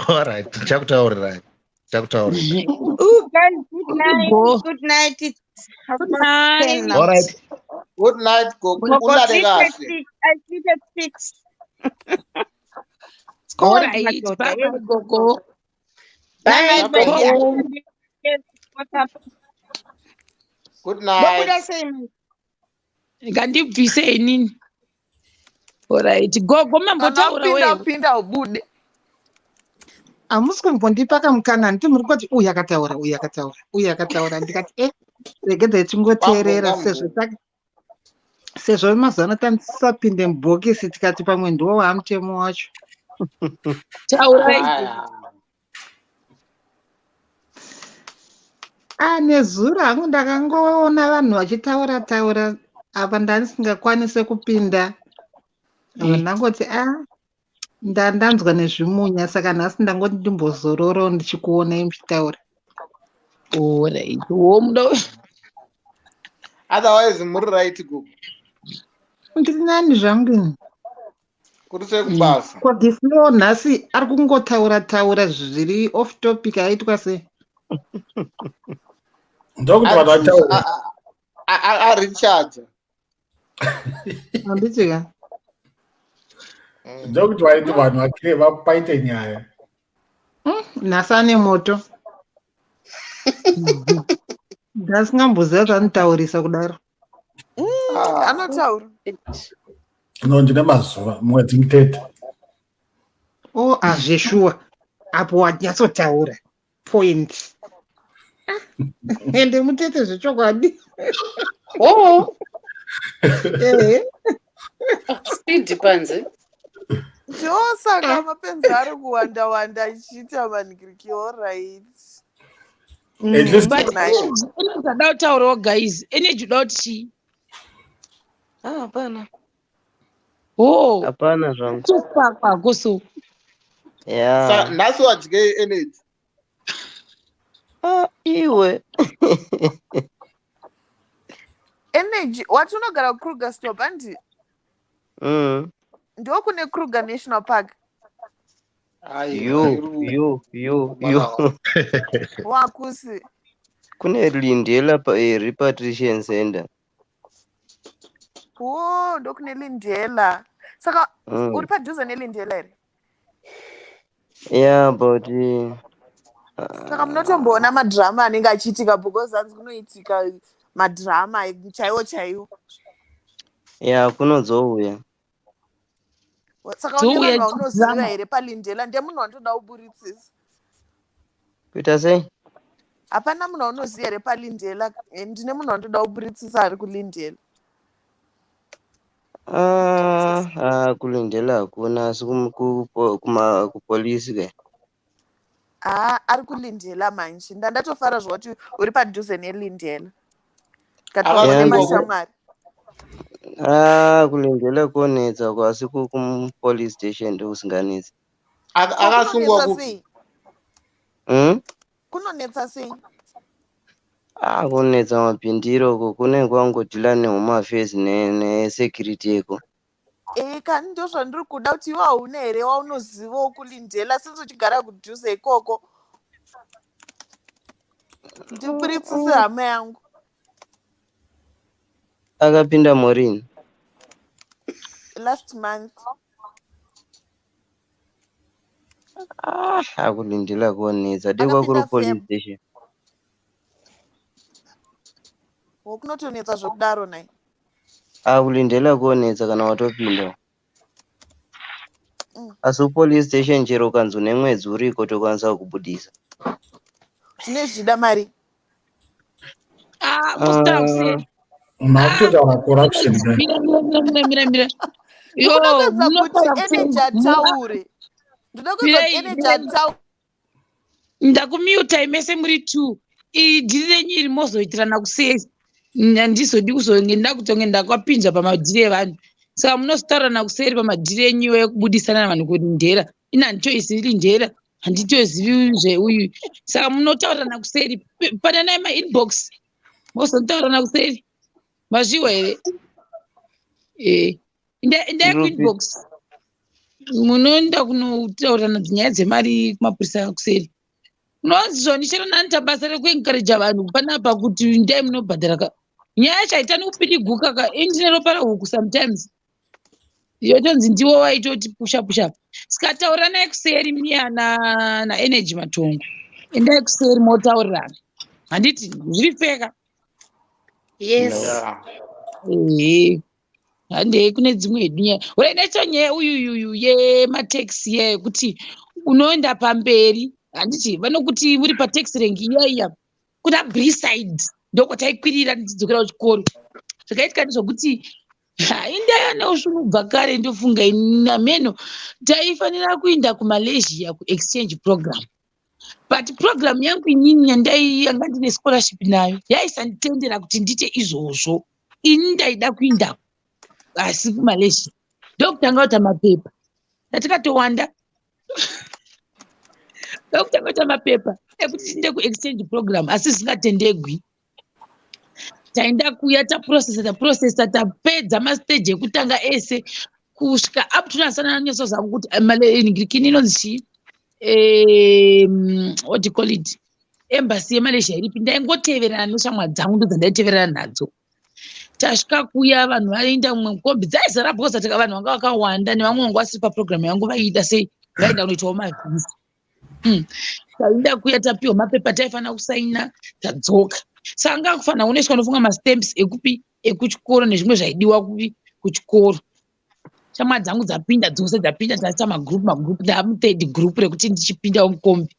Alright, ndichakutaurirai, ndichakutaurirai. Ooh, guys, good night. Go. Good night. It's half Good past 10 night. now. Alright. Good night, gogo. Gogo, Ulale sleep at kahle. 6. I sleep at 6. It's cold, Alright, madoda. bye Yes. bye, gogo. Bye, Bye. my dear. Gogo. Yes, what's up? Good Ndobuda night. sei manje? Ngandibvise inini. Alright, gogo Kana mambotaura wapinda wewe. pinda ubude. Hamusi kumbondipa kamukana, handiti muri kungoti uyu akataura, uyu akataura, uyu akataura. Ndikati e regedzai tingoteerera sezvo mazuva ano tatisapinde mubhokisi, tikati pamwe ndiwo waamutemo wacho. Taurai. Ah, nezuro hangu ndakangoona vanhu vachitaura taura apa ndandisingakwanise kupinda. Ndangoti a ndanzwa nezvimunya, saka nhasi ndangoti ndimbozororo ndichikuonai muchitaura. Alright. Womuda. Otherwise muri right gogo? Ndiri nani zvangu ini. Kuri sei kubasa? Ko Giflo nhasi ari kungotaura taura zviri off topic, aitwa sei? Ndokuti vanhu vataure. Aricharge. Handiti ka? Ndokuti vaiti vanhu vakire vapaite nyaya. Nhasi ane moto. Ndasingamboziva kuti anotaurisa kudaro. Anotaura. No, ndine mazuva mwedzi mutete. Oh, azveshuwa. Apo wanyatsotaura. Point. Ende mutete zvechokwadi. Oh. Ehe. Speed panze. Ndosaka mapenzi ari kuwanda wanda achiita manhikiriki. Alright. At least But energy ada kutaurawo guys. Energy uda kuti chii? Ah, hapana. Oh, Hapana zvangu. tosipakwa so. Yeah. Nhasi wadyei, Energy? Ah, iwe. Energy, wati unogara kuKrugersdorp, handi? Ndokune Kruger National Park. Yo, yo, yo, yo. Wakusi. Kune Lindela Repatriation Center. Oh, ndokune Lindela. Saka uri padhuze neLindela here? Yeah, but Saka munotomboona madhirama anenge achiitika, because hanzi kunoitika madhirama chaiwo chaiwo. Yeah, kunodzouya. Saka une Dzouya vanhu vaunoziva drama. here paLindela? Ndemunhu wandoda kuburitsisa. Kuita sei? Hapana munhu waunoziva here paLindela? Ndine munhu wandoda kuburitsisa ari kuLindela. Ah, ah, kuLindela hakuna, asi kupolisi ke. Haa, ari kuLindela manje. Ndandatofara zvekuti uri padhuze neLindela. Kati Yeah, pamwe ndiko. nemashamwari. Ah, kuLindela konetsa ko, asi police station ndokusinganetsi. Ko Akasungwa kunonetsa kupi? sei? Kunonetsa sei? Ah, kunetsa mapindiro uko, kunenge kwangodhila nehome affairs nesecurity yeko. Ee kani, ndozvandiri kuda kuti iwe hauna here waunozivawo kuLindela, since uchigara kudhuze ikoko? Ndiburitsise hama yangu. Akapinda morini? Last month. Ah, akuLindela konetsa, dekwa kuri Akapinda police Feb. station. Wokunotonetsa zvokudaro nai? AkuLindela konetsa kana watopinda. Asi kupolice station chero ukanzi une mwedzi uriko, tokwanisa kukubudisa. Zvine zvichida mari. Ah, mustaura kuseri. Makutotaura corruption guys. Mira, mira, mira, mira, mira, mira. Yo, Ndikuda kuedza kuti munotaura kuseri. Energy ataure. Ndoda kuedza kuti Mirai, Energy mirai. ataure. Ndakumute mese muri two. Iri dhiri renyu iri mozoitirana kuseri. Handizodi kuzonge ndakutonge ndakapinzwa pamadhiri evanhu. Saka munozotaurana kuseri pamadhiri enyu ekubudisana vanhu kuLindela. Ini handitozivi Lindela, handitozivi zveuyu. Saka munotaurirana kuseri. Pananai mainbox, mozotaurana kuseri. Mazviwa here? Eh. Indai Ndinopi? kuinbox. Munoenda kunotaurirana nyaya dzemari kumapurisa kuseri. Unonzi zvoni chero nani basa rekuencourage vanhu panapa kuti ndai munobhadhara ka. Nyaya yacho haitani kupidiguka ka, ini ndine ropa rehuku sometimes. Yotonzi ndiwo waitoti pusha pusha. Saka tauranai kuseri miya naEnergy Matongo. Endai kuseri motaurirana. Handiti zviri feka? Yes. Yeah. Ehe. Handei kune dzimwe hedu nyaya. Ure necho nyaya uyuyuyu yematekisi iya yekuti Unoenda pamberi, handiti vanokuti uri pataxi rank iya iya kuna Briside, ndokwataikwirira ndichidzokera kuchikoro. Zvakaitika ndezvokuti indaya neusvunubva kare, ndofunga nameno taifanira kuinda kuMalaysia kuexchange program, but program yangu inini yandai yanga ndine scholarship nayo yaisanditendera kuti ndiite izvozvo. Ini ndaida kuinda asi kuMalaysia, ndokutanga kuita mapepa tatikatowanda, ndokutanga kuita mapepa ekuti tiinde kuexchange program, asi zvisingatendegwi. Taenda kuya, taprocessa, taprocessa, tapedza mastage ekutanga ese kusvika up to nasana nyatso zangu kuti ngirikini inonzi chii, what do you call it, embassy yeMalaysia iripi. Ndaingoteverana neshamwari dzangu, ndo dzandaiteverana nadzo. Tasvika kuya, vanhu vaenda mumwe mukombi dzaizara because vanhu vanga vakawanda, nevamwe vanga vasiri paprogramu yangu vaiita sei, vaenda kunoitawo mavhisa. Taenda kuya, tapiwa mapepa taifanira kusaina, tadzoka. Saka anga kufanira kunoiswa, nofunga mastamps ekupi, ekuchikoro nezvimwe zvaidiwa kupi, kuchikoro. Shamwari dzangu dzapinda dzose, dzapinda, taita magroup magroup. Ndaamuthird group rekuti ndichipindawo mukombi.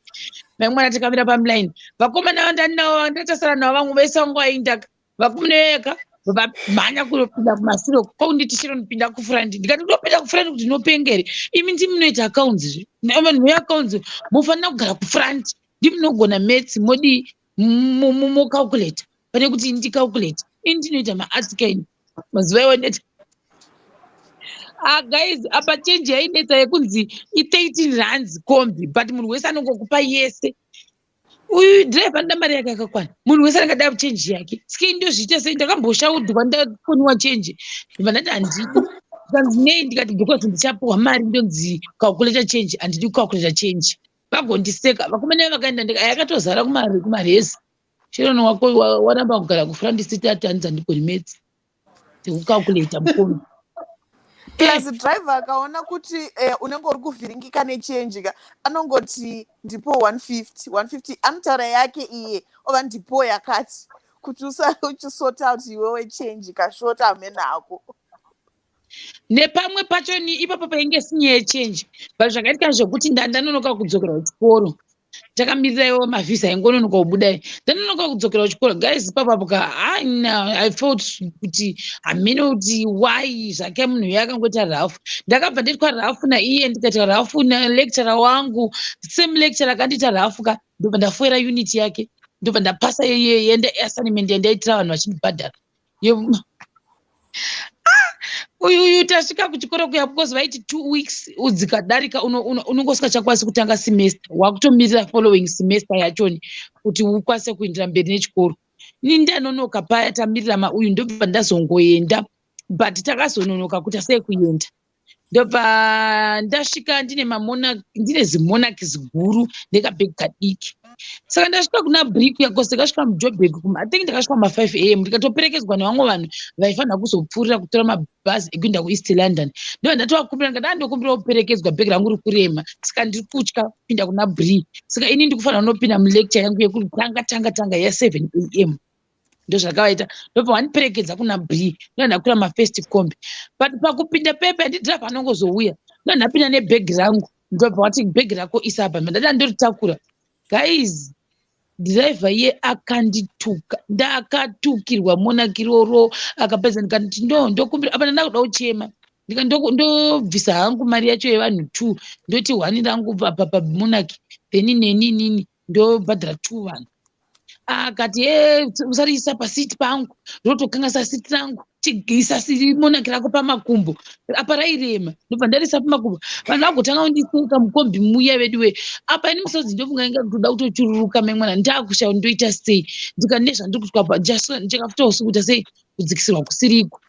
Mai mwana, takamira pamuline, vakomana vandanavo ndatasara navo, vamwe vese vanga vainda, vakomana veka vamhanya kunopinda kumashure kwakunditi, "Chironopinda kufront." Ndikati, "Ndopinda kufront kuti ndinopengere? Imi ndimi munoita accounts zve, vanhu veaccounts mofanira kugara kufront, ndimunogona maths, modii mocalculate pane kuti ndicalculate. Ini ndinoita maarts kaini mazuva iwo ndeta." Ah guys, apa change yainetsa yekunzi i13 rands kombi, but munhu wese anongokupa yese. Uyu driver anoda mari yake yakakwana, munhu wese anenge ada change yake. Sike ndozviita sei? Ndakamboshaudwa, ndafoniwa change, ndibva ndati handidi. Ndikanzi, "Nei?" Ndikati, "Because ndichapiwa mari, ndonzi calculate change, handidi kucalculate change." Vagondiseka vakomana vakaenda, yakatozara kumarezi. "Sharon wako waramba kugara kufront seat, ati hanzi handigoni maths dzekucalculata mukombi." Plus driver akaona kuti unenge uri kuvhiringika nechange ka, anongoti, "Ndipo 150, 150." Anotaura yake iye, ova ndipo yakati kuti usare uchisort out iwewe change kashota hamene hako. Nepamwe pacho ni ipapo painge sinyaya yechange, but zvakaitika zvekuti ndanonoka kudzokera kuchikoro. Takamirira iwo mavhisa aingononoka kubudai, ndanonoka kudzokera kuchikoro guys. Ipapo ka haina, I felt kuti hamene kuti why zvake munhu uyo akangoita rough. Ndakabva ndaitwa rough naiye, ndikaita rough nalecturer wangu, same lecturer akandiita rough ka. Ndobva ndafoira unit yake, ndobva ndapasa yenda assignment yandaitira vanhu vachindibhadhara. Uyu uyu tasvika kuchikoro kuya, because vaiti 2 weeks dzikadarika unonge usingachakwanisi kutanga semester, wakutomirira following semester yachoni kuti ukwanise kuendera mberi nechikoro. Ini ndanonoka paya, tamirira mauyu, ndobva ndazongoenda, but takazononoka kuita sei kuenda. Ndobva ndasvika ndine mamona, ndine zimonaki ziguru nekabhegi kadiki. Saka ndasvika kuna Brick because ndakasvika muJoburg, I think ndakasvika ma5 a.m., ndikatoperekedzwa nevamwe vanhu vaifanira kuzopfuurira kutora mabhazi ekuenda kuEast London. Ndobva ndatovakumbira, ndikati, "Ndokumbira kuperekedzwa, bhegi rangu riri kurema, saka ndiri kutya kupinda kuna Bri. Saka ini ndikufanira kunopinda mulecture yangu yekutanga tanga tanga ya7 a.m." Ndozvakavaita, ndobva vandiperekedza kuna Bri, ndobva ndakwira mafirst combi. But pakupinda pepe, handidhiraivha anongozouya, ndobva ndapinda nebhegi rangu, ndobva wati, "Bhegi rako isa apa." Ndada ndoritakura guys, dhiraivha iye akandituka, ndakatukirwa monaki iroro. Akapedza, ndikati, "Ndo ndokumbira." Apa ndanda kuda kuchema, ndikati, "Ndobvisa hangu mari yacho yevanhu two, ndoti one rangu pamonaki, then neni inini ndobhadhara two vanhu." Akati, "E, usariisa paseat pangu, rotokanganisa seat rangu, chiisa monaki rako pamakumbo." Apa rairema, ndobva ndarisa pamakumbo. Vanhu vagotanga kundiseka mukombi muya veduwe. Apa ini musodzi ndofunga inga kutoda kutochururuka. Mai mwana, ndakushaya ndoita sei, ndikati nezvandiri kutwa pa ndikafuta usiku kuita sei, kudzikisirwa kusiriko.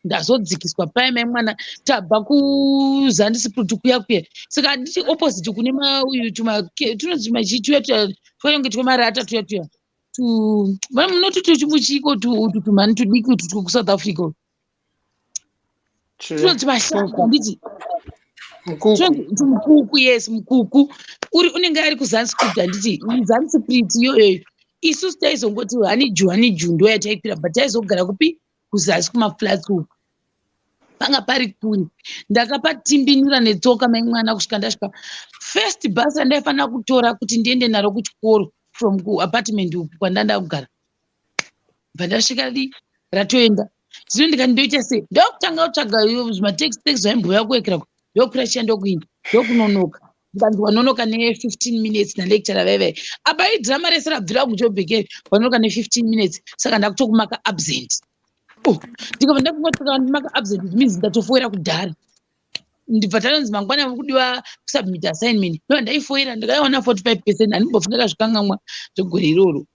Ndazodzikiswa paya, mai mwana, tabva kuZandspruit kuya kuya. Saka handiti opposite kune mauyu tunonzi machi tuya tuya twanenge twemarata tuya tuya, munoti tuchiko utu tumhani tudiki utu twekuSouth Africa utu tunonzi mashaka, handiti? Mukuku, yes, mukuku uri unenge ari kuZandspruit, handiti? Zandspruit iyoyoyo isusu taizongoti Honeydew, Honeydew ndo yataikwira, but taizogara kupi? Kuzasi kumaflats uku. Panga pari kure. Ndakapatimbinura netsoka mai mwana kusvika ndasvika. First bus randaifanira kutora kuti ndiende naro kuchikoro from kuapartment uku kwandanda kugara. Bva ndasvika di ratoenda. Zvino ndikati ndoita sei? Ndokutanga kutsvaga zvimateksi teksi zvaimbouya kuwekera ndokwira chiya ndokuinda ndokunonoka. Ndikanzi wanonoka ne15 minutes nalecturer vaive. Apa idrama rese rabvira kuJobek wanonoka ne15 minutes saka ndakutokumaka absent. Oh, ndikabva ndakumaka absent it means ndatofoira kudhara. Ndibva tanonzi mangwana muri kudiwa kusubmit assignment. Ndobva ndaifoira ndikaiwana 45% handimbofi ndakazvikangamwa zvegore iroro.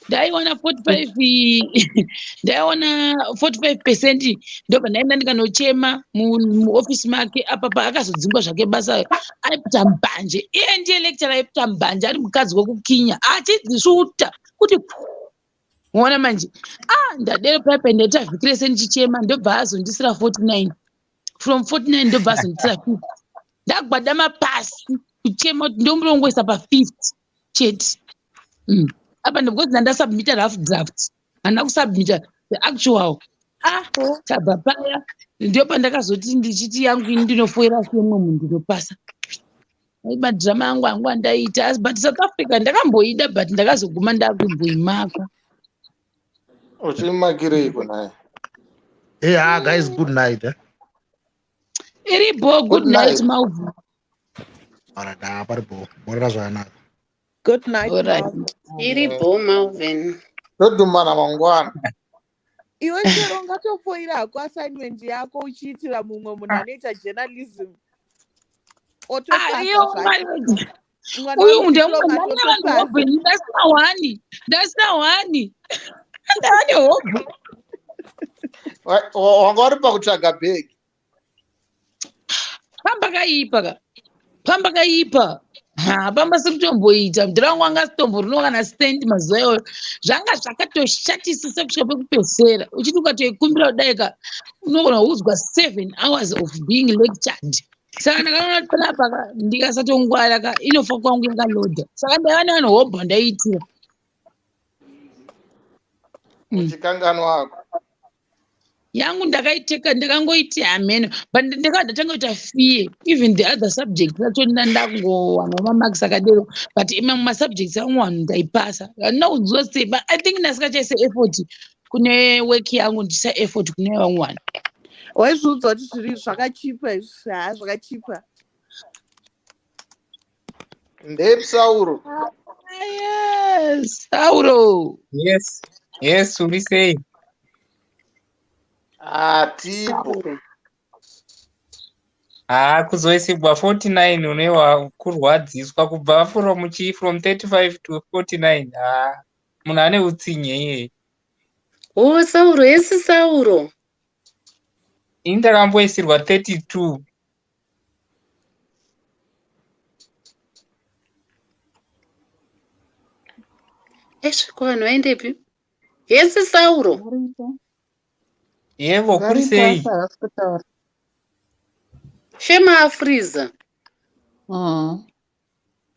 Ndaiwana 45 ndaiwana 45% ndobva ndaenda ndikanochema muofisi make apa paakazodzingwa zvake basa aiputa mbanje. Iye ndiye lecturer aiputa mbanje ari mukadzi wekukinya achidzisvuta kuti Uona manje ah ndadero paipa ndaita vhiki rese ndichichema ndobva azondisira 49 from 49 ndobva azondisira 50 ndagwadama pasi kuchema kuti ndomurongoisa pa 50 chete. Apa because ndandasubmita rough draft handina kusubmita the actual. Ah tabva paya ndio pandakazoti ndichiti yangu ini ndinofoira semwe munhu ndinopasa. Madrama angu angu andaiita asi but South Africa ndakamboida but ndakazoguma ndakumboimaka. Uchimakireiko naye? Hey, ah, guys, good night. Eh? Iripo, good Good night night. Malvin. Alright, ah, paripo. Morera zvakanaka. Good night, Alright. Malvin. Iripo Malvin. Todhumana mangwana. Iwe chero ungatofoira hako assignment yako uchiitira mumwe munhu anoita journalism. Otopasa Ariyo zvake. mari. Mwana Uyu wediploma ndemwe ndane vanhu otopasa. hobho ini ndasina one. Ndasina one. Ndane hobho. Wanga uri pakutsvaga bhegi. Pamba kaipa ka. Pamba kaipa. Ha, pamba sikutomboita. Mudhara wangu anga asitomborino kana stand mazuva iwayo. Zvanga zvakatoshatisisa kusvika pekupedzisira. Uchiti ukatoikumbira kudai ka, unogona kuudzwa 7 hours of being lectured. Saka ndakaona kuti panapa ka, ndikasatongwara ka, inofa kwangu yakaloda. Saka ndaiva nevanhu hobho ndaiitira. Uchikanganwa wako. Yangu ndakaiteka ndakangoiti hameno but ndakabva ndatanga kuita fear even the other subjects acho ndangowanawo mamarks akadero but mamwe masubjects amwe vanhu ndaipasa handina kunzwa sei but I think ndasikachaise effort kune work yangu ndichisa effort kune vamwe vanhu. Waizviudza kuti zviri zvakachipa izvi, haa zvakachipa. Ndepi Sauro? Yes, Sauro. Yes, yes, uri sei? Hatipo. Haa, kuzoisigwa 49 unewa kurwadziswa kubva from chi from 35 to 49. Haa, munhu ane utsinye iyeye. Oh, Sauro, yesi Sauro. Ini ndakamboisirwa 32. Eish, ko vanhu vaendepi? Yesi Sauro. Yebo, kuri Varipo sei? asi havasi kutaura. Shema afreezer.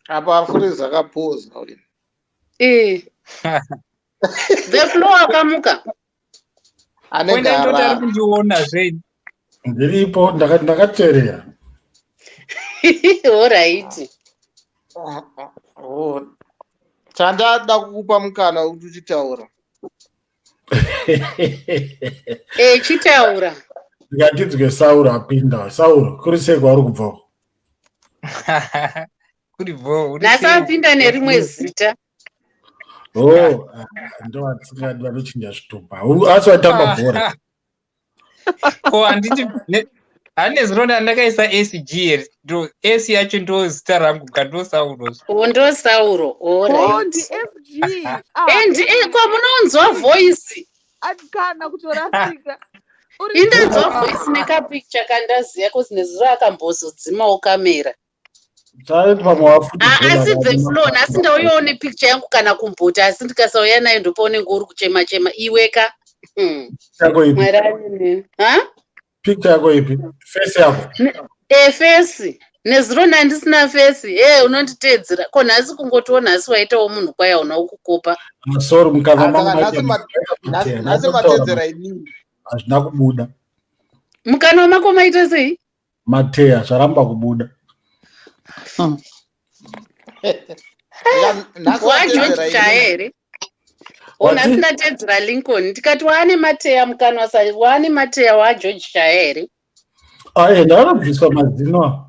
Apa afreezer akapoza uyu. Eh. The floor akamuka. Ane Kwenda ndoti ari gara. kundiona zvenyu. Ndiripo ndakateerera. Alright. Oh. Chandada kukupa mukana wekuti uchitaura. Eh, chitaura. Ndikatidzwe Sauro apinda. Sauro, kuri sei kwauri kubva? Kuri bho, uri Nhasi sei? apinda nerimwe zita. Oh, ndo vatisingadi vanochinja zvitupa. Asi watamba bhora. Ko handiti hane zino ndandakaisa SG here? Ndo S yacho ndo zita rangu ka ndo Sauro. Oh, ndo Sauro. Oh, Alright. ndi SG. Ah, And ko munonzwa voice. Kana kutorasika. Uri Indanzwa voice nekapicture kandaziya cause nezuro akambozodzimawo kamera. Taiti pamwe wafuti Ah, bhora asi the rako. floor nhasi ndauyawo nepicture yangu kana kumboti asi ndikasauya nayo ndopaunenge uri kuchema chema iweka. Yako ipi? Mwari anene. Ha? Picture yako ipi? Face yako. Eh, fesi. Nezuro ndandisina fesi. Eh, unonditeedzera. Ko nhasi kungotiwo nhasi waitawo munhu kwaye hauna kukopa. Ah, sorry mukanwa Ah, mangu saka nhasi maita nhasi Ndakutaura matedzera inini. hazvina kubuda. Mukanwa mako maita sei? Mateya zvaramba kubuda. WaGeorge Chaya here? O nhasi ndatedzera Lincoln ndikati waane mateya mukanwa sa waane mateya waGeorge Chaya here? Aye, ndakanobviswa mazino.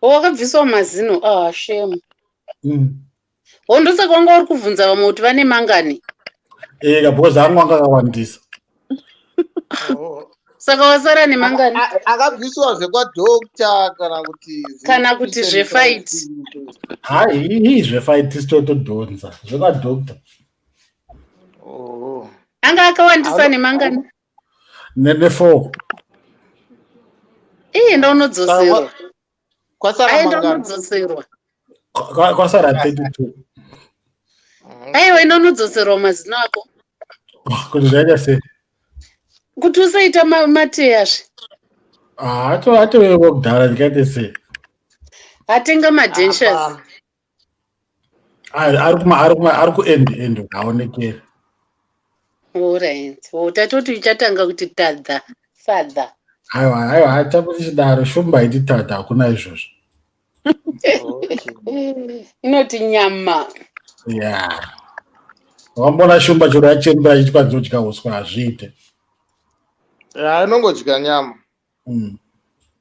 O wakabviswa mazino? Ah, shame. O ndosaka wanga uri kubvunza vamwe kuti vane mangani? Eka, because angu anga akawandisa. Saka wasara nemangani? Akabviswa zvekwadoctor kana kuti Kana kuti zvefight? Hai, zvefight totodhonza zvekwadoctor. Oh. Anga akawandisa nemangani? Ne4. Iye ndaunodzoserwa. Kwasara Aenda mangani? unodzoserwa. Kwasara 32. Aiwa, enda unodzoserwa mazino ako. Kuti zvaita sei? Kuti usaita mateyazve. Ah, atovewo kudhara, ndikaite sei? Atenga madentures. Ari kuend end haonekeri. Alright. O tatoti uchatanga kuti tadha sadha. Aiwa, aiwa, hatambi tichidaro. Shumba haiti tadha, hakuna izvozvo. Inoti nyama. Ya, wambona shumba chero yachembera ichikwanisa kudya uswa? Hazviite. Ya, inongodya nyama.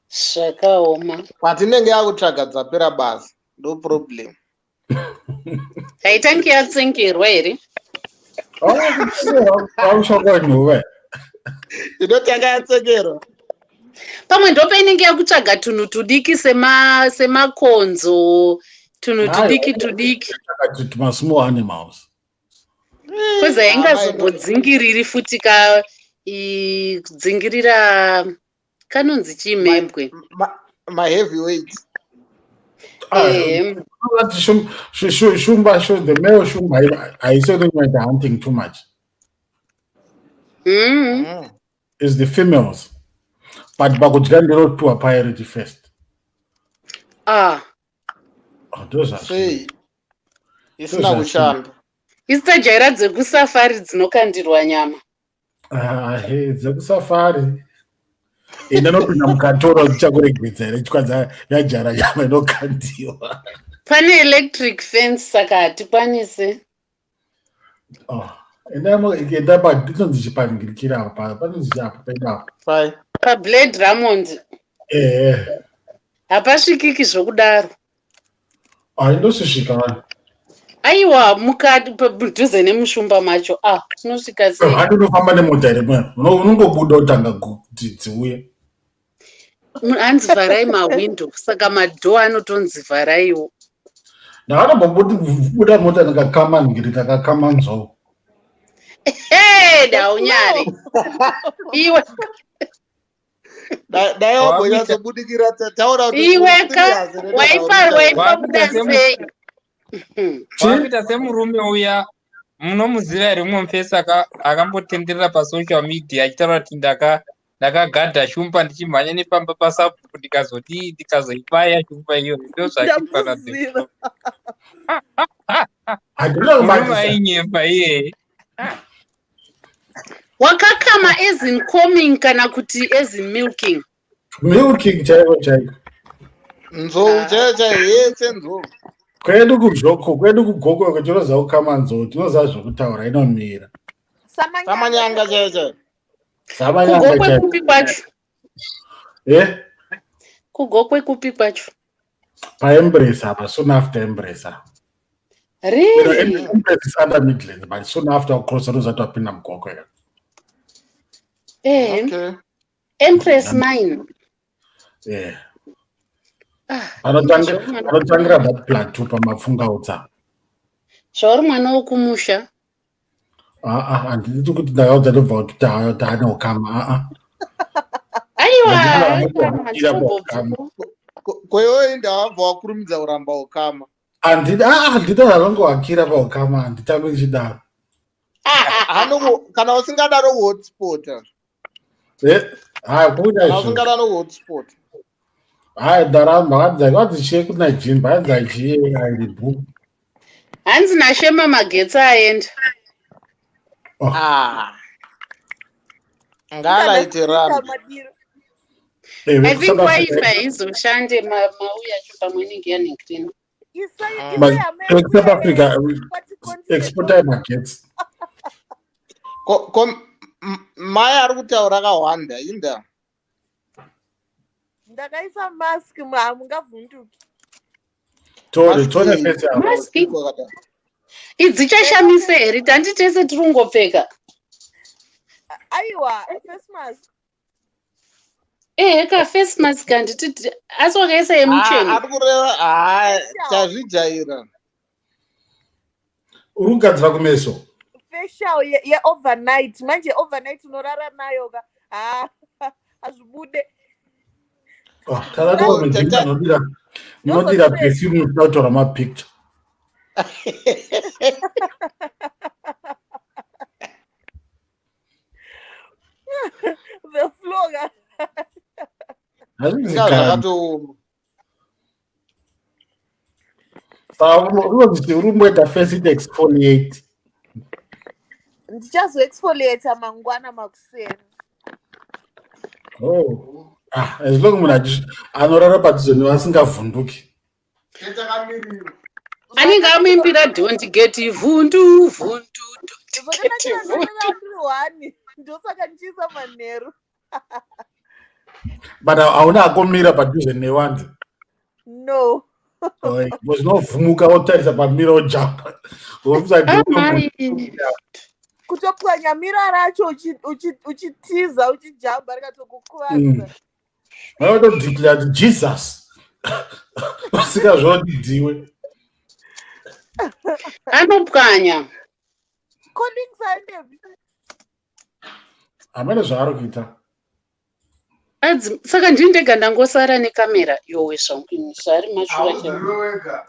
Zvakaoma. Patinenge yakutsvaga dzapera basa, ndo problem. Haitangi yatsengerwa here? Vakushonga nhova. Inotanga yatsengerwa. Pamwe ndopainenge yakutsvaga tunhu tudiki semakonzo, tunhu tudiki tudiki. Tumasmall animals. Kwezi haingazombodzingiriri futi ka kudzingirira kanonzi chimhembwe. Maheavyweight. Ehe. Shumba, the male shumba haisonyanyoita hunting too much. Is the females, but pakudya ndinopiwa priority first. Ah. Oh, ndozvazvo. Sei isina kushanda? Isitajaira dzekusafari dzinokandirwa nyama. Ah, he, dzekusafari inonopinda mukatoro dzichakuregedza here chikwanza yajara nyama inokandiwa? Pane electric fence, saka hatikwanisi. Oh, enda inonzi chipaningirikira apa, panonzi apa pedu apa. Pablade Ramond? Ehe. Hapasvikiki zvokudaro. Haindosvisvika vanhu. Aiwa, mukati padhuze nemushumba macho, ah, tinosvika sei? Handi unofamba nemota here? Unongobuda utanga kuti dziuye. Hanzi vharai mahwindo, saka madoor anotonzi vharaiwo. Ndakatombobuda mota ndikakama ngiri, ndakakama nzou. He, daunyari iwe. Dai wambonyatsobudikira, taura kuti Iwe uri ka serious here waipa nezvauri waipa kutaura. buda sei? Wakuita semurume uya, munomuziva here, mumwe mufesi akambotenderera pasocial media achitaura kuti ndakagadha shumba ndichimhanya nepamba pasabhuku, ndikazodii, ndikazoibaya shumba iyoyo. Ndo zvachiitwa. Ndamuziva. Handina Murume kubatisa. ainyemba iyeye. Wakakama as in coming kana kuti as in milking? Milking chaiko chaiko. Nzou chaiyo chaiyo, yese nzou. Kwedu kuzvoko, kwedu kugokwe, tinoziva kukama nzou, tinoziva zvokutaura, inomira. Samanyanga chaiyo chaiyo. Samanyanga Kugokwe chaiko. kupi kwacho? Eh. Kugokwe kupi kwacho? Paembrace apa, soon after Embrace apa. Really? Embrace is under Midlands, but soon after ucross unozati wapinda mugokwe. Eh. Okay. Empress Mine. Yeah. Ah, Panotangira that plateau pamapfungautsa. Zvauri mwana wokumusha. Aa, handidi kuti ndakaudza ndobva kuti taane ukama, aa. Aiwa. Handina paukama. Kweyoyi ndawabva wakurumidza kuramba ukama. Handidi, aa, handidi zvanongoakira paukama, handitambi ndichidaro. Kana usingadaro kuhotspot. Eh, hai, kuda Kana izvo. usingadaro kuhotspot. Hai, ndaramba, hanzi hanzi chiye kunajimba, hanzi achiye airibu. Hanzi nashema magetsi aenda. Ah. Ngaalaite rambi. Madiro. I think wifi haizoshande mauya acho pamwe inenge yanhingirini. South Africa exportai magetsi. Ko mai ari kutaura akahwanda inda. Ndakaisa mask, hamungavhunduki. Tore, tore face yako. Mask idzichashamise here? Tandi tese tiri kungopfeka. Aiwa, face mask. Ehe ka, face mask handiti, asi wakaisa yemucheno. Ari kureva, ha, tazvijaira. Uri kugadzira kumeso. Facial yeovernight manje, overnight unorara nayo ka, ha, hazvibude. Takati vanodira munodira perfume muchida kutora mapicture. The floor ka. Inga zvakatooma. Saka unonzi uri kumboita face it exfoliate. Ndichazoexfoliata mangwana makuseni. Oh. Ah, as long munhu anorara padhuze newe asingavhunduki. Anenge amuimbira "Don't get vhundu vhundu, don't get Zvakanakira vhundu." ndiri one, ndosaka ndichiisa manheru. But hauna akomira padhuze newanzi. No. Because unovhumuka wotarisa pamira wojamba. Amai. Kutopwanya mira racho uchitiza uchijamba rikatokukuvadza. Vanotodeclare kuti Jesus. Usingazvodidziwe. Anopwanya. Collins aendepi? Hamene zvaari kuita. Saka ndini ndega ndangosara nekamera? Yowe zvangu ini, zvari mashura chaiwo. Hauziwe wega.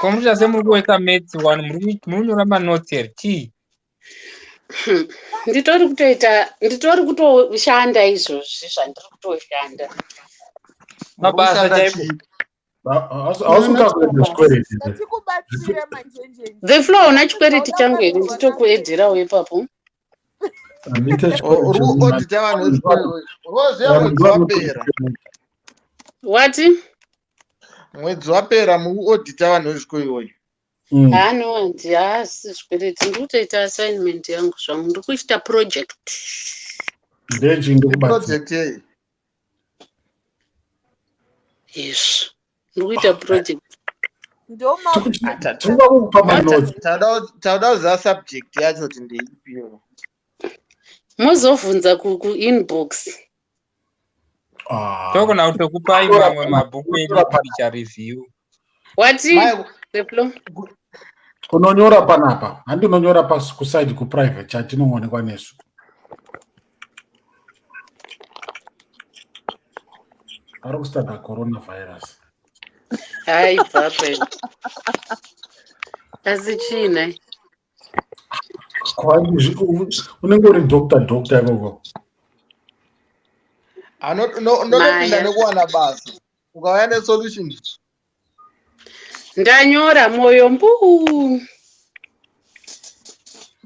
Komuita semuri kuweka maths one, muri kunyora manotes here, chii? Nditori kutoita, nditori kutoshanda izvozvi zvandiri kutoshanda. Mabasa chaipo. Hausi kukakuenda zvikwereti. Ngatikubatsire manjenjenje. The floor, una chikwereti changu here? Nditokuedherawo ipapo. Handiite Uri chikwereti. kuodita vanhu vezvikoro. Unoziva mwedzi wapera. Wati? Mwedzi wapera muri kuodita vanhu vezvikoro iwoyo. Hano handihasi zvikwereti, ndiri kutoita assignment yangu zvangu, ndiri kuita project. Ndechi ndikubatsira. Project yei? Izvo ndiri kuita project. Ndoma. Tinoda kukupa manotes. Tauda kuziva subject yacho kuti ndeipiyo. Mozovhunza kuinbox. Togona kutokupai mamwe mabhuku eliterature review. Wati? Mai- The floor. Unonyora panapa. Handi unonyora pasi kuside kuprivate chat inoonekwa nesu. Ari kustada coronavirus. Hai, baba. Asi chii nhai? Unenge uri doctor, doctor ikoko. Unotopinda Maya. nekuwana basa ukauya nesolution. Ndanyora moyo mbuu.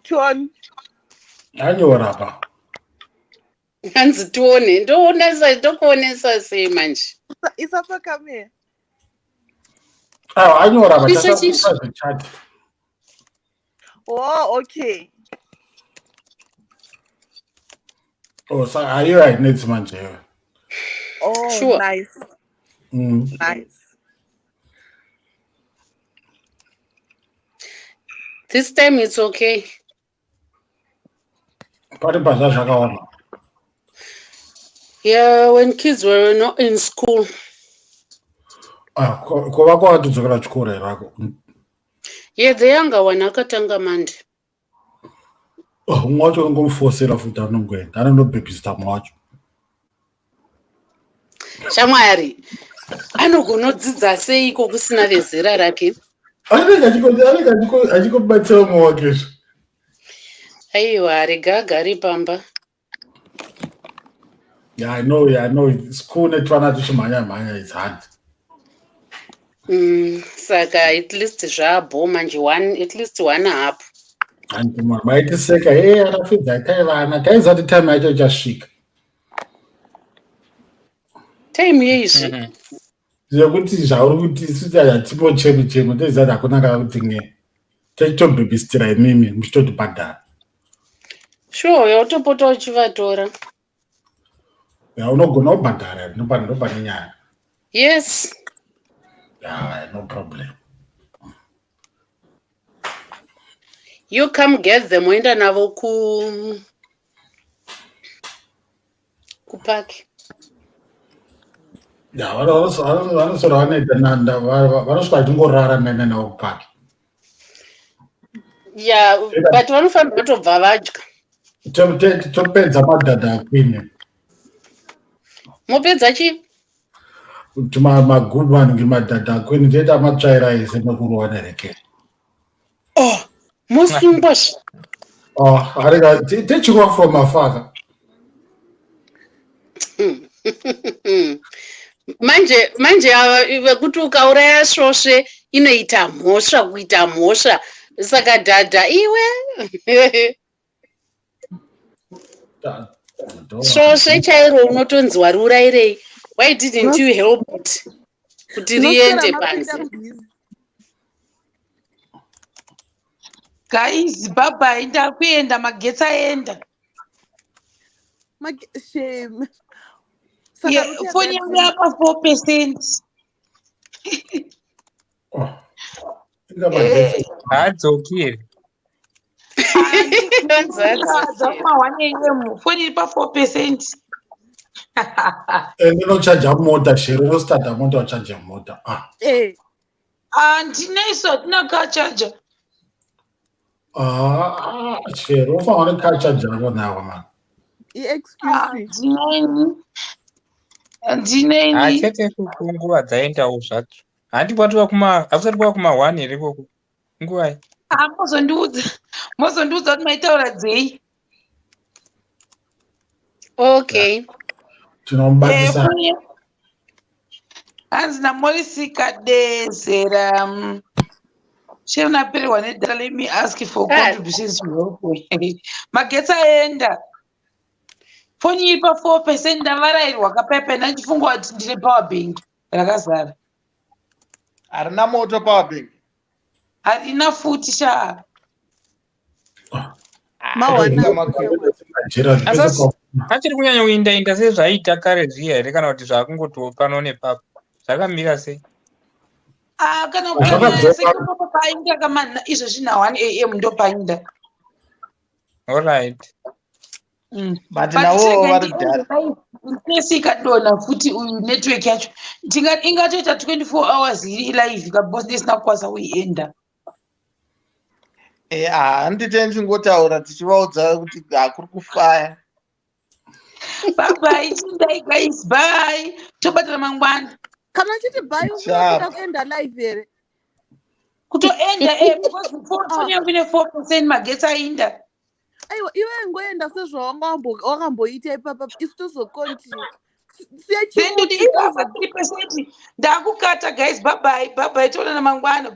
Tione. Anyora pa. Hanzi tione, ndoonesa, ndokuonesa sei manje? Isa pakamera. Ah, anyora pa. Isa Tasa chii? private chat. Oh, okay. Oh, saka aiyo hainetsi manje iwe. Oh, Sure. nice. Nice. This time it's okay. Pane pazva zvakaoma. Yeah, when kids were not in school. Ah, ko vako vatodzokera chikoro here ako? Yeah, the younger one akatanga Monday. Oh, umwe wacho unongomufosera futi, anongoenda anondobhebhisa mumwe wacho. Shamwari, anogonodzidza seiko kusina vezera rake? Anenge achikobatsira umwe wake zve. Aiwa, rega agare pamba. Yeah, I know, yeah, I know. School netwana tuchimhanya mhanya is hard. Saka at least zvaabho manje, one, at least one half. Hanti maitiseka e arafidza itai vana taiziva kuti time yacho ichasvika. Time yeizvi? Zvekuti zvauri kuti isu hatipo chemu chemu toziva kuti hakuna kana kuti nge techitobhebhisitira imimi muchitotibhadhara. Sure, yautopota uchivatora. Ya unogona kubhadhara ndopane nyaya. Yes. Yeah, no problem. You come get them woenda navo ku kupark. Ya, vanosora vanoita nanda vanosvika vachingorara nene navo kupark. Ya, but vanofanirwa kutobva vadya. Topedza madhadha akwine. Mopedza chii? Kuti magubu anenge madhadha akwine toita matsvaira ese nekurova nerekere. Oh, musungwa zve. Oh, arega techirwa from afar. Manje manje ava vekuti ukauraya svosve inoita mhosva kuita mhosva saka dhadha iwe svosve chairo unotonzi wariurairei. Why didn't you help it kuti riende panze? Guys, bye bye, ndakuenda magetsi aenda. Shame. Yeah, foni yangu yapa 4%. Haadzoki here? Kuma 1 am foni iri pa 4%. Ende unochaja mota shere unostarta mota uchaja mota. Ah. Eh. Handina isu hatina car charger. Ah, chero ufanira ne car charger yako nawo man. I-excuse. Handina ini. Ah, chete ikoko nguva dzaendawo zvadzo. Handi kwatova kuma hakusati kwava kuma 1 here ikoko? Nguvai? Ah, mozondiudza. Mozondiudza kuti maitaura dzei. Okay. Tinomubatisa. Eh, hanzi namorisi kadezera chero napererwa nedata let me ask for contributions to help magetsi aenda foni iri pa 4 percent ndavarairwa kapaipai ndachifunga kuti ndine power bank rakazara. Harina moto power bank. Harina futi shaa. Achiri kunyanya kuinda inda sezvaiita kare zviya here kana kuti zvakungotiwo pano nepapo zvakamira sei? Ah, kana kunyanya sepapo painda kama izvezvi na 1 am ndopainda. Alright. But navo vari dhara. Incase ikadonha futi uyu network yacho ingatoita 24 hours iri live ka because ndisina kukwanisa kuienda. Eh, handite ndichingotaura tichivaudza kuti hakuri kufaya. Bye bye, chindai guys, bye. Tobatana mangwana. Kana uchiti bye unoda kuenda live here? Kutoenda eh because phone yangu ine 4% magetsi ainda. Aiwa, iwe ngoenda sezvawanga wakamboita ipapa isu tozocontinue. Siya Then ndoti chimuti ipapa 3% ndakukata guys, bye bye, bye bye, toonana mangwana.